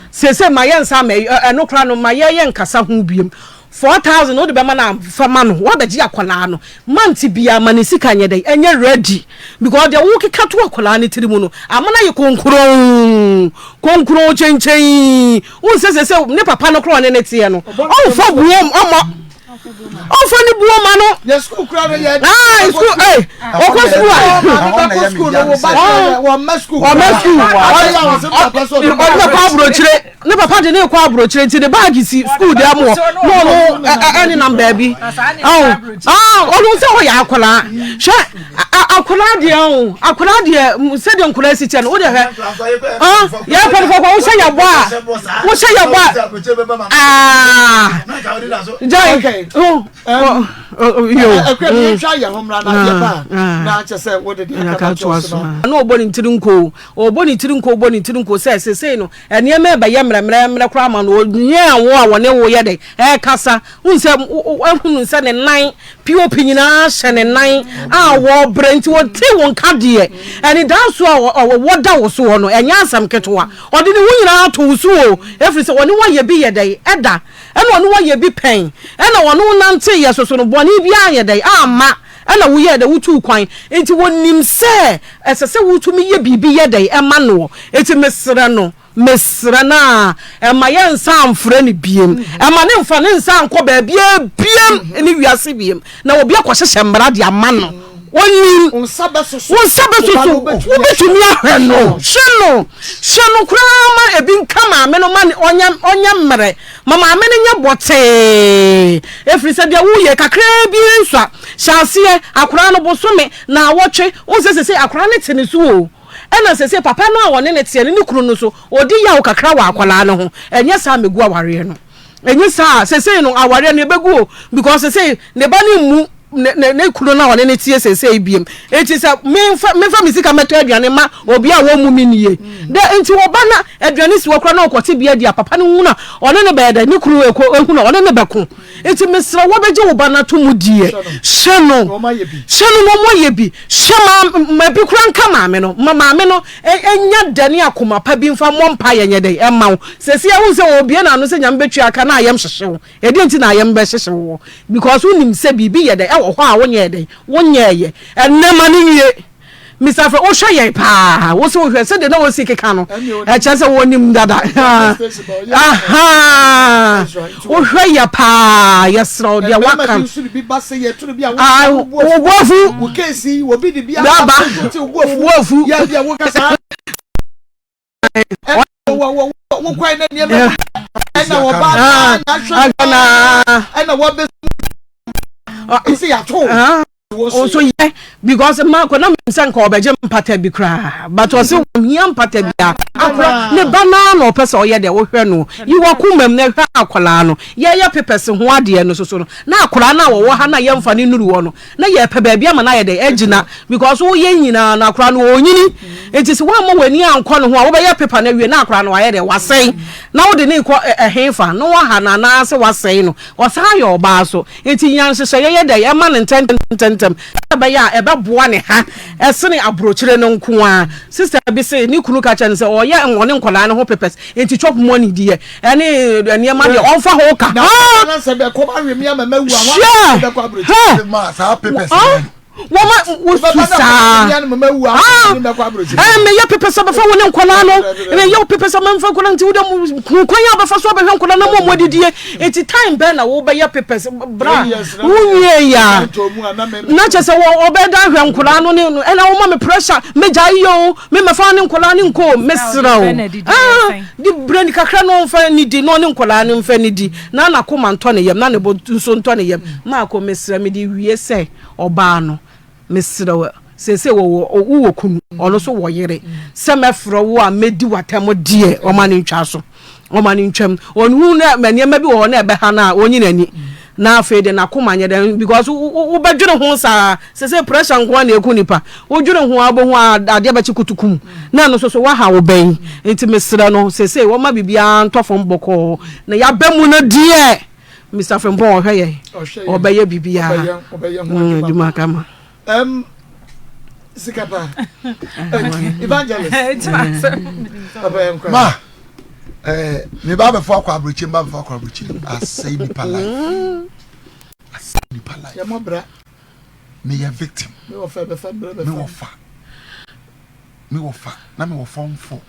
Sese ma yɛn nsa ma ɛno koraa no ma yɛyɛ nkasa ho biem. 4000 wode bɛma no a fa ma no wabɛgye akwadaa no month biara ma ne sika nyɛ dɛn ɛnyɛ ready because deɛ wokeka to akwadaa no tiri mu no amana yɛ konkuron konkuron kyɛnkyɛn wohu sɛ sɛ sɛ ne papa no korɔ ne ne teɛ no ɔmfa buom ɔmmɔ ɔmfa ne buo ma no yɛ sukuu kura no yɛ ah sukuu ee ɔkɔ sukuu a ɔkɔ sukuu no wɔ ba wɔn mɛ sukuu wɔn mɛ sukuu ɔde bɛkɔ aburokyire. Ne papa de no rekɔ aburokyire nti ne baagi si sukuu dan mu hɔ na ɔno ɛnenam baabi. Ɔno sɛ ɔyɛ akwadaa. Hwɛ akwadaa deɛ o akwadaa deɛ sɛdeɛ nkwadaa si kyɛ no wode hwɛ yɛ pɔnkɔkɔ wohyɛ yɛ bɔ a wohyɛ yɛ bɔ a gyae. Ɛkura mi yɛntwa yɛn ho mmra na yɛba na kyɛ sɛ wode deɛ aka no toa so no. Na ɔbɔ ne tiri nko ɔbɔ ne tiri nko ɔbɔ ne tiri nko sɛ sesei no nneɛma ɛbɛyɛ mmerɛmmerɛmmerɛ koraa ma no ɔnyɛ wo a wɔne wo yɛ dɛ ɛkasa wohu sɛ ahunu sɛ ne nan pop nyinaa hyɛ ne nan a wɔbrɛ nti wɔte wo nka deɛ anidaso a ɔwɔ da wo soɔ no ɛnyɛ asɛm ketewa ɔde ne ho nyinaa to wo so o ɛfiri sɛ ɔne woayɛ bi yɛ dɛ ɛda Ɛna ɔne wo ayɛ bi pɛn, ɛna ɔne wo nanteeɛ soso no, bɔne biara anyɛ dɛn? Amma. Ɛna woyɛɛ dɛn? Wotuu kwan. Enti wɔnim sɛ ɛsɛ sɛ wotumi yɛ biribi yɛ dɛn? Ɛma noɔ. Enti mesrɛ no, mesrɛ no a, mma yɛnsan mfrɛ no biom. Mma no mfa ne nsa nkɔ baabiara biom ne wiase biom, na obi akɔhyehyɛ mmara de ama no. Ɔnim. Wo nsa bɛsoso. Wo nsa bɛsoso. Wobɛtumi ahwɛ no. Hwɛ no. Hwɛ no koraa ma ebi nka maame no ma ɔnyɛ ɔnyɛ mmerɛ. Ma maame no nyɛ bɔtee. Ɛfiri sɛ deɛ woyɛ kakraa bi nsua. Hyɛ aseɛ, akwadaa no bosome, naawɔtwe. Wohu sɛ seesei akwadaa no te ne so o. Ɛna seesei papa no a ɔne no teɛ no, ne kunu no nso, ɔdi yaw kakra wɔ akwadaa no ho. Ɛnyɛ saa a mɛgu awareɛ no. Ɛnyɛ saa a, seesei no awareɛ no ɛbɛgu o. Because seesei ne ba no mmu ne ne ne kunu no a ɔne no teɛ seesei biom. Enti sɛ memfa memfa me sika mɛtɔ aduane ma obi a wɔmmu me nie. Dɛ nti ɔba na aduane si hɔ koraa na ɔkɔte bi adi a papa no hunu a ɔne no bɛyɛ dɛ ne kunu ɛkɔ ehunu a ɔne no bɛko. Enti mesrɛ wo wobɛgye wo ba no ato mu deɛ hyɛ no hyɛ no na ɔmɔyɛ bi hyɛ ma ma bi koraa nka maame no ma maame no nya dɛ ne akoma pa bi mfa mmɔ mpaeɛ nyɛ dɛ ɛma wo. Seesei wohu sɛ ɔbue n'ano sɛ Nyame bɛtua ka na ayam hyehye wo. Ɛdeɛn nti na ayam bɛhyehye woɔ? Because wonim sɛ biribi yɛ dɛn ɛwɔ hɔ a wonyɛɛ dɛn? Wonyɛɛyɛ. Ɛnnɛ ma no nwie. Mister Afreh, wohwɛ yɛn paa. Wo se wohwɛ sɛdeɛ na wɔsi keka no, ɛkyerɛ sɛ wɔnim dada. Ahaa. Wohwɛ yɛ paa, yɛsrɛ wo deɛ waka no. Ah, wo bo afu. Aba, wo bo afu. Wokwan na nneɛma ɛna wɔba na ɛna wɔbɛ ɛsɛ yɛato nso yɛ because mmaa kɔ na mi sɛ nka ɔbɛgye mpata bi koraa but ɔsɛ ohia mpata bi a akora ne ba naa na ɔpɛ sɛ ɔyɛ deɛ wohwɛ no yi wakoma mu na ɛhwɛ akwadaa no yɛyɛ papers ho adeɛ no soso no na akwadaa no a wɔwɔ ha na yɛmfa ne nuru hɔ no na yɛpɛ baabi ama no ayɛ dɛ agyina because woyɛ nyinaa no akora no ɔnyini nti sɛ woamma w'ani ankɔ ne ho a wobɛyɛ pepa no awie na akora no wayɛ dɛ wasɛe na wode ne kɔ ɛhe fa na waha no anaasɛ wasɛe no ɔsan yɛ ɔbaa so nti nya nhyehyɛeɛ yɛ dɛ ɛma no ntɛntɛntɛm ɛbɛyɛ a ɛbɛboa ne ha ɛsene aburokyire no nko a sister bi se ne kunu ka kyerɛ no sɛ ɔyɛ ɔne nkwadaa no ho papers nti chop money deɛ ɛne nneɛma deɛ ɔmfa ho ka. Na na sɛ bɛkɔm awe me ama mawu a wɔn a bɛkɔ aburokyi. Ma saa papers no. Wɔma wosu saa. Ɛɛ meyɛ pepɛ sɛ bɛfa wo ne nkwadaa no meyɛ wo pepɛ sɛ mɛmfa nkwadaa nti wode kwan a bɛfa so abɛhwɛ nkwadaa no ma ɔmo adidie nti time bɛn na wobɛyɛ pepɛ bra wowie ya na kyɛ sɛ ɔbɛda hwɛ nkwadaa no ne ɛna woma me pressure megya yɛ o Me mɛfa ne nkwadaa no nkɔ o, mesrɛ wo. Ah, de brɛ ni kakra na ɔmfa ne di, na ɔne nkwadaa no mfa ne di, na n'akoma ntɔ ne yam, na ne bo nso ntɔ ne yam. Maako, mesrɛ, mede wie sɛ ɔbaa no, mesrɛ wo, seesei wɔwɔ, wowɔ kunu, ɔno nso wɔ yere, sɛ mɛfrɛ wo a mɛdi w'atɛm deɛ, ɔma no ntwa so. Ɔma no ntwam. Ɔnhu na nneɛma bi wɔ hɔ na ɛbɛha no a, ɔnyi n'ani. Na afei de n'akoma nyɛ dɛn because wobɛdwene ho saa sɛ sɛ pressure nko ara na ɛku nipa. Wodwene ho a wobɛhu a adeɛ bɛkye kutukum na ɛno nso so waha wo bɛn. Nti mesrɛ no seesei wɔma biribiara ntɔ fam bɔkɔɔ na yɛaba mu no deɛ Mister Frimpong ɔhwɛ yɛn ɔbɛyɛ biribiara adwuma kama. Um, sika pa. Evangelist. Papa yɛn kora. Ma, eh, me ba bɛfo akɔ aburokyi, me ba bɛfo akɔ aburokyi. Asɛe nipa life. Asɛe nipa life. Yɛ mɔ bra. Me yɛ victim. Me wɔ fɛ bɛfa brɛ bɛfa. Me wɔ fa. Me wɔ fa. Na me wɔ form 4.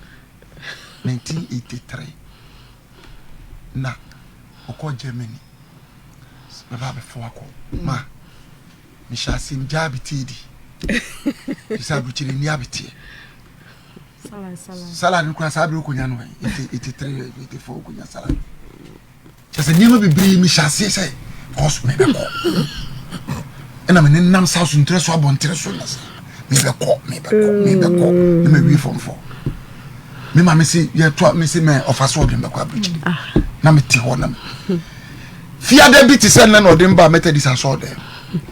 1983. Na ɔkɔ Germany. Bɛba bɛfo akɔ. Ma. Mehyɛ aseɛ megyaa abeteɛ di te sɛ aburukyire nni abeteɛ salad no koraa saa bere wokonya no 83 84 wokonya salad kyɛ sɛ nneɛma bebree mehyɛ aseɛ sɛ because mebɛkɔ ɛna me nenam saa so ntirɛ so abɔntere so na sɛ mebɛkɔ mebɛkɔ mebɛkɔ na mawie fɔmfɔ me ma me se yɛtoa me se mɛ ɔfa so ɔde mbɛkɔ aburukyire na mete hɔ na fiada bi te sɛ nnɛ na ɔde mba Methodist asɔɔdɛm.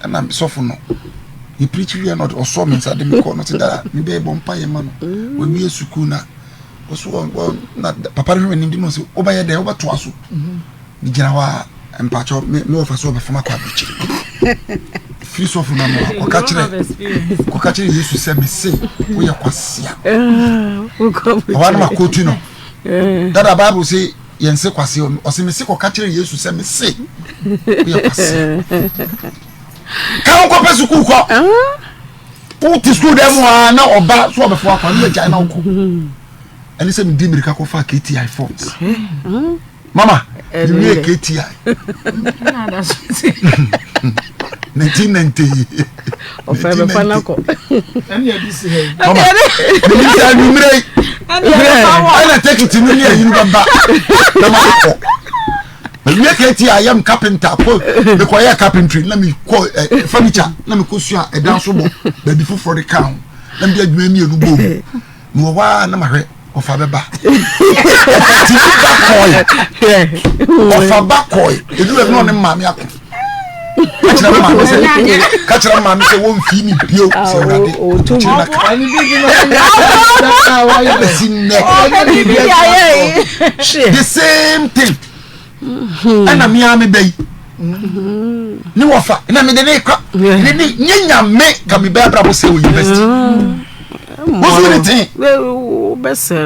Ɛna sɔfo no yɛ preach wie na ɔsɔ me nsa de me kɔ no sɛ dada me bɛyɛ bɔ mpa yɛ ma no wawie sukuu na ɔso wɔ na papa no hwɛ m'anim de no sɛ wobɛyɛ dɛn wobɛtoa so megyina hɔ a mpakyɛ me me wɔfa so ɔbɛfam akɔ aburokyire firi sɔfo no ano a kɔka kyerɛ kɔka kyerɛ Yesu sɛ mese woyɛ kwasea ɔhɔ no makɔtu no dada Bible sɛ yɛn se kwasea ɔse mese kɔka kyerɛ Yesu sɛ mese woyɛ kwasea ka wo kɔpɛ sukuu kɔ wote sukuu dɛ mu a na ɔba so ɔbɛfo akɔ ne wagyae na wokɔ ɛne sɛ medi mmirika kɔfa KTI forms mama mewie KTI 1990 mama menim sɛ anwummerɛ yi ɛna tekiti no ne ayi no bɛba na makɔ mewie KTI yɛm carpenter kɔ mekɔyɛ carpentry na mekɔ eh, furniture na mekɔsua ɛdan so bɔ baabi foforɔ de ka ho na mede adwuma mmienu bɔ mu mewɔ hɔ a na mahwɛ ɔfa bɛba ɔfa tumi ba kɔe ɔfa ba kɔe edu baabi na ɔne maame ako kakyerɛ me maame sɛ kakyerɛ me maame sɛ wɔmfii me bio sɛ awurade kyerɛ na ka ɛbɛsi nnɛ the same thing ɛna me ara me bɛ yi ne wɔfa na mede ne kɔ ne ne nye nyame ka me bɛ abrabɔ sɛ wɔ university wosu ne ten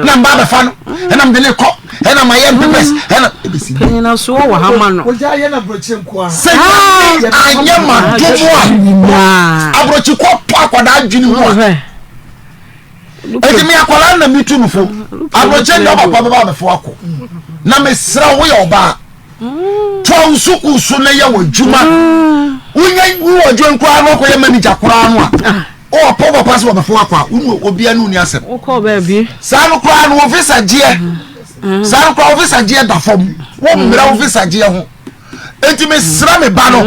na mba abɛfa no ɛna mede ne kɔ ɛna ma yɛ mpepɛs ɛna ebesi bi penyinasoɔ wɔ ha ma no sɛ nyame anyɛ ma domo a aburokyi kɔ tɔ akwadaa adwene mu a. Enti me akwadaa na metu no fo. Aburokyɛ nna papa bɛba abɛfo akɔ. Na mesrɛ wo yɛ ɔbaa. Toa wo sukuu so na yɛ w'adwuma. Wonya wowɔ adwuma koraa na ɔkɔyɛ manager koraa no a. Ɔwɔ pɔ papa sɛ wɔbɛfo akɔ a, wo obiara ne wo ni asɛm. Wokɔ baabi. Saa no koraa no wo visa gyeɛ. Saa no koraa wo visa gyeɛ da fam. Wo mmerɛ wo visa gyeɛ ho. Enti mesrɛ me ba no,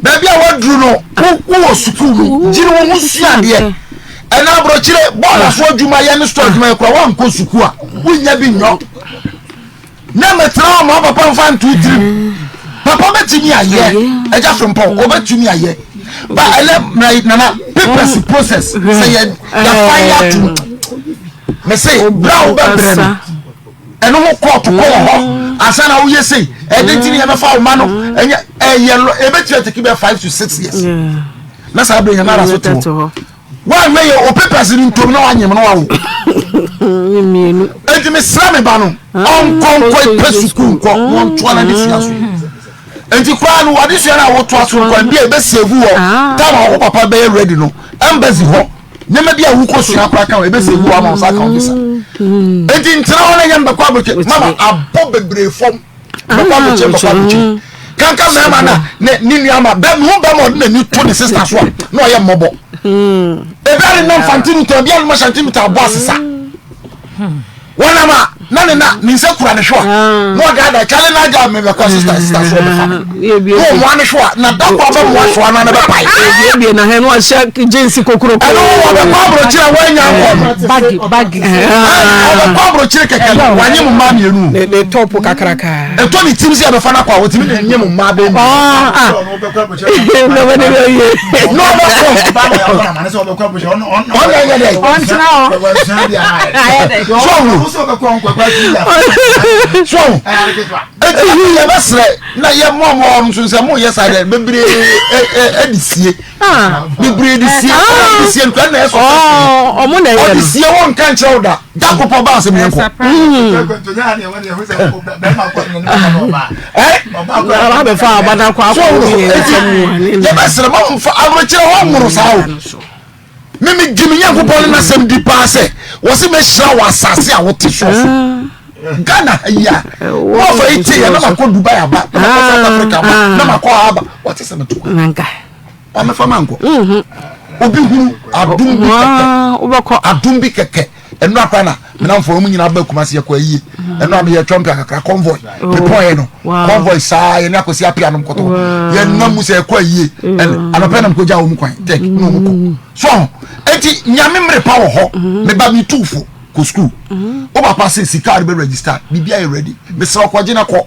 baabi a waduru no, wowɔ sukuu mu, gyina wo ho sua adeɛ. Ɛna aburokyire bɔɔla so adwuma yɛ ne store adwuma yɛ kora wankɔ sukuu a wonya bi nyɔ. Na mɛtena hɔ ma papa mfa nto tirim. Papa bɛtumi ayɛ, ɛgya frempɔn, ɔbɛtumi ayɛ. Ba ɛnɛ mmerɛ nana papers process sɛ yɛ yɛfa yɛ atum. Mese bra wobɛbrɛ no. ɛno ho kɔɔto kɔ wɔ hɔ ansa na woyɛ sei ɛde nti ne yɛbɛfa wo ma no ɛnyɛ ɛyɛ lɔ ɛbɛtumi ataki bɛ 5 to 6 years na saa bere nyɛ nara so te hɔ woanhwɛ yɛ o papers no ntom na woanyem no wawo enti mesrɛ me ba no ɔnkɔ nkɔ pɛ sukuu nkɔ na ɔntoa no adesua so enti koraa no adesua no a wotoa so no kwan bi a ɛbɛsɛvu wɔ time a wo papa bɛyɛ ready no embassy hɔ nneɛma bi a wokɔ sua koraa ka ho ebɛsɛ ewu ama nsa ka ho bisa eti ntena hɔ na nyɛ mbɛkɔ abotwe mama abɔ bebree fam mbɛkɔ abotwe mbɛkɔ abotwe kanka mmarima na ne ne nua ma bɛ mu bɛma ɔde n'ani to ne sista so a na ɔyɛ mmɔbɔ ebi ade nam fantimita ebi ade nam santimita abɔ asesa. Wɔnam a na ne na ne nsa kura ne hwewa ah. na ɔda ada kyale na agya mi bɛkɔ sista sista so ɔbɛfa no na ɔmoa ne hwewa na da kɔ ɔbɛmoa hwewa no na bɛpae. Ebie na hɛn wahyɛ jeans kokoroko. Ɛno wɔbɛkɔ aburokyire a wɔanya nkɔ no. Bagi bagi. Ɔbɛkɔ aburokyire kɛkɛ no wanye mo mmaa mmienu. Ne tɔpo kakraka. Ɛtɔ ne tirim sɛ yɛbɛfa no akɔ a wɔtumi ne nye mo mmaa bɛn mu. Na wɔde bɛ yie. Na ɔbɛkɔ. Ɔnyɛ nyɛ dɛ. Ɔntena hɔ. So eti yɛbɛsrɛ na yɛ mo a mo wɔ nso sɛ mo yɛ saa dɛ bebree ɛde sie bebree de sie de sie nkura na ɛsɔ ɔmo na ɛyɛ no ɔde sie wɔn nka nkyerɛ wo da da kopɔ ba asɛm yɛn kɔ. Abɛfa abadakɔ akɔ yɛbɛsrɛ ma mo nfa aburokyerɛ hɔ nworo saa o. Me megye me Nyankopɔn ne n'asɛm di paa sɛ wɔse mɛhyira wɔ asase a wote soɔ so. Ah. Ghana ha yi a wɔfa yi te yɛ na makɔ Dubai aba na makɔ South ah. Africa aba na makɔ ha aba wɔte sɛ meto ha wɔmɛfa ma nkɔ mhm. obi hunu adum bi kɛkɛ adum bi kɛkɛ ɛnu akora na menamfo wɔn nyinaa ba Kumasi yɛ kɔ ayie ɛnu a meyɛ twɛn pia kakra convoy mepɔn yɛ no convoy saa yɛne akɔsi apia nom kɔtɔ yɛn nam mu sɛ ɛkɔ ayie ɛn anɔpɛ nam kɔgya wɔn kwan tɛk na wɔn kɔ so ho eti nyame mmere pa wɔ hɔ meba mi tu fo kɔ sukuu o papa se sika de bɛ register biribi ayɛ ready mesrɛ ɔkɔgye na kɔ.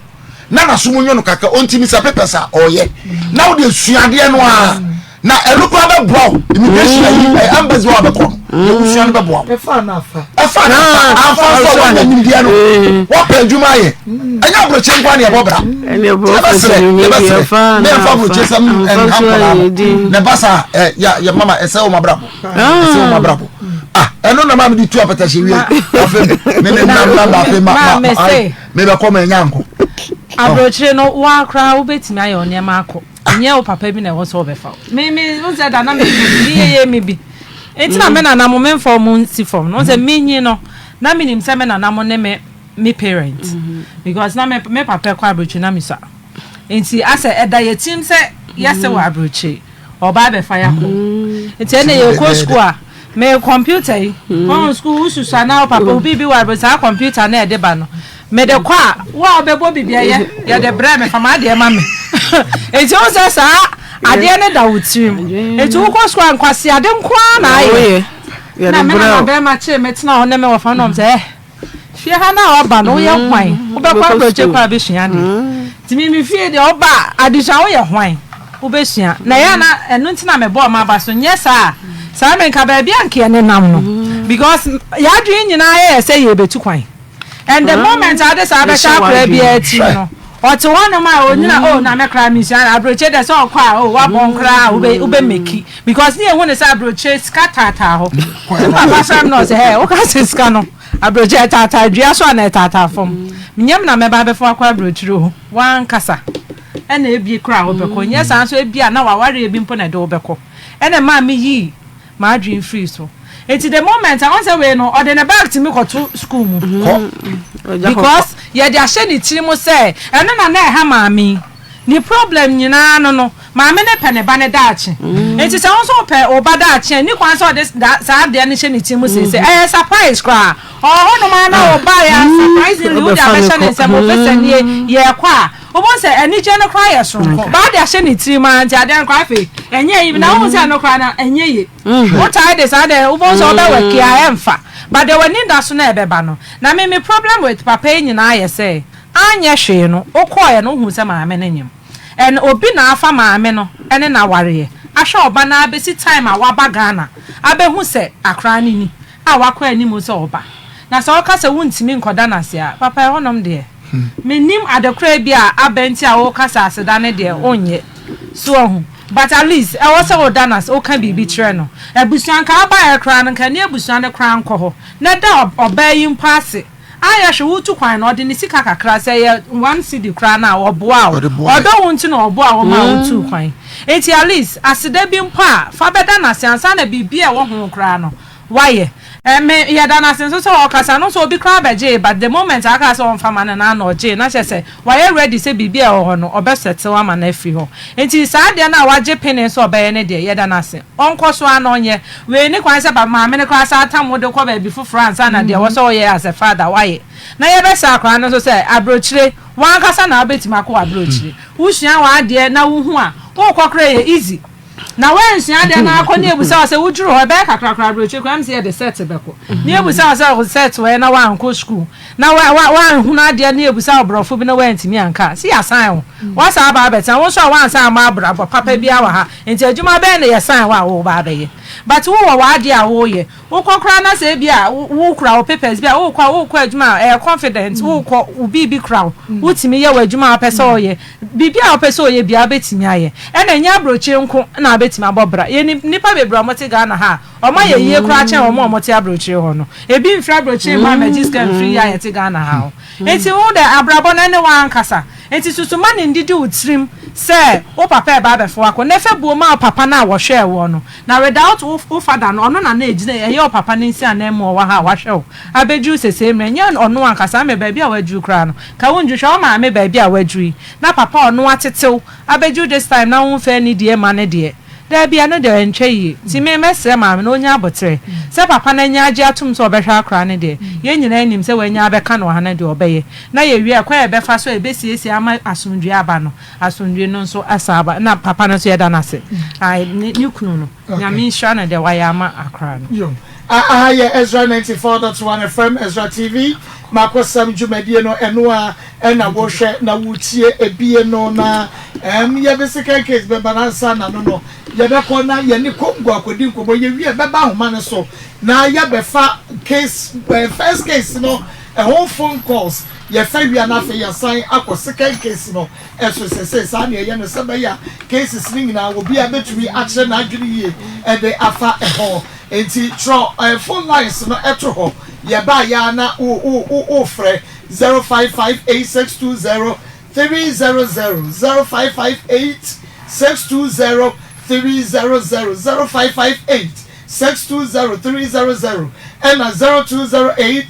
na n'asom nyo no kakra ɔntumi sɛ papers a ɔyɛ na wode asuadeɛ no a na ɛno koraa bɛboa wo immigration ayi mm. embassy hɔ a bɛkɔ no mm. yɛwusua no bɛboa wo ɛfa na afa ɛfa na afa amfa nso a wɔnyɛ nimdeɛ no mm. wɔpɛ adwuma ayɛ ɛnyɛ aburokye nko ne ɛbɔ bra yɛbɛsrɛ yɛbɛsrɛ ne yɛmfa aburokye sɛm ɛnha nkɔlaa no na ɛba saa ɛ yɛ yɛ mama ɛsɛ wɔn abrabɔ ɛsɛ wɔn abrabɔ ah ɛno na maa mi de tu apɛtɛhyɛ wie afei me ne nam nam afei ma ma ma mebɛkɔ ma ɛnya nko aburokyire no wɔn akora wobɛtumi ayɛ nneɛma akɔ Ɛnyɛ wo papa bi na ɛwɔ sɛ ɔbɛfa wo. Me me wo sɛ da na me me yɛyɛ me bi. Enti na me nana mo memfa wɔn nsi fam no. Sɛ menyi no na menim sɛ me nana mo ne me me parent because na me me papa kɔ aburokyire na mesua. Nti asɛ ɛda yɛ tirim sɛ yɛsɛ wɔ aburokyire ɔba abɛfa yɛ akɔ. Nti ɛna yɛkɔ school a me computer yi wɔn school wosusua na wo papa obi bi wɔ aburokyire saa computer na ɛde ba no. Mede kɔ a, wo a wobɛbɔ biribi ɛyɛ, yɛde brɛ me, fa m'adeɛ ma me. Enti wohu sɛ saa adeɛ no da wo tirim. Enti wokɔ sukuu a nkwaseade nko ara na ayɛ. Na me nana bɛrima kyee me tena hɔ ne me wɔfa nom sɛ, eh, fie ha no a waba no woyɛ hwan? Wobɛkɔ aburokye kɔ abɛsua adeɛ. Nti me me fie deɛ woba a, adesua woyɛ hwan? Wobɛsua. Na ɛyɛ a na ɛno nti na mebɔɔ m'aba so. Nyɛ saa a, saa mmerɛ nka baabi a nka yɛnenam no because yɛn adwene nyinaa yɛ sɛ yɛrebɛtu kwan. And the moment a wode saa bɛhyɛ akwadaa biara tirim no, ɔte hɔnom a onyina oh na me koraa mesua aburokye dɛ sɛ ɔkɔ a oh wabɔn koraa wobɛ wobɛ meki because ne yɛhu ne sɛ aburokye sika taataa hɔ. Nti papa frɛ me na ɔsɛ hɛ woka sɛ sika no aburokye ɛtaataa dua so ana ɛtaataa fam. Nyɛ me na mɛba abɛfa wakɔ aburokyire o wankasa ɛna ebie koraa wobɛkɔ nyɛ saa nso ebia na wawareɛ bi mpo na ɛde wobɛkɔ ɛna ɛmaa meyii m'adwene firi so nti the moment a wɔn sɛ wei no ɔde ne bag tumi kɔto school mu because yɛde ahyɛ ne tiri mu sɛ ɛno na na ɛha maame yi ne problem nyinaa no no maame ne pɛ ne ba ne daakye mm. nti sɛ wɔn nso pɛ ɔba daakye ne kwan sɛ ɔde saa adeɛ no hyɛ ne tiri mu sese mm. ɛyɛ surprise koraa ɔwɔ hɔnom ara na ɔba yɛ mm. surprisingly wode abɛhyɛ ne nsam ofisɛ nie yɛ kɔ a Wobɛhu sɛ anigyeɛ no koraa yɛ soronko. Baa de ahyɛ ne tirim ara nti adeɛ no koraa afei ɛnyɛ yi na wohu sɛ ɛno koraa no ɛnyɛ yie. Wotae de saa deɛ wobɛhu sɛ wobɛ wɛki a ɛmfa. But deɛ w'ani da so na ɛbɛba no. Na me me problem with papa yi nyinaa yɛ sɛ anyɛ hwee no wokɔeɛ no wohuu sɛ maame no nyem and obi na afa maame no ne no awareɛ ahwɛ ɔba no ara bɛsi time a waba Ghana abɛhu sɛ akwadaa no ni a wakɔ anim sɛ ɔba. Na sɛ woka sɛ wontumi nkɔda no ase a, papa ɛhɔnom deɛ, mennim adekoraa bi a aba nti a woka sɛ aseda no deɛ wonyɛ. So wahu? But at least ɛwɔ sɛ woda no ase, woka biribi kyerɛ no. Abusua, nka wobaeɛ koraa no, nka ɛne abusua no koraa nkɔ hɔ na da ɔbaa yi mpo ase. Anyɛ hwee, wotu kwan no, ɔde ne sika kakra, sɛ ɛyɛ one cedi koraa no a, ɔboaa wo. Ɔdɔ wo nti na ɔboaa wo maa wotuu kwan. Nti at least aseda bi mpo a, fa bɛda no ase ansa na biribi a ɛwɔ ho koraa no, Wayɛ. Eh me yɛda no ase nso sɛ ɔkasa no nso obi koraa bɛgyee but the moment a ɔkaa sɛ ɔmfa ma no no ara na ɔgyee na kyerɛ sɛ wayɛ ready sɛ biribi a ɛwɔ hɔ no ɔbɛ settle ama no afiri hɔ nti saa adeɛ no a wagye pene sɛ ɔbɛyɛ no deɛ yɛda no ase ɔnkɔ so ara na ɔnyɛ wei ne kwan sɛ ba maame no koraa san atam wo de kɔ baabi foforɔ ansa na deɛ ɛwɔ sɛ ɔyɛ as a father wayɛ na yɛbɛsrɛ akwadaa no nso sɛ aburokyire w'ankasa na wobɛtumi akɔ w'aburokyire wosua w'adeɛ na wohu a wokɔ koraa ɛyɛ easy. Na woansua adeɛ no akɔ ne yɛbusa wo sɛ woduru hɔ ɛbɛyɛ kakra koraa aburokyire koraa ɛm sɛ yɛde set bɛkɔ ne yɛbusa wo sɛ wo set wɔ na woankɔ sukuu na woanhunu adeɛ ne yɛbusa wo borɔfo bi na woantumi anka a sɛ yɛasan wo woasan aba abɛtena wo nso a woansan ammɔ abrabɔ papa biara wɔ ha nti adwuma bɛn na yɛsan wo a woreba abɛyɛ but wowɔ w'adeɛ a woyɛ wokɔ koraa na sɛ ebi a wokura wo papers bi a wokɔ a wokɔ adwuma a ɛyɛ confident wokɔ wo biribi kura wo wotumi yɛ w'adwuma a wopɛ sɛ woyɛ Biribi a wopɛ sɛ woyɛ biara wobɛtumi ayɛ. Ɛna ɛnyɛ aburokyire nko na wobɛtumi abɔ bra. Yɛnim nnipa bebree a wɔte Ghana ha a, wɔayɛ yie koraa kyɛn wɔn a wɔte aburokyire hɔ no. Ebi mfiri aburokyire mma mmɛgye sika mfiri yɛn a yɛte Ghana ha hɔ. Enti wo dɛ, abrabɔ no ɛne wo ankasa. Enti susu ma no ndidi wo tirim sɛ wo papa reba abɛfa wo akɔ. Na fa buo ma wo papa no a wɔhwɛɛ woɔ no. Na without wo wo father no, ɔno na na ɛgyina, ɛyɛ wo papa no nsi ananmu a ɔwɔ ha a wahwɛ wo abɛduru sesei mmerɛ. Ɛnyɛ ɔno ankasa, ama baabi a waduru koraa no, Ka wo ndwo hwɛ wo maame baabi a waduru yi na papa a ɔno atetew abɛduru this time na wo nfa anidie mma no deɛ daabi ɛno deɛ ɛntwa yie nti me mɛsrɛ maame no ɔnya aboterɛ sɛ papa no anya agye atom sɛ ɔbɛhwɛ akora no deɛ yɛn nyinaa nim sɛ wanya abɛka no wɔ ha no deɛ ɔbɛyɛ na yɛwie a kwan a yɛbɛfa so a yɛbɛsiesie ama asomdwie aba no asomdwie no nso asan aba na papa no nso yɛda no ase ae ne ne kunu no Nyame nhyira no deɛ wayɛ ama akora no. Yo. Aha yɛ Ezra 94.1 FM, Ezra TV, Makɔsɛm dwumadie no, ɛno a ɛna wohwɛ na wotie ebie no na ɛm yɛde second case bɛba no ansa na no no yɛbɛkɔ na yɛne Congo akɔdi nkɔmmɔ yɛwie bɛba ahoma no so na yɛabɛfa case eh, first case no ɛho phone calls yɛfa wie a na afei yɛasan akɔ second case no ɛso sɛsɛ saa na ɛyɛ no sɛ bɛyɛ a cases no nyinaa obiara bɛtumi akyerɛ n'adwene yie ɛde afa ɛho. Enti twerɛ eh, phone lines no to hɔ, yɛbaeɛ a na wo wo wo wofrɛ 0558 620 300, 0558 620 300, 0558 620 300 ɛna 0208.